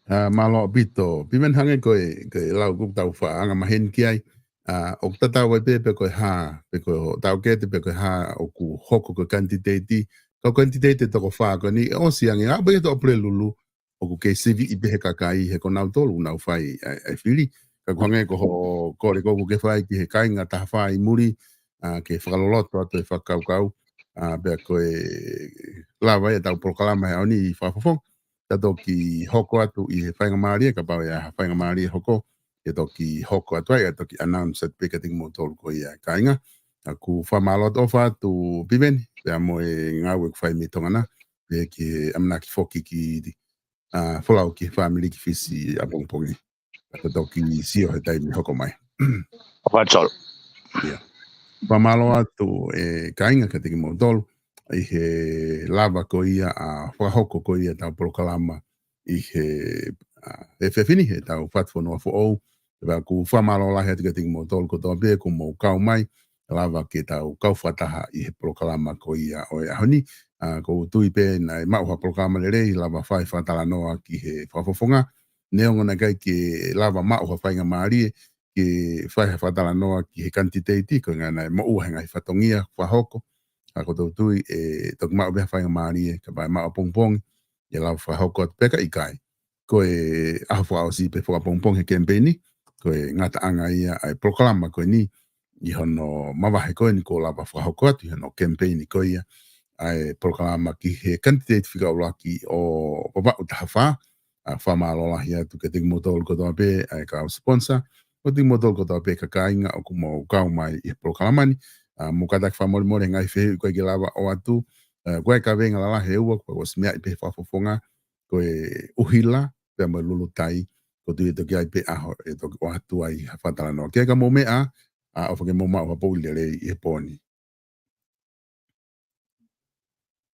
ʻA, mālō ʻaupito. Piveni, hangē ko e, ko e lau ʻoku tau faʻa anga maheni ki ai. ʻA, ʻoku tatau ai pē pe ko e hā, pe ko e taʻokete, pe ko e hā ʻoku hoko ko e kanititeiti. Kau kanititeiti ʻe toko fā ko eni, ʻosi ange, ʻa, pea ʻi he taʻu Pulelulu, ʻoku kei siviʻi pē he kakai, he ko nautolu ʻoku nau fai ʻa e, ʻa e fili. Ka ʻoku hangē ko hoʻo kole ko ē ʻoku ke fai ki he kāinga taha fā ʻi muli, ʻa, ke fakaloloto atu e fakakaukau, ʻa, pea ko e lava ia ʻetau polokalama he ʻaho ni ʻi Fakafofonga. Ka toki hoko atu ʻi he faingamālie, kapau ʻe ʻi ai ha faingamālie hoko, ke toki hoko atu ai, ʻa toki announce atu pē kiate kimoutolu ko ia e kāinga. ʻOku ou fakamālō atu ʻofa atu Piveni, pea mo e ngāue ʻoku fai mei Tonga na, pea ki he ʻamanaki foki ke, ʻa, folau ki he fāmili ki Fisi ʻapongipongi. Ka te toki sio he taimi hoko mai. ʻOfa atu Solo. ʻIo. Fakamālō atu e kāinga kiate kimoutolu, ʻi he lava ko ia ʻa fakahoko ko ia ʻetau polokalama ʻi he, ʻa, he efiafi ni, he ʻetau Fatufonua Foʻou. Pea ʻoku ou fakamālō lahi atu kiate kimoutolu kotoa pē kuo mou kau mai, lava ke tau kau fakataha ʻi he polokalama ko ia ʻo e ʻaho ni. ʻA, ʻoku ou tui pē naʻe maʻu ha polokalama lelei, lava fai fakatalanoa ki he Fakafofonga. Neongo naʻe ʻikai ke lava maʻu ha faingamālie ke fai ha fakatalanoa ki he kanititeiti, ko e ʻuhinga naʻe moʻua he ngaahi fatongia fakahoko. Ka ʻoku ou tui ʻe toki maʻu pē ha faingamālie, kapau ʻe maʻu ʻapongipongi, ʻe lava fakahoko atu pe ka ʻikai. Ko e ʻaho fakaʻosi pē fakapongipongi he kemipeini, ko e ngataʻanga ia ʻa e polokalama ko eni, ʻi hono mavahe ko eni kuo lava fakahoko atu ʻi hono kemipeini ko ia ʻa e polokalama ki he kanititeiti fika ʻuluaki ʻo Vavaʻu taha fā. ʻA, fakamālō lahi atu kiate kimoutolu kotoa pē, ʻa e kau sponsor, mo kimoutolu kotoa pē kāinga ʻoku mou kau mai ʻi he polokalama ni. ʻA, mou kātaki fakamolemole he ngaahi fehuʻi ʻoku ʻikai ke lava ʻoatu, ʻA, ko e kaveinga lalahi ʻe ua, ko e ʻosi meaʻi pē he fakafofonga, ko e ʻuhila, pea mo e lulutai, ko e tuʻu ʻe toki ʻi ai pē ʻaho, ʻe toki ʻoatu ai ha fakatalanoa. Ke ka mo meʻa, ʻa, ʻofa ke mo maʻu ha poʻuli lelei ʻi he pō ni.